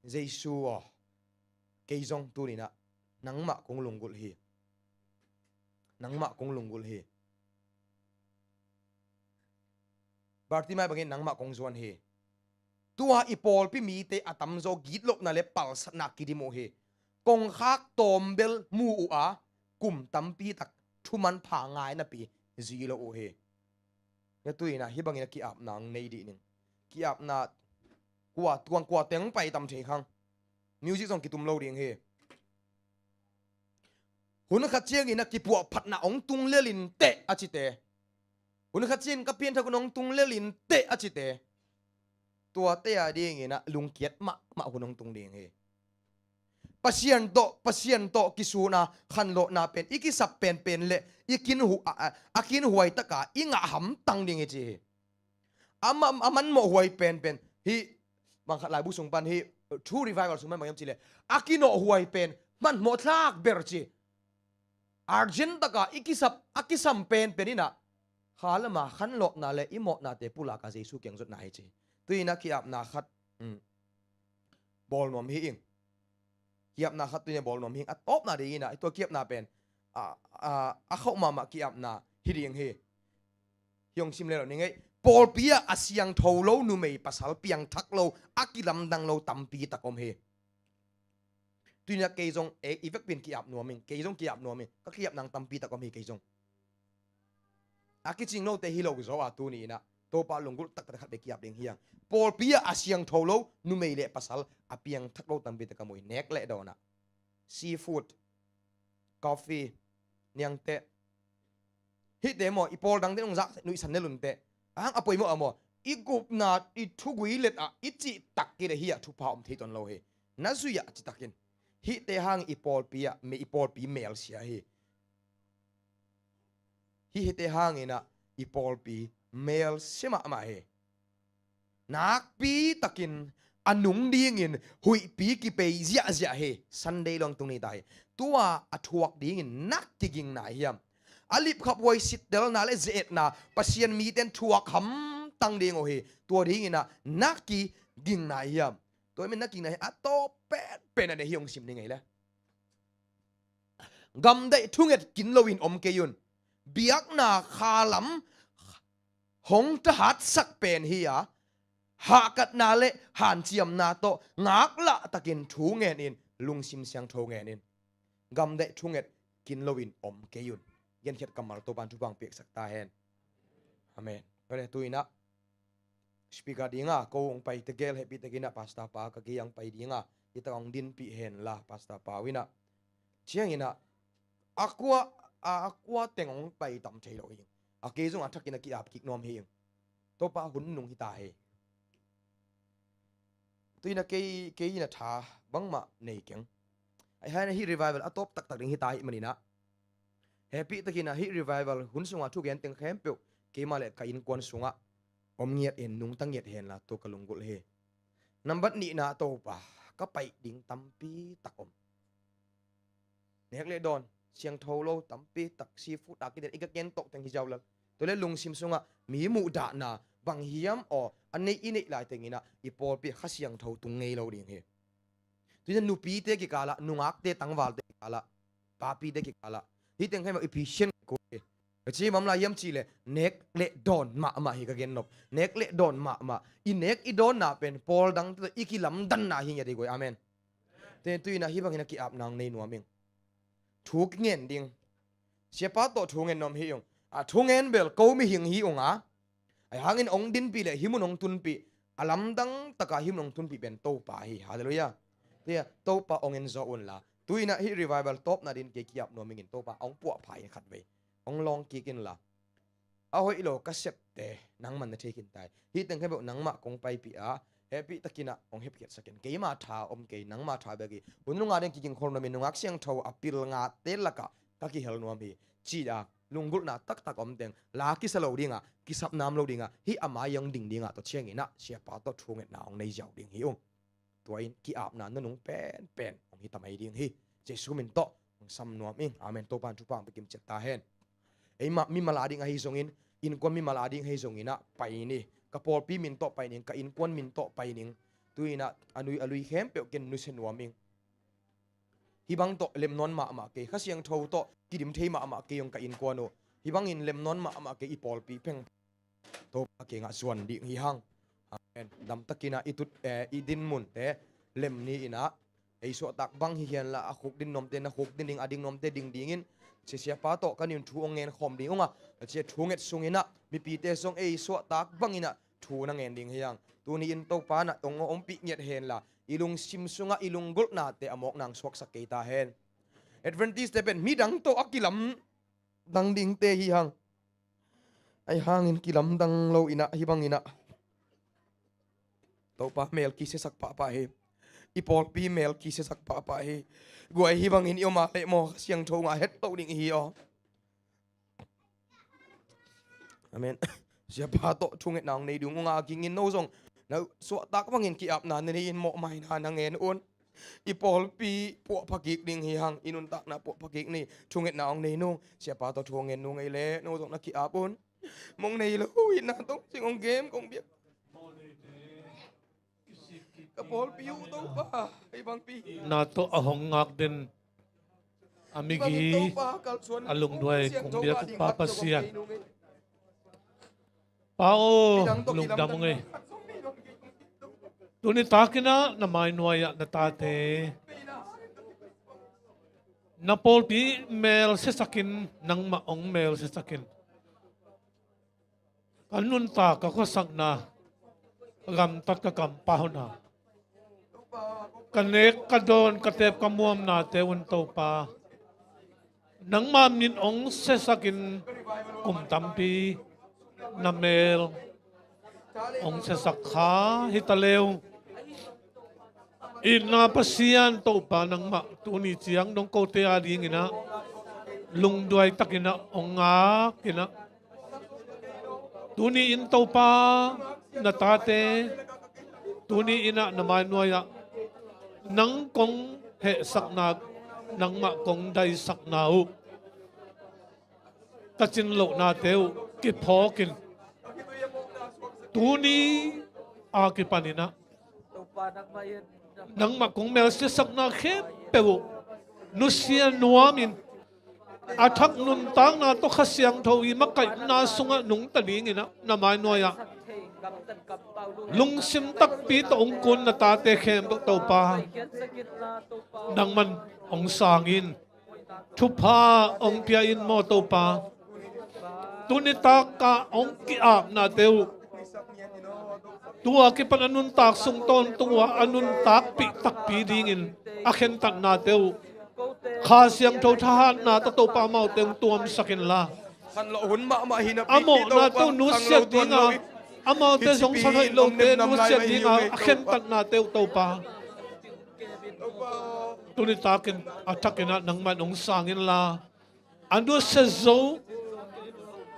Jesu aw, kei zong tuni in ah nangmah kong lunggulh hi. Nangmah kong lunggulh hi. Bartimai bangin nangmah kong zuan hi. Tua i pawlpi mite a tamzaw gitlohna le palsatna kidim uh hi. Kongkhak tawmbel mu uh a, kum tampi tak thuman pha ngai napi zui lo uh hi. Tua tuni in ah hih bangin a ki-apna hong nei dih ning. Ki-apna kua, tuang kua teng pai tam thei khang. Music zong kitum lo ding hi. Hun khat ciangin a kipuahphatna hong tung lel inteh a cite. Hun khat ciangin ka pianthak hun hong tung lel inteh a cite. Tuate a dingin ah lungkiat mahmah hun hong tung ding hi. Pasian tawh, Pasian tawh kisuna khanlawhna pen i kisap penpen le i kin hu-, a, a, a kin huai taka i ngah hamtang ding hi ci hi. A ma-, a manmawh huai penpen hih bang khat laibu sung pan hih True Revival sung pan bang hiam cih leh a kinawh huai pen manmawh thlak ber ci. Urgent taka i kisap, a kisam penpen in ah kha lama khanlawhna le i mawhnate pulaka Jesu kiang zotna hi ci. Tuni in ah ki-apna khat, um, bawl nuam hi ing. Ki-apna khat tuni in ah bawl nuam hi ing. A tawpna dingin ah tua ki-apna pen a, a, a khauh mahmah ki-apna hi ding hi. Hih hong sim le lo ning ei. Pawlpi ah a siangtho lo numei pasal piangthak lo, a kilamdang lo tampi tak om hi. Tuni in ah kei zong, e, i vekpi in ki-ap nuam ing, kei zong ki-ap nuam ing, ka ki-ap nang tampi tak om hi kei zong. A kicing lote hi lo zaw a tuni in ah Topa lunggulh taktak khat bek ki-ap ding hi hang. Pawlpi ah a siangtho lo numei le pasal a piangthak lo tampi tak ka mu hi, nek le dawn ah. Seafood, coffee, niangteh. Hihte maw, i pawl dangte nong zak nuihsan ne lunte. Ahang a poimawh a maw, i gupna, i thugui let ah i cihtak kei le hi ah thupha om thei tuan lo hi. Na zui ah citakin. Hihte hang i pawlpi ah, me i pawlpi melsia hi. Hihte hangin ah i pawlpi melsia mahmah hi. Nakpi takin a nung dingin huihpi kipei ziahziah hi. Sunday luang tung ni ta hi. Tua a thuak dingin nak kiging nai hiam? A lipkhaphuai sittelna le ze-etna Pasian miten thuak hamtang ding uh hi. Tua dingin ah nak kiging nai hiam? Tua min nak kiging nai hi. A tawp penpen a ne hi hong sim ni ngei le. Gamdaih thunget kin loin om kei un. Biakna khalam hong thahatsak pen hi a, hahkatna le hanciamna tawh ngaklah takin thu ngen in, lungsim siangtho ngen in. Gamdaih thunget kin loin om kei un. Genkhiat kammal Topan thupha hong piaksak ta hen. Amen. Tua le tu in ah speaker dinga ko hong pai tegel hehpih takin ah pastor pa ka gei hong pai dinga hi tak hong dinpih hen la pastor pa uh in ah. Ciangin ah a kua, a, a kua teng hong pai tam thei lo hi. A kei zong a thakin a ki-ap kik nuam hi. Topa hun nung hi ta hi. Tu in ah kei, kei in ah tha bangmah nei keng. Ai hai na hih revival a tawp taktak ding hi ta hi manin ah. Hehpih takin ah hih revival hun sunga thugen teng khempeuh keimah le ka innkuan sungah om ngiat in nungta ngiat hen la tua ka lunggulh hi. Nambat nihna Topa, ka paih ding tampi tak om. Nek le dawn siangtho lo tampi tak, seafood a kiden i ka gen tawh teng hi ziau lel. Tua le lungsim sungah mi muhdahna bang hiam aw a neih i neih lai tenginah i pawlpi Kha Siangtho tung ngei lo ding hi. Tuina nupite kikalah, nungakte tangvalte kikalah, papite kikalah, hih teng khaimah i Christian kul hi. Ka ci mam lai hiam cihleh nek le dawn mahmah hi ka gennop. Nek le dawn mahmah. I nek i dawnna pen pawl dangte tawh i kilamdanna hi ngiat hi guai. Amen. Te tuinah hih bangin a ki-apna hong nei nuam ing. Thu kingen ding. Siapa tawh thu ngen nuam hi ung. A thu ngen bel ko mihing hi ung a, ahi hangin hong dinpih le hih mun hong tunpih, a lamdang taka hih mun hong tunpih pen Topa hi. Halleluiah. Tia Topa hong en zaw unla. Tuinah hih revival tawpna din kei ki-ap nuam ingin Topa hong puahpha in khatvei hong lawng kik inla. A hoih lo ka septe nangman na thei khin tai. Hih teng khaibeuh nangmah kong paipih a, hehpih takinah hong hepkhiatsakin. Keima tha om kei, nangma tha bek hi. Hun nunga ding kigingkhol nuamin nungak siangtho a pil ngate lakah ka kihel nuam hi. Cih a lunggulhna taktak om teng la kisa lo dinga, kisap nam lo dinga, hih a mai hong ding dinga tawh cianginah Siapa tawh thungetna hong nei ziau ding hi ung. Tua in ki-apna nunung penpen hong hi ta mai ding hi. Jesu min tawh hong sam nuam ing. Amen. Topa in thupha hong pia kimciat ta hen. Eimah mimal a ding ahi zongin, innkuan mimal a ding ahi zonginah pai ni. Ka pawlpi min tawh pai ning, ka innkuan min tawh pai ning. Tuinah a nui a lui khempeuh ken nusia nuam ing. Hih bang tawh lemnawn mahmah kei, Kha Siangtho tawh kidim thei mahmah kei ung ka innkuan uh. Hih bangin lemnawn mahmah kei i pawlpi pheng. Topa kiangah zuan ding hi hang. Amen. Damtakinah i tut, eh, i din munte lem ni inah, ei suahtak bang hi hianla a khuk din nuamte na khuk din ding, a ding nuamte ding dingin, sia, Siapa tawh ka nin thu hong ngen khawm ding unga, a cia thunget sunginah mipite zong ei suahtak banginah thu na ngen ding hi hang. Tuni in Topa nah hong, hong pih ngiat henla i lungsim sungah i lunggulhnate a mawk nang suaksak kei ta hen. Adventist-te pen midang tawh a kilamdang dingte hi hang. Ahi hangin kilamdang lo inah hih banginah Topa mel kisiasak pahpah hi. I pawlpi mel kisiasak pahpah hi. Guai, hih bangin i om a leh maw, Kha Siangtho ngah het lo ding hi aw. Amen. Siapa tawh thungetna hong nei ding unga kingin no zong na suahtak bangin ki-apna na nei in mawhmaina na ngen un. I pawlpi puahpha kik ding hi hang, i nuntakna puahpha kik ni. Thungetna hong nei nung, Siapa tawh thu hong ngen nung ei leh no zong na ki-ap un. Mong nei lo, itna tong cing hong gem kong biak. Ka pawlpi uh Topa, ei bangpi. Na tawh a hong ngak den a migi a lungduai kong biak uh Pa Pasian. Pa aw, lungdam ung ei. Tuni takinah na mainuai-ah na tate, na pawlpi mel siasakin, nangmah hong mel siasakin. Ka nuntak ka khuasakna, gamtat ka kampauna, ka nek ka dawn ka teep ka muamnate un Topa, nangmah min hong siasakin kum tampi na mel hong siasak kha hi ta leu. Itna Pasian Topa nangmah tuni ciang dong kote a dinginah lungduai takinah hong ngakinah, tuni in Topa na tate tuni innah na mainuai-ah nang kong hehsakna, nangmah kong daisakna uh ka cin lohnate uh kiphawkin, tuni a kipaninah nangmah kong melsiasakna khempeuh uh nusia nuamin, a thak nuntakna tawh Kha Siangtho i makaihna sungah nungta dinginah na mainuai-ah lungsim takpi tawh hong kun na tate khempeuh Topa, nangman hong sangin, thupha hong pia in maw Topa. Tuni takah hong ki-apnate uh tua kipan a nuntak sung tawntung uh a nuntakpih takpi dingin a khentatnate uh Kha Siangtho thahatna tawh Topa amaute hong tuamsak inla, a mawhnate uh nusiat dinga, amaute zong san hoih lote nusiat dinga a khentatnate uh Topa, tuni takin a thakinah nangman hong sang inla, a nusia zo,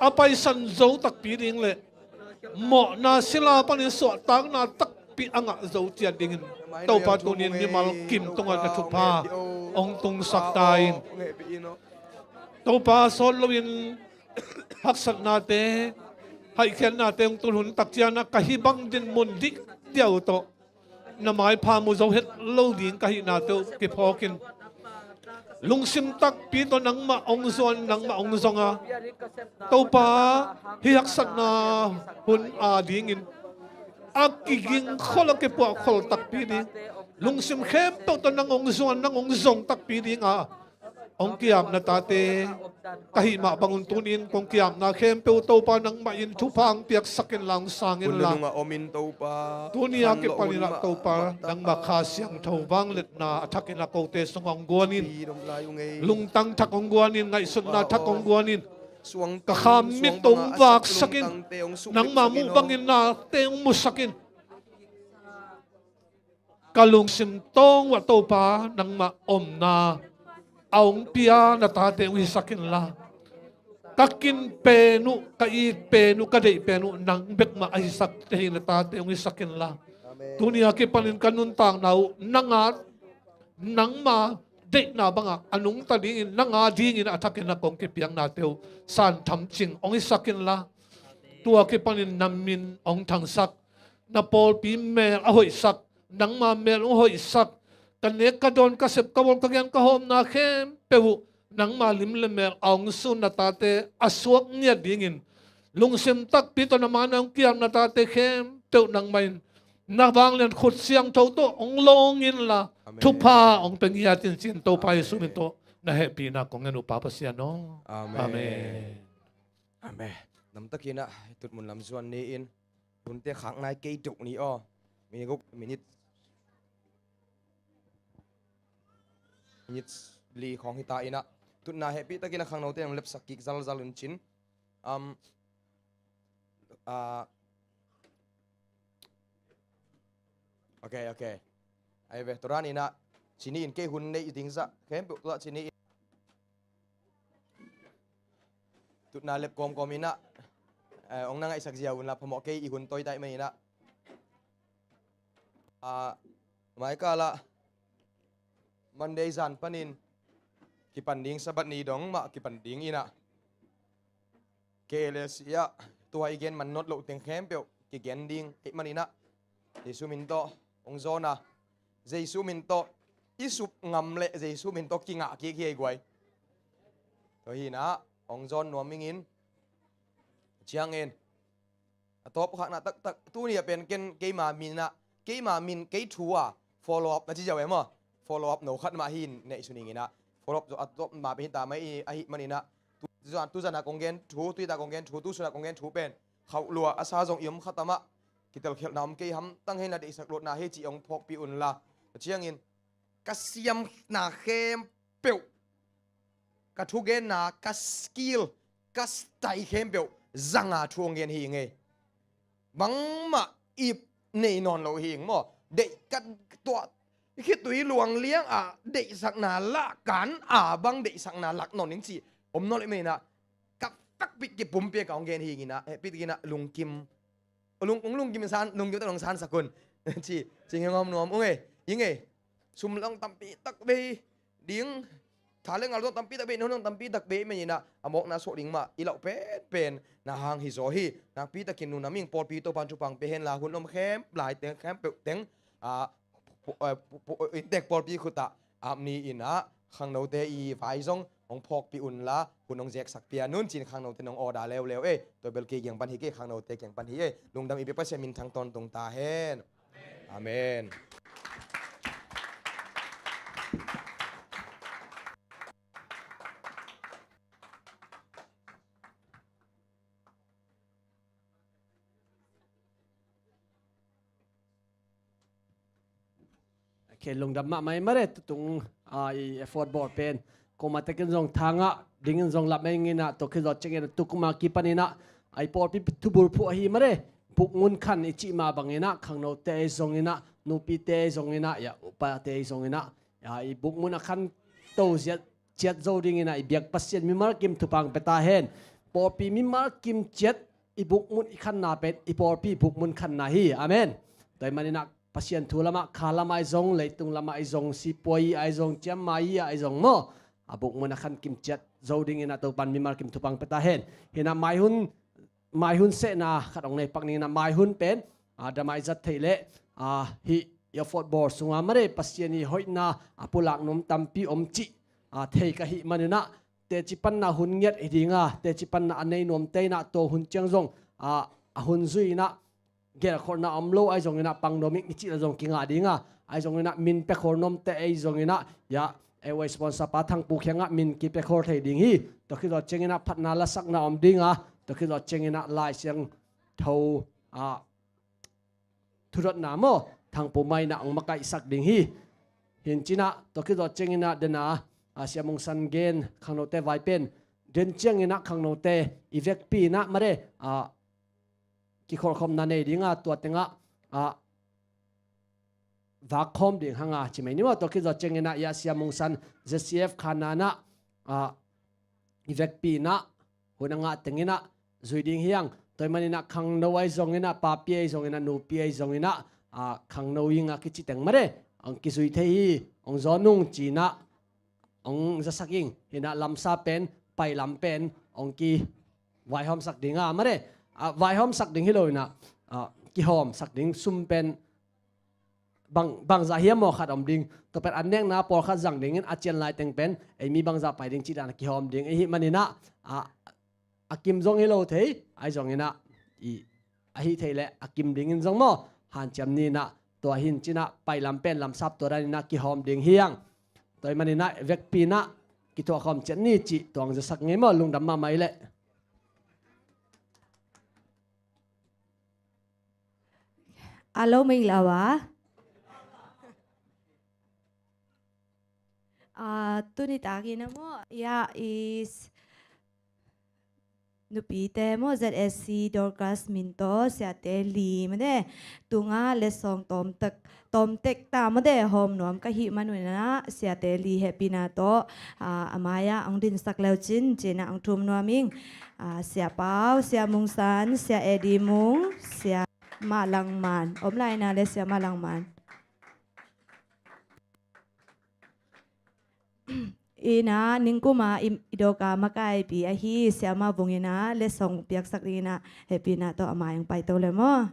a paisan zo takpi ding le mawhna sila panin suahtakna takpi a ngah zo ciat dingin Topa, tuni-in mimal kim tungah na thupha hong tungsak ta in. Topa, sawt loin haksatnate, haikhiatnate hong tun hun tak ciangin ah ka hih bang dinmun dikdiau tawh na maipha mu zo het lo ding ka hihnate uh kiphawkin, lungsim takpi tawh nangmah hong zuan, nangmah hong zong a, Topa, hih haksatna hun adingin a kigingkhol, a kipuahkhol takpi ding, lungsim khempeuh tawh nang hong zuan, nang hong zong takpi ding a hong ki-ap na tate ka hih mah bangun tuni-in kong ki-apna khempeuh Topa nangmah in thupha hong piaksak inla, hong sang inla. Tuni a kipanin ah Topa nangmah Kha Siangtho vangliatna a thakin ah kote sungah hong guan in, lungtang thak hong guan in, ngaihsutna thak hong guan in, ka kha mit tawh hong vaksak in, nangmah muh bangin nate hong musak in. Ka lungsim tawng uah Topa nangmah omna a hong pia na tate hong hisak inla, ka kin pen uh, ka it pen uh, ka deih pen uh nang bek mah a hisak tei na tate hong hisak inla. Tuni a kipanin ka nuntakna uh nang a, nangma deihna bangah a nungta dingin, nang a dingin a thakin a kong kipiaknate uh san thamcing hong hisak inla. Tua kipanin na min hong thangsak, na pawlpi mel a hoihsak, nangma mel hong hoihsak, ka nek ka dawn, ka sep ka bawl, ka gen ka hawmna khempeuh uh nangma lim le mel a hong sun na tate a suak ngiat dingin, lungsim takpi tawh na mai-ah hong ki-ap na tate khempeuh nangmah in na vanglian khut siangtho tawh hong lawng inla, thupha hong pia ngiat in, ci-in Topa Jesu min tawh na hehpihna kong ngen uh, Pa Pasian aw. Amen. Amen. Amen. Namtakin ah i tutmun lam zuan ni-in, tunte khak nai kei deuh ni aw. Minute, minute, minute li khawng hi ta in ah, tutna hehpihtakin ah khangnote nong lepsak kik zalzal un cin. Um, ah, ok, ok. Ai ve, tua dan in ah, ci ni in, kei hun neih ding zah khempeuh tua ci ni in. Tutna lep kawmkawm in ah, eh, hong na ngaihsak ziau unla phamawh kei, i hun tawi ta ahih manin ah. Ah, mai kal ah Monday zan panin kipan ding, Sabbath ni dong mah kipan ding in ah, K L S ah tua i gen man nawn loh teng khempeuh kigen ding ahih manin ah, Jesu min tawh hong zawn a, Jesu min tawh i sup ngam leh Jesu min tawh kingah kik hi ei guai. Tua hi in ah hong zawn nuam ing in, ciangin a tawpkhakna taktak, tuni a pen ken keima min ah, keima min, kei thu a follow up na ci ziau e maw? Follow up no khat mah hi in, neih sun ing in ah, follow up a tawp ma pen hi ta mai ahih manin ah, tu, tuzan a kong gen thu, tu-in ah kong gen thu, tu sun a kong gen thu pen khauh lua a sa zong i om khat amah, kitelkhialhna om kei hamtang hi in ah, deihsak luatna hi cih hong phawkpih unla. Ciangin ka siamna khempeuh, ka thugenna, ka skill, ka style khempeuh zanga thu hong gen hi ing ei. Bangmah ip nei nawn lo hi ing maw? Deih ka tuah khitui luang liang a deihsakna lah kan a bang deihsakna lak nawn ing cih om nawn lo ahih manin ah, ka fakpih kipumpi a ka hong gen hi ing in ah, hehpihtakin ah lungkim, lung, lung, lungkim san, lungkim tak hong sansak un. Ci, ci ngei ngawm nuam ung ei, ing ei. Sum le ong tampi tak bei ding, tha le ngal zong tampi tak bei, na hun zong tampi tak bei ahih manin ah, a mawkna suak ding mah i lauh penpen na hang hi zaw hi. Nakpi takin nu na ming pawlpi Topa'n thupha hong pia hen la, hun om khempeuh, lai teng khempeuh teng, ah, pu-, eh, pu-, pu-, inntek pawlpi khut ah ap ni in ah, khangnote i vai zong hong phawkpih unla, hun hong zeksak pian un, ci-in khangnote nong order leuleu ei. Tua bel kei kiang pan hi kei, khangnote kiang pan hi ei. Lungdam, i biak Pasian minthang tawntung ta hen. Amen. Ok, lungdam mahmah ei mare, tutung, ah, i effort bawl pen. Koma tekin zong thangah dingin zong lam ei ing in ah, tua khit zawh ciangin ah tu kuma kipanin ah, ah, i pawlpi thubul phuh ahi mare. Bukmun khan i cih mah bangin ah, khangnote zong in ah, nupite zong in ah, ya, upate zong in ah, ya, i bukmun a khan to ziat ciat zo dingin ah i biak Pasian mimal kim thupha hong pia ta hen. Pawlpi mimal kim ciat i bukmun i khanna pen i pawlpi bukmun khanna hi. Amen. Tua ahih manin ah Pasian thu lamah, kha lamah i zong, leitung lamah i zong, sipuai ah i zong, ciammai ah i zong maw, a bukmun a khan kim ciat zo dingin ah Topan mimal kim thupha pia ta hen. Hinah mai hun, mai hun sehna khat hong nei pak ning inah, mai hun pen a damai zat theih leh a hih i a fotball sungah mare Pasian i hoihna a pulak nuam tampi om cih a thei ka hih maninah, teci panna hun ngiat hi dinga, teci panna a nei nuamte inah tua hun ciang zong a, a hun zui inah gelkholhna om lo ahi zonginah pang nuam ing i cih la zong kingah dinga, ahi zonginah min pia khawl nuamte ahi zonginah, ya, ei sponsor pa Thangpu kiangah min kipia khawl thei ding hi. Tua khit zawh cianginah phatna lasakna om dinga, tua khit zawh cianginah Lai Siangtho a thudotna maw, Thangpu mah inah hong makaihsak ding hi. Hi cinah tua khit zawh cianginah dena a Sia Mung San gen khangnote vai pen den cianginah khangnote i vekpi inah mare a kikholhkhopna nei dinga, tua tengah a vak khawm ding hanga ci mai ni maw. Tua khit zawh cianginah i a Sia Mung San Z C F khanna inah a i vekpi inah hun a ngah tenginah zui ding hi hang. Tua ahih maninah khangno ahi zonginah, papi ahi zonginah, nupi ahi zonginah a khangno ing a kici teng mare hong kizui thei hi. Hong zawn ung cinah hong zasak ing. Hinah lamsa pen, pailam pen hong kivaihawmsak dinga mare a vaihawmsak ding hi lo inah a kihawmsak ding sum pen bang, bangzah hiam maw khat om ding. Tua pen an nekna pawlkhat zang dingin a cian lai teng pen ei mi bangzah pai ding cih dan a kihawm ding ahih maninah a, a kim zong hi lo thei, ahi zonginah i, ahi thei leh a kim dingin zong maw hanciam ni inah, tua hi cinah pailam pen lamsap tua dan inah kihawm ding hi hang. Tua ahih maninah vekpi inah kithuahkhawm ciat ni cih tua hong zasak ngei maw, lungdam mahmah i leh. A lo meng lawa. A, tuni takin a maw, ya, is nupite maw, Z S C Dorcas min tawh siate li made tunga letsong tawmtek, tawmtek ta made hawm nuam ka hih manunah siate li hehpihna tawh a, a mai-ah hong dinsak le uh cin cinah hong thum nuam ing. A, Sia Pau, Sia Mung San, Sia Eddie Mung, Sia Mah Lang Man. Om lai na le Sia Mah Lang Man. Inah ningkuma i, i dawka makaipi ahi Sia Mah Vung inah letsong piaksak ding inah hehpihna tawh a mai hong paito le maw.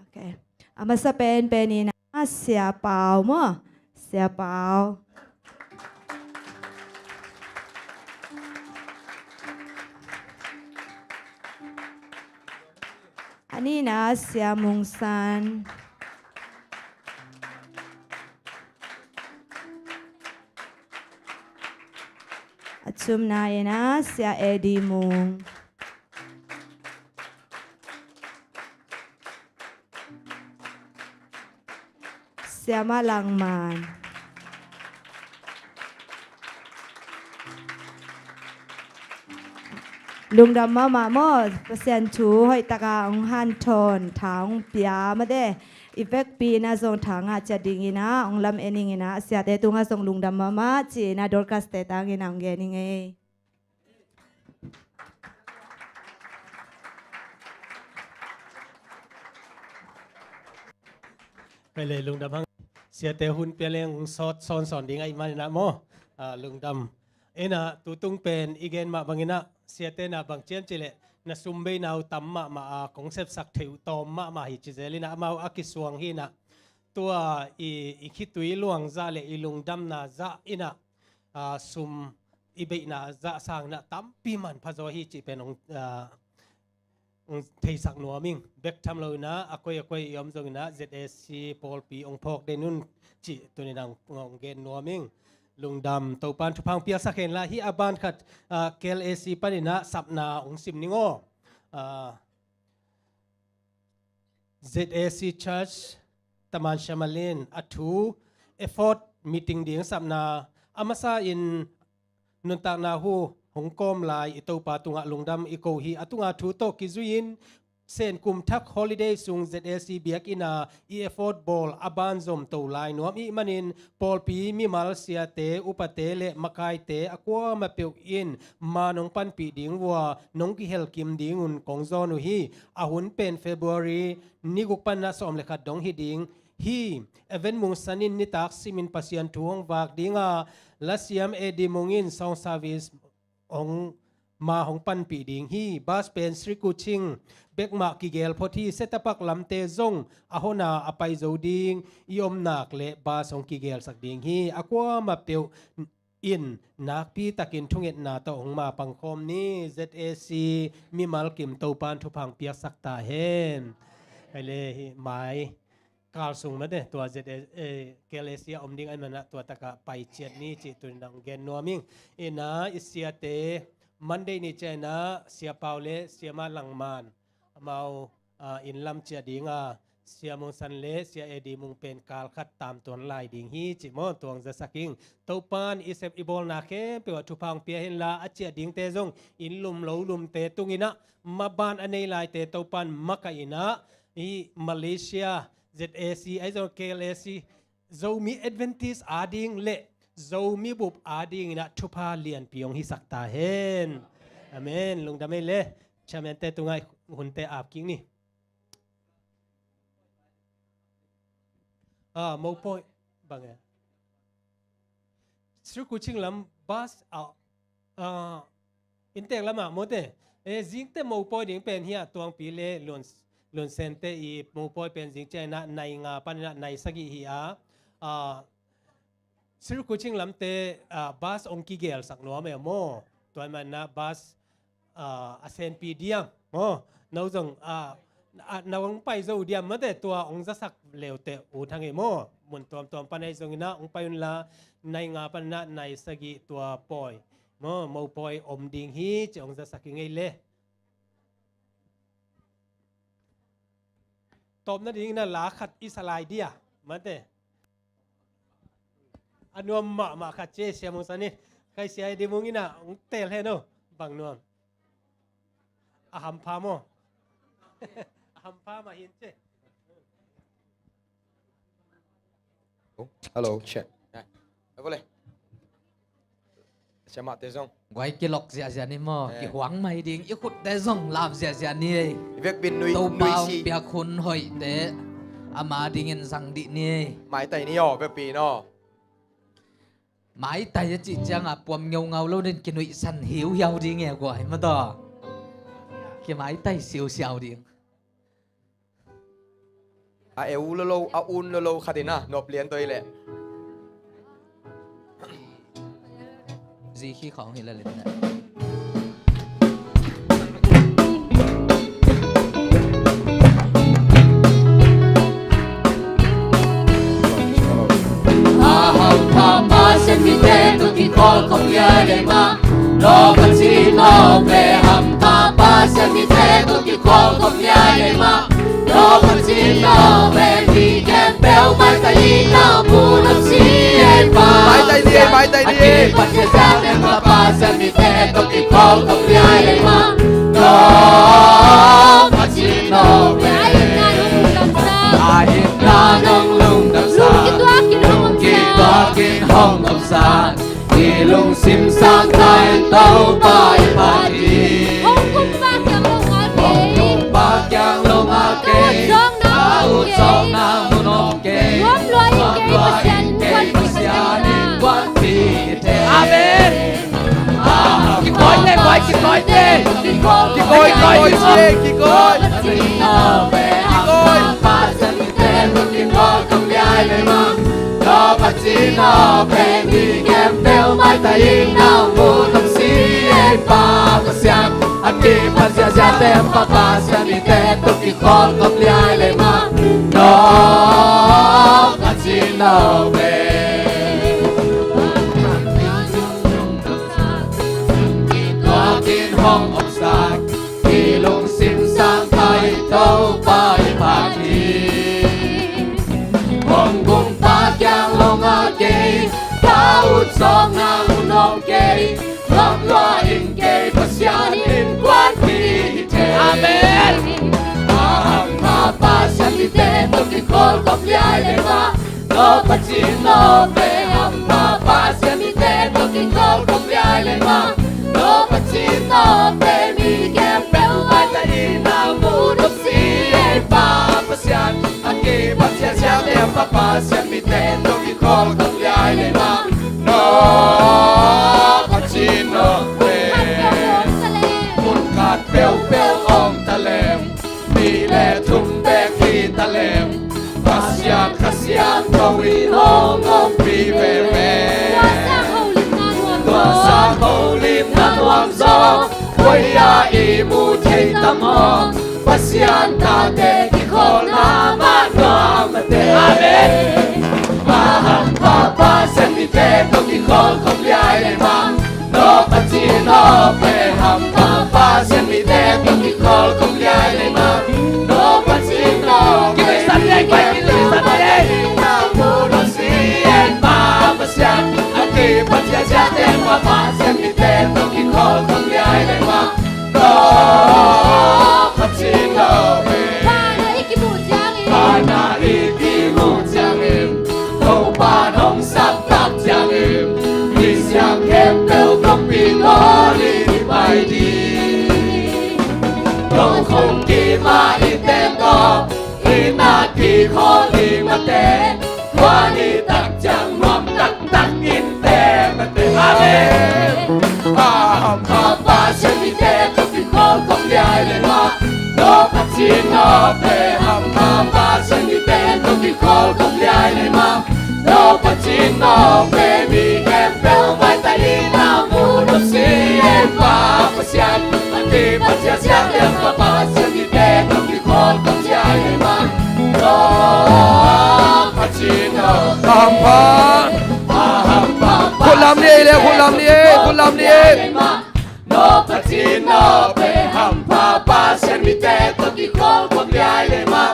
Ok. A masa penpen inah Sia Pau maw. Sia Pau. A nihna Sia Mung San. A thumna inah Sia Eddie Mung. Sia Mah Lang Man. Lungdam mahmah maw, Pasian thu hoih taka hong hanthawn, tha hong pia made. I vekpi inah zong tha ngah ciat ding inah hong lam en ing inah, siate tungah zong lungdam mahmah ci inah Dorcas te tang inah hong gen ing ei. Pele lungdam hang. Siate hun pia leng sawt sawnsawn ding ahih maninah maw. Ah, lungdam. Inah tutung pen i gen mah banginah siate na bang cian cileh na sumbeina uh tam mahmah a, kong sepsak theih uh tawm mahmah hi ci zel inah amau a kisuang hi inah. Tua i, i khitui luangzah le i lungdamna zah inah, ah, sum i beihna zah sang inah tampi manpha zaw hi cih pen hong, ah, hong theisak nuam ing. Bek tham lo inah a koi a koi i om zong inah Z A C pawlpi hong phawk den un cih tuni inah hong gen nuam ing. Lungdam, Topan thupha hong piaksak hen la. Hih a ban khat, ah, K L A C pan inah sapna hong sim ning aw. Ah, Z A C Church Taman Shamalin a thu effort meeting ding sapna a masa in nuntakna hu hong kawm lai i Topa tungah lungdam i ko hi. A tunga thu tawh kizui-in Sen kum thak holiday sung Z A C biakinn ah i effort bawl a banzom to lai nuam ih manin pawlpi mimal siate, upate le makaite a kuamah peuh in man hong panpih ding uh a nong kihel kim dingun kong zawn uh hi. A hun pen February ni guk panin ah sawm le khat dong hi ding hi. Evan Mung San in nitak simin Pasian thu hong vak ding a, lasiam A D Mung in song service hong, ma hong panpih ding hi. Bus pen Sri Kuching bek mah kigel phot hi. Setapak lamte zong a hon a a pai zo ding i om nak leh bus hong kigelsak ding hi. A kuamah peuh in nakpi takin thungetna tawh hong ma pangkhawm ni. Z A C mimal kim Topan thupha hong piaksak ta hen. Hei le, hi mai kal sung mate, tua Z A, eh, K L A C a om ding ahih manin ah tua takah pai ciat ni cih tuni-in ah hong gen nuam ing. Ina i siate, Monday ni ciangin ah Sia Pau le Sia Ma Langman, amau, ah, inn lam ciah ding a, Sia Mung San le Sia A D Mung pen kal khat tamtuan lai ding hi cih maw, tua hong zasak ing. Topan i sep i bawlna khempeuh ah thupha hong pia hen la, a ciah dingte zong inn lum lo lumte tungin ah maban a nei laite Topan makaih in ah, i Malaysia Z A C ahi zong K L A C, Zomi Adventist ading le Zomi bup adingin ah thupha lianpi hong hisak ta hen. Amen. Lungdam ei le. Chairman te tungah hunte ap kik ni. Ah, mopawi bang e. Sri Kuching lam bus, ah, ah, inntek lamah mawte. Eh, zingte mopawi ding pen hi a, Tuangpi le Lun, Lunsente i mopawi pen zing ciangin ah nai nga panin ah nai sagih hi a, ah, Sri Kuching lamte, ah, bus hong kigelsak nuam e maw. Tua ahih manin ah bus, ah, a senpi diam maw. No zong, ah, ah, na hong pai zo diam mate, tua hong zasak leuteh ut hang e maw. Mun tuamtuam pan ahi zongin ah hong pai un la, nai nga panin ah nai sagih tua pawi maw, mopawi om ding hi ci hong zasak ing ei le. Tawpna dingin ah la khat i sa lai dia mate. A nuam mahmah khat ci e, Sia Mung San in. Kai Sia A D Mung in ah hong teel hen aw. Bang nuam? A hampha maw? A hampha mah hi in ci e. Oh, hello, check. Ai, a vawlei. Siamahte zong. Guai kilok ziahziah ni maw, eh, kihuang mai ding, i khutte zong lap ziahziah ni ei. I vekpi in nui, Topa nui hong si. Piak hun hoihte ama dingin zang dih ni ei. Maitai ni aw, vekpi in aw. Maitai a cih ciangah puam ngeungau lo ding, kinuihsan hiuhiau ding e guai, mataw. Kimaitai siusiau ding. A eu lolo, a un lolo khat in a nop lian toi leh. Zi khi khawng hi la lin na. A hampha Pasian mite tawh kikholkhop liai lei mah. Lawm a ci nawk ve, hampha Pasian mite tawh kikholkhop liai lei mah. Lawm a ci nawk ve, mi khempeuh maitai in a mun om si ei Pa. Maitai ni, maitai ni. A kipat ziahziah teng Pa, Pasian mite tawh kikholkhop liai lei mah. Lawm a ci nawk ve. A itna nong lungdamsak. A itna nong lungdamsak. Lungkituakin hong omsak. Lungkituakin hong omsak. I lungsim sang thei Topa i phat hi. Hong kumpa kiang lungah kei. Hong kumpa kiang lungah kei. Ka ut zawkna mun om kei. Nuam lua ing kei, Pasian innkuanpih khat hi ta. Amen. Ah, kikawi te, kikawi, kikawi te. Kikawi, kikawi, kikawi, kikawi. Kikawi. Pasian mite tawh kikholkhop liai lei mah. Lawm a ci nawk ve, mi khempeuh maitai in a mun om si ei Pa Pasian. A kipat ziahziah teng Pa, Pasian mite tawh kikholkhop liai lei mah. Lawm a ci nawk ve. Tuakin hong omsak. I lungsim sang thei Topa i phat hi. Hong kumpa kiang lungah kei. Ka ut zawkna mun om kei. Nuam lua ing kei, Pasian innkuanpih hi thei. Amen. Nope hampha Pasian mite tawh kikhawlkhawm liai le mah. No Pasian nope mi khempeuh vai ta in a mu nopsi ei Pa Pasian. A kipat ziahziah te hampha Pasian mite tawh kikhawlkhawm liai le mah. No Pasian nope. Mun khat peuhpeuh om ta leng, nih le thum bek hi ta leng, Pasian Kha Siangtho in hong ompih veve. Tua sang holimna nuam zaw, koi-ah i mu thei tam aw? Pasian tate kikhawlna mah nuam a te. Amen. A hampha Pasian mite tawh kikhawlkhawm liai le mah. No Pasian nope hampha Pasian mite tawh kikhawlkhawm liai le mah. No Pasian nope. Kibisan le, kibisan le. Na mu nopsi ei Pa Pasian. A kipat ziahziah te hampha Pasian mite tawh kikhawlkhawm liai le mah. No Pasian nope. Vanah i kimuh ciangin, vanah i kimuh ciangin, Topa'n hong saptak ciangin, misiang khempeuh kongpi tawh i pai ding. Tokhom kim a i teng tawh, i na kikhawl ding mah teh, tua nitak ciang nuam taktak in teh mah teh. Amen. A hampha Pasian mite tawh kikhawlkhawm liai le mah. No Pasian nope hampha Pasian mite tawh kikhawlkhawm liai le mah. No Pasian nope mi khempeuh vai ta in a mu nopsi ei Pa Pasian. A kipat ziahziah te hampha Pasian mite tawh kikhawlkhawm liai le mah. No Pasian nope. Hampha. A hampha. Khut lam ni ei le, khut lam ni ei, khut lam ni ei. No Pasian nope hampha Pasian mite tawh kikhawlkhawm liai le mah.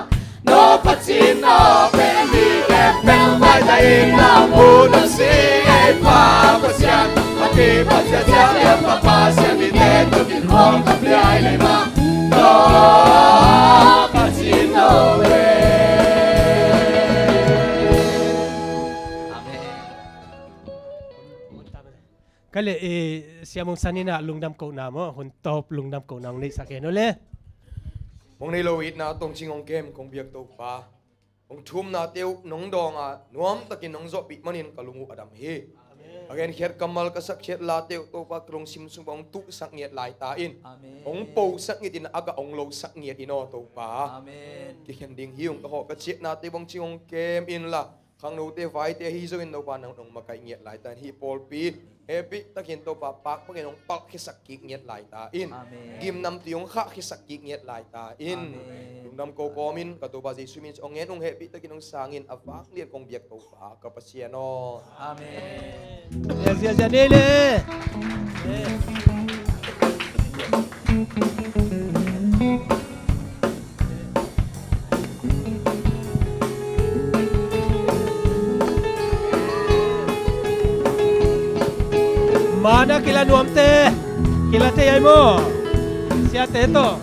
No Pasian nope mi khempeuh vai ta in a mu nopsi ei Pa Pasian. A kipat ziahziah te hampha Pasian mite tawh kikhawlkhawm liai le mah. No Pasian nope. Amen. Ka leh, eh, Sia Mung San in ah lungdam kohna maw, hun tawp lungdam kohna hong neihsak hen aw le. Hong nei lo itna tawh hong cing hong kem kong biak Topa, hong thumnate uh nong dawng a nuamtakin nong zawhpih manin ka lung uh a dam hi. Amen. A genkhiat kammal ka sakkhiat late uh Topa ka lungsim sung bang hong tuhsak ngiat lai ta in. Amen. Hong posak ngiat in a gah hong losak ngiat in aw Topa. Amen. Kikhen ding hi ung ka hawh ka ciahnate bang cing hong kem inla, khangnote vaite ahi zongin Topa nang nong makaih ngiat lai ta in, hih pawlpi in hehpih takin Topa pakpakin hong palhkhiasak kik ngiat lai ta in. Amen. Gimnamtui hong khahkhiasak kik ngiat lai ta in. Amen. Lungdam ko kawmin ka Topa Jesu min hong ngen ung, hehpih takin hong sang in, a vanglian kong biak Topa ka Pasian aw. Amen. Ziahziah nei le. Mana kila nuamte, kila thei ai maw? Siate tawh.